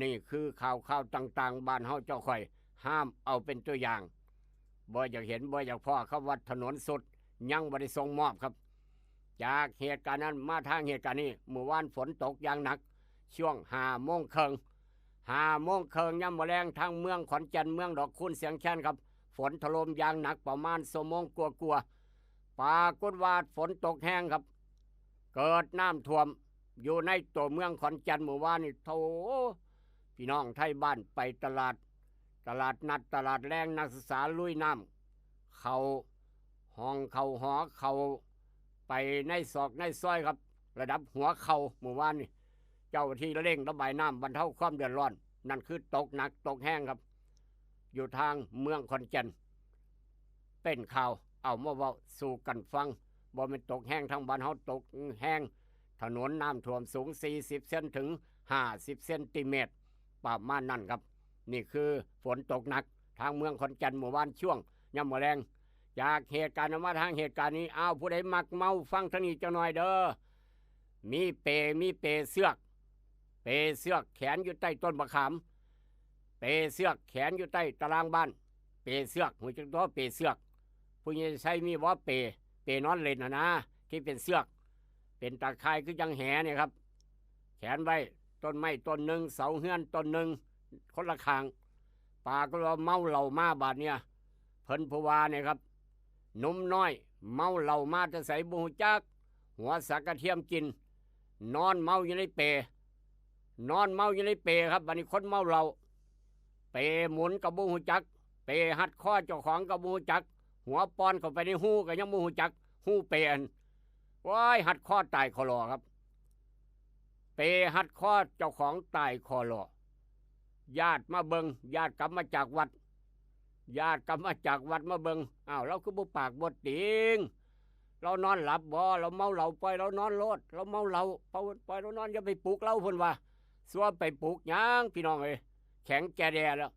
ນີ້ຄືຂ່າວຄາວຕ່າງໆ ບ້ານເຮົາເຈົ້າຂ້ອຍ ຫ້າມເອົາເປັນຕົວຢ່າງ ບໍ່ຢາກເຫັນບໍ່ຢາກພໍ້ ຄຳວ່າຖະໜົນຊຸດ ຍັງບໍ່ໄດ້ສົ່ງມອບຄັບ. ຈາກເຫດການນັ້ນມາທາງເຫດການນີ້ ມື້ວານຝົນຕົກຢ່າງໜັກ ຊ່ວງຫ້າໂມງເຄິ່ງ ຫ້າໂມງເຄິ່ງຍາມມື້ແລງ ທາງເມືອງຂອນແກ່ນ ເມືອງດອກຄູນ ຊຽງແຄນຄັບ ຝົນຖະຫຼົ່ມຢ່າງໜັກປະມານຊົ່ວໂມງກວ່າໆ ປາກົດວ່າຝົນຕົກແຮງຄັບ ເກີດນ້ຳຖ້ວມຢູ່ໃນຕົວເມືອງຂອນແກ່ນມື້ວານນີ້ ໂທ້ ພີ່ນ້ອງໄທບ້ານໄປຕະຫຼາດ ຕະຫຼາດນັດ ຕະຫຼາດແລງ ນັກສຶກສາລຸຍນ້ຳເຂົ້າຫ້ອງເຂົ້າຫໍ ເຂົ້າໄປໃນຊອກໃນຊອຍຄັບ ລະດັບຫົວເຂົ່າມື້ວານນີ້. ເຈົ້າໜ້າທີ່ເລັ່ງລະບາຍນ້ຳບັນເທົາຄວາມເດືອດຮ້ອນ ນັ້ນຄືຕົກໜັກຕົກແຮງຄັບ ຢູ່ທາງເມືອງຂອນແກ່ນ ເປັນຂ່າວເອົາມາເວົ້າສູ່ກັນຟັງ ບໍ່ແມ່ນຕົກແຮງທາງບ້ານເຮົາ ຕົກແຮງ ຖະໜົນນ້ຳຖ້ວມສູງສີ່ສິບເຊັນເຖິງ ຫ້າສິບເຊັນຕີແມັດ ປະມານນັ້ນຄັບ. ນີ້ຄືຝົນຕົກໜັກທາງເມືອງຂອນແກ່ນເມື່ອວານຊ່ວງຍາມມື້ແລງ. ຈາກເຫດການນັ້ນມາທາງເຫດການນີ້ ອ້າວ ຜູ້ໃດມັກເມົາ ຟັງທາງນີ້ຈັກໜ່ອຍເດີ້. ມີເປ ມີເປເຊືອກ ເປເຊືອກແຂນຢູ່ໃຕ້ຕົ້ນບັກຂາມ ເປເຊືອກແຂນຢູ່ໃຕ້ຕາລາງບ້ານ ເປເຊືອກ ຮູ້ຈັກຕົວເປເຊືອກ? ຜູ້ໃຫຍ່ໄຊມີບໍ່ເປ ເປນອນຫຼິ້ນຫັ້ນນາ ທີ່ເປັນເຊືອກ ເປັນຕາຂ່າຍຄືຈັ່ງແຫນີ້ຄັບ ແຂນໄວ້ຕົ້ນໄມ້ຕົ້ນໜຶ່ງ ເສົາເຮືອນຕົ້ນໜຶ່ງ ຄົນລະຂ້າງ. ປາກໍວ່າເມົາເຫຼົ້າມາບາດເນີ້ຍ ເພິ່ນຜູ້ວ່ານີ້ຄັບ ໜຸ່ມນ້ອຍເມົາເຫຼົ້າມາແຕ່ໃສບໍ່ຮູ້ຈັກ ຫົວສັກກະທຽມກິນ ນອນເມົາຢູ່ໃນເປ ນອນເມົາຢູ່ໃນເປຄັບ. ບາດນີ້ຄົນເມົາເຫຼົ້າ ເປໝູນກໍບໍ່ຮູ້ຈັກ ເປຮັດຄໍເຈົ້າຂອງກໍບໍ່ຮູ້ຈັກ ຫົວປ່ອນເຂົ້າໄປໃນຮູກໍຍັງບໍ່ຮູ້ຈັກ ຮູເປອັນ ໂອ້ຍ ຮັດຄໍຕາຍຄໍລໍຄັບ ເປຮັດຄໍເຈົ້າຂອງຕາຍຄໍລໍ. ຍາດມາເບິ່ງ ຍາດກັບມາຈາກວັດ ຍາດກັບມາຈາກວັດມາເບິ່ງ ອ້າວ ລາວຄືບໍ່ປາກບໍ່ຕີງ ລາວນອນຫຼັບບໍ່ ລາວເມົາເຫຼົ້າ ປ່ອຍລາວນອນໂລດ ລາວເມົາເຫຼົ້າ ປ່ອຍ ປ່ອຍລາວນອນ ຢ່າໄປປຸກລາວ ເພິ່ນວ່າ. ຊວນໄປປຸກຫຍັງ ພີ່ນ້ອງເອີຍ ແຂງແກ່ແດ່ແລ້ວ.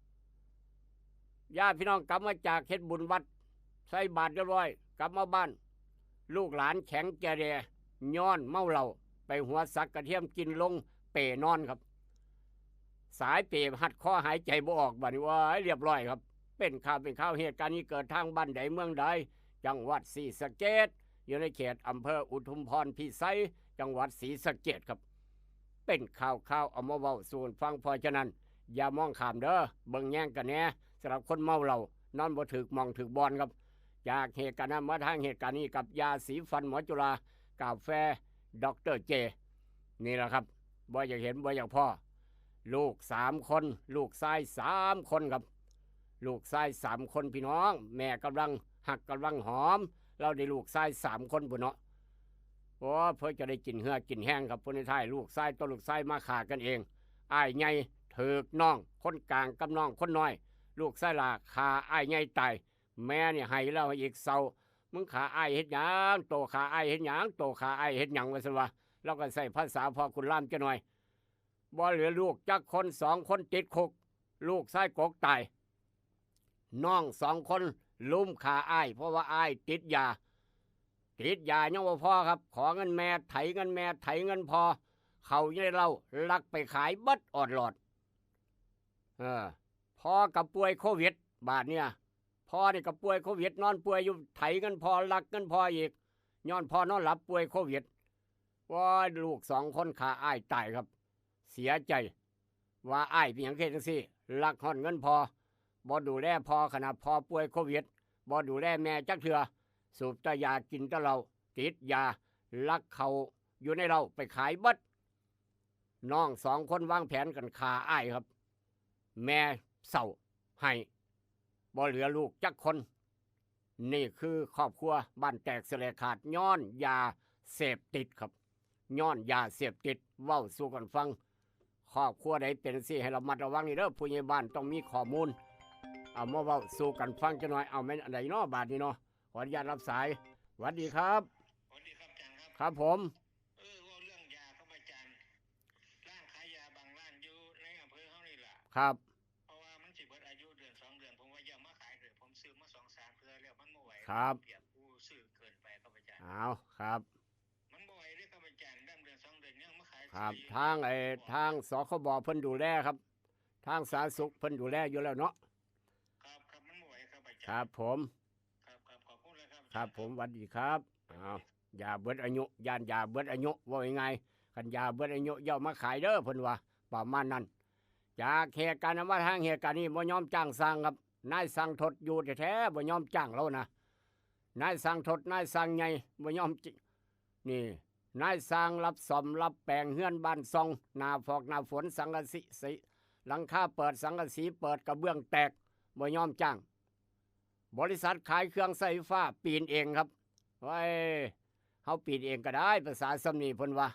ຍາດພີ່ນ້ອງກັບມາຈາກເຮັດບຸນວັດ ໃສ່ບາດຮຽບຮ້ອຍ ກັບມາບ້ານ ລູກຫຼານແຂງແກ່ແດ່ ຍ້ອນເມົາເຫຼົ້າ ໄປຫົວສັກກະທຽມກິນລົງເປນອນຄັບ. ສາຍເປຮັດຄໍຫາຍໃຈບໍ່ອອກ ບາດນີ້ ໂອ້ຍ ຮຽບຮ້ອຍຄັບ. ເປັນຂ່າວເປັນຄາວ ເຫດການນີ້ເກີດທາງບ້ານໃດເມືອງໃດ ຈັງຫວັດສີສະເກດ ຢູ່ໃນເຂດອຳເພີອຸທຸມພອນພິໄສ ຈັງຫວັດສີສະເກດຄັບ. ເປັນຂ່າວໆ ເອົາມາເວົ້າສູ່ກັນຟັງ ເພາະສະນັ້ນ ຢ່າມອງຂ້າມເດີ້ ເບິ່ງແຍງກັນແດ່ ສຳລັບຄົນເມົາເຫຼົ້າ ນອນບໍ່ຖືກໝ່ອງຖືກບ່ອນຄັບ. ຈາກເຫດການນັ້ນມາທາງເຫດການນີ້ ກັບຢາສີຟັນໝໍຈຸລາ ກາແຟ ດອກເຕີເຈ ນີ້ລະຄັບ ບໍ່ຢາກເຫັນບໍ່ຢາກພໍ້ ລູກສາມຄົນ ລູກຊາຍສາມຄົນຄັບ ລູກຊາຍສາມຄົນ ພີ່ນ້ອງ ແມ່ກຳລັງຮັກກຳລັງຫອມ ລາວໄດ້ລູກຊາຍສາມຄົນພຸ້ນເນາະ. ໂອ້ ເພື່ອຈະໄດ້ກິນເຫື່ອກິນແຮງຄັບ ຜົນສຸດທ້າຍລູກຊາຍຕໍ່ລູກຊາຍມາຂ້າກັນເອງ ອ້າຍໃຫຍ່ຖືກນ້ອງຄົນກາງກັບນ້ອງຄົນນ້ອຍ ລູກຊາຍຫຼ້າຂ້າອ້າຍໃຫຍ່ຕາຍ ແມ່ນີ້ໄຫ້ແລ້ວໄຫ້ອີກເຊົາ ມຶງຂ້າອ້າຍເຮັດຫຍັງ ໂຕຂ້າອ້າຍເຮັດຫຍັງ ໂຕຂ້າອ້າຍເຮັດຫຍັງ ວ່າຊັ້ນວ່າ ລາວກໍໃຊ້ພາສາພໍ່ຂຸນລາມຈັກໜ່ອຍ ບໍ່ເຫຼືອລູກຈັກຄົນ ສອງຄົນຕິດຄຸກ ລູກຊາຍກົກຕາຍ ນ້ອງສອງຄົນລຸມຂ້າອ້າຍ ເພາະວ່າອ້າຍຕິດຢາ ຕິດຢາຍັງບໍ່ພໍຄັບ ຂໍເງິນແມ່ ໄຖເງິນແມ່ ໄຖເງິນພໍ່ ເຂົ້າຢູ່ໃນເຫຼົ້າ ລັກໄປຂາຍເບິດອອດຫຼອດ. ເອີ ພໍ່ກໍປ່ວຍໂຄວິດ ບາດເນີ້ຍ ພໍ່ນີ້ກໍປ່ວຍໂຄວິດ ນອນປ່ວຍຢູ່ ໄຖເງິນພໍ່ ລັກເງິນພໍ່ອີກ ຍ້ອນພໍ່ນອນຫຼັບປ່ວຍໂຄວິດ. ໂອ້ຍ ລູກສອງຄົນຂ້າອ້າຍຕາຍຄັບ ເສຍໃຈ ວ່າອ້າຍເປັນຫຍັງເຮັດຈັ່ງຊີ້ ລັກຮອດເງິນພໍ່ ບໍ່ດູແລພໍ່ ຂະໜາດພໍ່ປ່ວຍໂຄວິດ ບໍ່ດູແລແມ່ຈັກເທື່ອ ສູບແຕ່ຢາ ກິນແຕ່ເຫຼົ້າ ຕິດຢາ ລັກເຂົ້າຢູ່ໃນເຫຼົ້າໄປຂາຍເບິດ. ນ້ອງສອງຄົນວາງແຜນກັນຂ້າອ້າຍຄັບ ແມ່ເສົ້າໄຫ້ ບໍ່ເຫຼືອລູກຈັກຄົນ. ນີ້ຄືຄອບຄົວບ້ານແຕກສະແຫຼກຂາດ ຍ້ອນຢາເສບຕິດຄັບ ຍ້ອນຢາເສບຕິດ. ເວົ້າສູ່ກັນຟັງ ຄອບຄົວໃດເປັນຈັ່ງຊີ້ໃຫ້ລະມັດລະວັງນີ້ເດີ້ ຜູ້ໃຫຍ່ບ້ານຕ້ອງມີຂໍ້ມູນ ເອົາມາເວົ້າສູ່ກັນຟັງຈັກໜ່ອຍ. ເອົາ ແມ່ນອັນໃດເນາະບາດນີ້ເນາະ ຂໍອະນຸຍາດຮັບສາຍ. ຫວັດດີຄັບ. ຫວັດດີຄັບອາຈານຄັບ. ຄັບຜົມ. ເອີ ເວົ້າເລື່ອງຢາຄັບອາຈານ ຮ້ານຂາຍຢາບາງຮ້ານຢູ່ໃນອຳເພີເຮົານີ້ລະ ຄັບ ເພາະວ່າມັນຊິເບິດອາຍຸເດືອນສອງເດືອນ ຜົມວ່າຢ່າມາຂາຍເດີ້ ຜົມຊື້ມາສອງສາມເທື່ອແລ້ວ ມັນບໍ່ໄຫວ ຄັບ ປຽບຜູ້ຊື້ເກີນໄປຄັບອາຈານ. ອ້າວ ຄັບ ມັນບໍ່ໄຫວເດ້ຄັບອາຈານ ດຳເດືອນສອງເດືອນຍັງມາຂາຍ ຄັບ ທາງໄອ້ທາງ ສຄບ ເພິ່ນດູແລຄັບ ທາງສາທາລະນະສຸກເພິ່ນດູແລຢູ່ແລ້ວເນາະ. ຄັບ ຄັບ ມັນບໍ່ໄຫວຄັບອາຈານ. ຄັບຜົມ. ຄັບ ຄັບ ຂອບຄຸນຫຼາຍຄັບ ຄັບຜົມ. ຫວັດດີຄັບ. ອ້າວ ຢາເບິດອາຍຸ ຢ້ານຢາເບິດອາຍຸ ເວົ້າງ່າຍໆ ຄັນຢາເບິດອາຍຸຢ່າເອົາມາຂາຍເດີ້ ເພິ່ນວ່າປະມານນັ້ນ. ຈາກເຫດການນັ້ນມາທາງເຫດການນີ້ ບໍ່ຍອມຈ້າງຊ່າງຄັບ ນາຍຊ່າງທົດຢູ່ແທ້ໆ ບໍ່ຍອມຈ້າງລາວນະ ນາຍຊ່າງທົດ ນາຍຊ່າງໃຫຍ່ ບໍ່ຍອມ ນີ້ ນາຍຊ່າງລັບສ້ອມລັບແປງເຮືອນບ້ານຊ່ອງ ໜ້າຟອກໜ້າຝົນ ສັງກະສີ ຊິ ຫຼັງຄາເປີດ ສັງກະສີເປີດ ກະເບື້ອງແຕກ ບໍ່ຍອມຈ້າງ. ບໍລິສັດຂາຍເຄື່ອງໃຊ້ໄຟຟ້າປີນເອງຄັບ. ໂອ້ຍ ເຮົາປີນເອງກໍໄດ້ ພາສາຊ່ຳນີ້ເພິ່ນວ່າ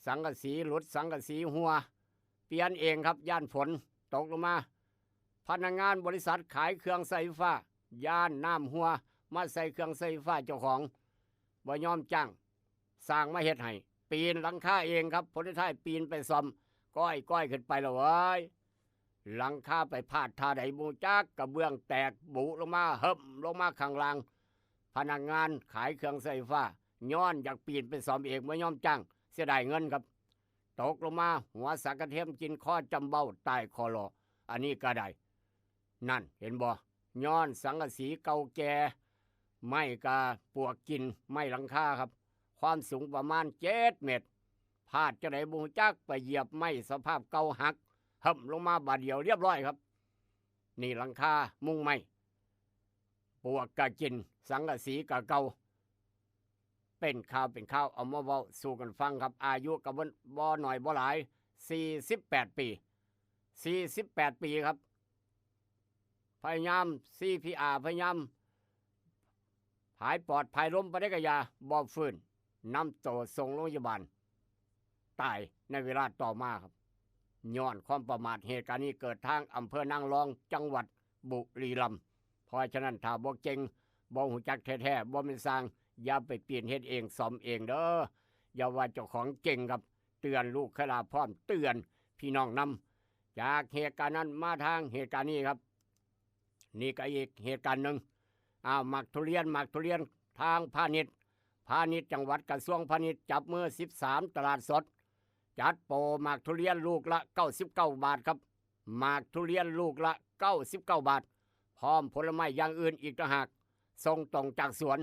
ສັງກະສີຫຼຸດ ສັງກະສີຮົ່ວ ປ່ຽນເອງຄັບ ຢ້ານຝົນຕົກລົງມາ. ພະນັກງານບໍລິສັດຂາຍເຄື່ອງໃຊ້ໄຟຟ້າ ຢ້ານນ້ຳຮົ່ວມາໃສ່ເຄື່ອງໃຊ້ໄຟຟ້າເຈົ້າຂອງ ບໍ່ຍອມຈ້າງ ສ້າງມາເຮັດໃຫ້ ປີນຫຼັງຄາເອງຄັບ. ຜົນສຸດທ້າຍປີນໄປສ້ອມ ກ້ອຍໆຂຶ້ນໄປແລ້ວເວີ້ຍ. ຫຼັງຄາໄປພາດທ່າໃດບໍ່ຮູ້ຈັກ ກະເບື້ອງແຕກບຸລົງມາ ເຫິ້ມລົງມາຂ້າງລ່າງ. ພະນັກງານຂາຍເຄື່ອງໃຊ້ໄຟຟ້າ ຍ້ອນຢາກປີນໄປສ້ອມເອງ ບໍ່ຍອມຈ້າງ ເສຍດາຍເງິນຄັບ. ຕົກລົງມາ ຫົວສັງກະເທີມກິນ ຄໍຈຳເບົາ ຕາຍຄໍຫຼໍ່. ອັນນີ້ກະໄດ້ ນັ້ນ ເຫັນບໍ່? ຍ້ອນສັງກະສີເກົ່າແກ່ ໄມ້ກະປວກກິນໄມ້ຫຼັງຄາຄັບ. ຄວາມສູງປະມານເຈັດເມັດ. ພາດຈັ່ງໃດບໍ່ຮູ້ຈັກ ໄປຢຽບໄມ້ສະພາບເກົ່າຫັກ ເຫິ້ມລົງມາບາດດຽວ ລຽບຮ້ອຍຄັບ. ນີ້ຫຼັງຄາມຸງໄມ້ ປວກກະກິນ ສັງກະສີກະເກົ່າ. ເປັນຂ່າວເປັນຄາວ ເອົາມາເວົ້າສູ່ກັນຟັງຄັບ. ອາຍຸກະບໍ່ ບໍ່ໜ້ອຍບໍ່ຫຼາຍ ສີ່ສິບແປດປີ ສີ່ສິບແປດປີຄັບ. ພະຍາຍາມ ຊີພີອາ ພະຍາຍາມຜາຍປອດຜາຍລົມປານໃດກະຢ່າ ບໍ່ຟື້ນ ນຳໂຕສົ່ງໂລງພະຍາບານ ຕາຍໃນເວລາຕໍ່ມາຄັບ ຍ້ອນຄວາມປະໝາດ. ເຫດການນີ້ເກີດທາງອຳເພີນາງລອງ ຈັງຫວັດບຸລີລຳ. ເພາະສະນັ້ນ ຖ້າບໍ່ເກັ່ງ ບໍ່ຮູ້ຈັກແທ້ໆ ບໍ່ແມ່ນຊ່າງ ຢ່າໄປປີນເຮັດເອງ ສ້ອມເອງເດີ. ຢ່າວ່າເຈົ້າຂອງເກັ່ງຄັບ ເຕືອນລູກເຂີຍຫຼ້ານພ້ອມ ເຕືອນພີ່ນ້ອງນຳ. ຈາກເຫດການນັ້ນມາທາງເຫດການນີ້ຄັບ. ນີ້ກະອີກເຫດການໜຶ່ງ. ອ້າວ ໝາກທຸລຽນ ໝາກທຸລຽນ ທາງພານິດ ພານິດຈັງຫວັດ ກະຊວງພານິດ ຈັບມື້ສິບສາມຕະຫຼາດສົດ ຈັດໂປໝາກທຸລຽນລູກລະເກົ້າສິບເກົ້າບາດຄັບ. ໝາກທຸລຽນລູກລະເກົ້າສິບເກົ້າບາດ ພ້ອມຜົນລະໄມ້ຢ່າງອື່ນອີກຕ່າງຫາກ ສົ່ງຕົງຈາກສວນ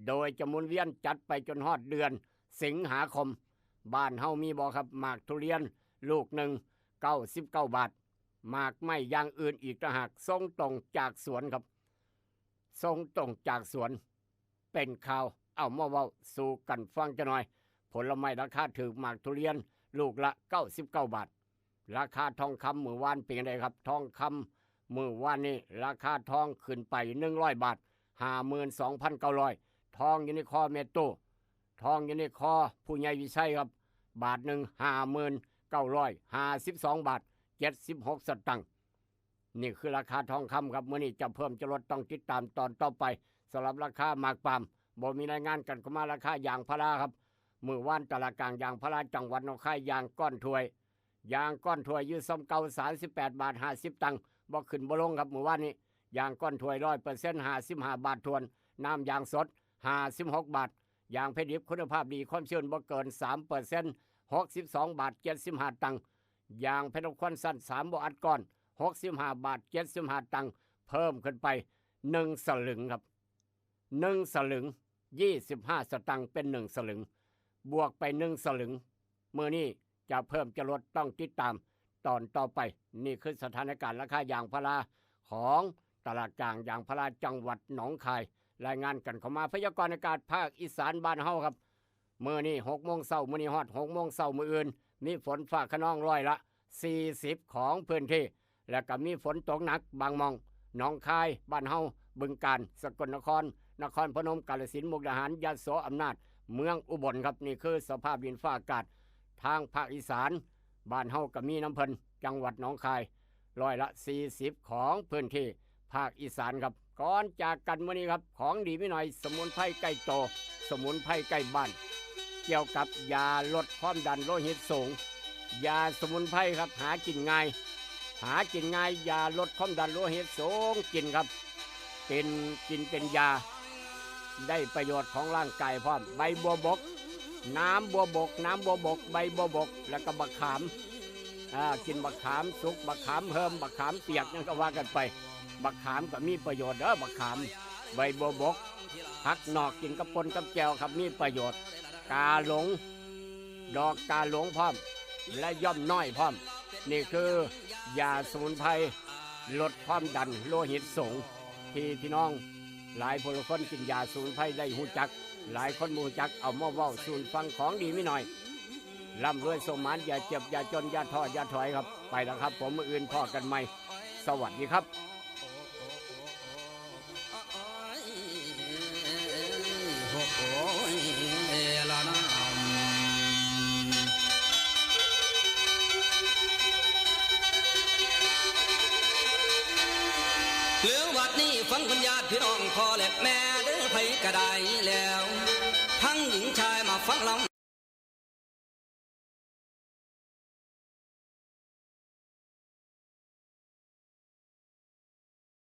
ໂດຍຈະໝູນວຽນຈັດໄປຈົນຮອດເດືອນສິງຫາຄົມ. ບ້ານເຮົາມີບໍ່ຄັບ ໝາກທຸລຽນລູກໜຶ່ງເກົ້າສິບເກົ້າບາດ ໝາກໄມ້ຢ່າງອື່ນອີກຕ່າງຫາກ ສົ່ງຕົງຈາກສວນຄັບ ສົ່ງຕົງຈາກສວນ. ເປັນຂ່າວ ເອົາມາເວົ້າສູ່ກັນຟັງຈັກໜ່ອຍ. ຜົນລະໄມ້ລາຄາຖືກ ໝາກທຸລຽນລູກລະເກົ້າສິບເກົ້າບາດ. ລາຄາທອງຄຳມື້ວານເປັນຈັ່ງໃດຄັບ? ທອງຄຳມື້ວານນີ້ ລາຄາທອງຂຶ້ນໄປໜຶ່ງຮ້ອຍບາດ ຫ້າໝື່ນສອງພັນເກົ້າຮ້ອຍ. ທອງຢູ່ໃນຄໍແມ່ຕູ້ ທອງຢູ່ໃນຄໍຜູ້ໃຫຍ່ວິໄຊຄັບ ບາດໜຶ່ງຫ້າໝື່ນເກົ້າຮ້ອຍຫ້າສິບສອງບາດ ເຈັດສິບຫົກສະຕັງ. ນີ້ຄືລາຄາທອງຄຳຄັບ. ມື້ນີ້ຈະເພີ່ມຈະລົດ ຕ້ອງຕິດຕາມຕອນຕໍ່ໄປ. ສຳລັບລາຄາໝາກປາມ ບໍ່ມີລາຍງານກັນເຂົ້າມາ. ລາຄາຢາງພາລາຄັບ ມື້ວານຕະຫຼາດກາງຢາງພາລາຈັງຫວັດໜອງຄາຍ ຢາງກ້ອນຖ້ວຍ ຢາງກ້ອນຖ້ວຍຢູ່ຊ່ຳເກົ່າ ສາມສິບແປດບາດຫ້າສິບຕັງ ບໍ່ຂຶ້ນບໍ່ລົງຄັບ. ມື້ວານນີ້ຢາງກ້ອນຖ້ວຍຮ້ອຍເປີເຊັນ ຫ້າສິບຫ້າບາດຖ້ວນ. ນ້ຳຢາງສົດ ຫ້າສິບຫົກບາດ. ຢາງເພດິບຄຸນນະພາບດີ ຄວາມຊື້ນບໍ່ເກີນສາມເປີເຊັນ ຫົກສິບສອງບາດເຈັດສິບຫ້າຕັງ. ຢາງເພລົມຄວັນຊັ້ນສາມບໍ່ອັດກ້ອນ ຫົກສິບຫ້າບາດເຈັດສິບຫ້າຕັງ ເພີ່ມຂຶ້ນໄປໜຶ່ງສະຫຼຶງຄັບ ໜຶ່ງສະຫຼຶງ ຊາວຫ້າສະຕັງ ເປັນໜຶ່ງສະຫຼຶງ ບວກໄປໜຶ່ງສະຫຼຶງ. ມື້ນີ້ຈະເພີ່ມຈະລົດ ຕ້ອງຕິດຕາມຕອນຕໍ່ໄປ. ນີ້ຄືສະຖານະການລາຄາຢາງພາລາຂອງຕະຫຼາດກາງຢາງພາລາຈັງຫວັດໜອງຄາຍ ລາຍງານກັນເຂົ້າມາ. ພະຍາກອນອາກາດພາກອີສານບ້ານເຮົາຄັບ ມື້ນີ້ຫົກໂມງເຊົ້າ ມື້ນີ້ຮອດຫົກໂມງເຊົ້າ ມື້ອື່ນມີຝົນຟ້າຂະນອງຮ້ອຍລະສີ່ສິບຂອງພື້ນທີ່ ແລະກະມີຝົນຕົກໜັກບາງໝ່ອງ. ໜອງຄາຍບ້ານເຮົາ, ບຶງການ, ສະກົນນະຄອນ, ນະຄອນພະນົມ, ກາລະສິນ, ມຸກດາຫານ, ຍະໂສ, ອຳນາດ, ເມືອງອຸບົນຄັບ. ນີ້ຄືສະພາບດິນຟ້າອາກາດທາງພາກອີສານ. ບ້ານເຮົາກະມີນຳເພິ່ນ ຈັງຫວັດໜອງຄາຍ ຮ້ອຍລະສີ່ສິບຂອງພື້ນທີ່ພາກອີສານຄັບ. ກ່ອນຈາກກັນມື້ນີ້ຄັບ ຂອງດີມີໜ້ອຍ ສະໝຸນໄພໃກ້ໂຕ ສະໝຸນໄພໃກ້ບ້ານ ກ່ຽວກັບຢາລົດຄວາມດັນໂລຫິດສູງ. ຢາສະໝຸນໄພຄັບ ຫາກິນງ່າຍ ຫາກິນງ່າຍ. ຢາລົດຄວາມດັນໂລຫິດສູງ ກິນຄັບ ເປັນ ກິນເປັນຢາ ໄດ້ປະໂຫຍດຂອງຮ່າງກາຍພ້ອມ. ໃບບົວບົກ ນ້ຳບົວບົກ ນ້ຳບົວບົກ ໃບບົວບົກ ແລ້ວກະບັກຂາມ ອາ ກິນບັກຂາມສຸກ ບັກຂາມເຫີມ ບັກຂາມປຽກ ຫຍັງກະວ່າກັນໄປ. ບັກຂາມກະມີປະໂຫຍດເດີ ບັກຂາມ ໃບບົວບົກ. ຜັກໜອກ ກິນກັບປົ່ນກັບແຈ່ວຄັບ ມີປະໂຫຍດ. ກາຫຼົງ ດອກກາຫຼົງພ້ອມ ແລະ ຢ່ອມນ້ອຍພ້ອມ. ນີ້ຄືຢາສະໝຸນໄພລົດຄວາມດັນໂລຫິດສູງ ທີ່ພີ່ນ້ອງຫຼາຍຜູ້ຫຼາຍຄົນກິນຢາສະໝຸນໄພໄດ້ຮູ້ຈັກ, ຫຼາຍຄົນບໍ່ຮູ້ຈັກ. ເອົາມາເວົ້າສູ່ຟັງ ຂອງດີມີໜ້ອຍ. ລ່ຳລວຍໂຊກໝານ ຢ່າເຈັບຢ່າຈົນ ຢ່າທໍ້ຢ່າຖອຍຄັບ. ໄປລະຄັບຜົມ ມື້ອື່ນພໍ້ກັນໃໝ່. ສະຫວັດດີຄັບ. ເລື່ອງວັດນີ້ຟັງເພິ່ນຍາດພີ່ນ້ອງພໍ່ແລະແມ່ເດີ ໃຜກະໄດ້ແລ້ວ ທັງຍິງຊາຍມາຟັງລຳ.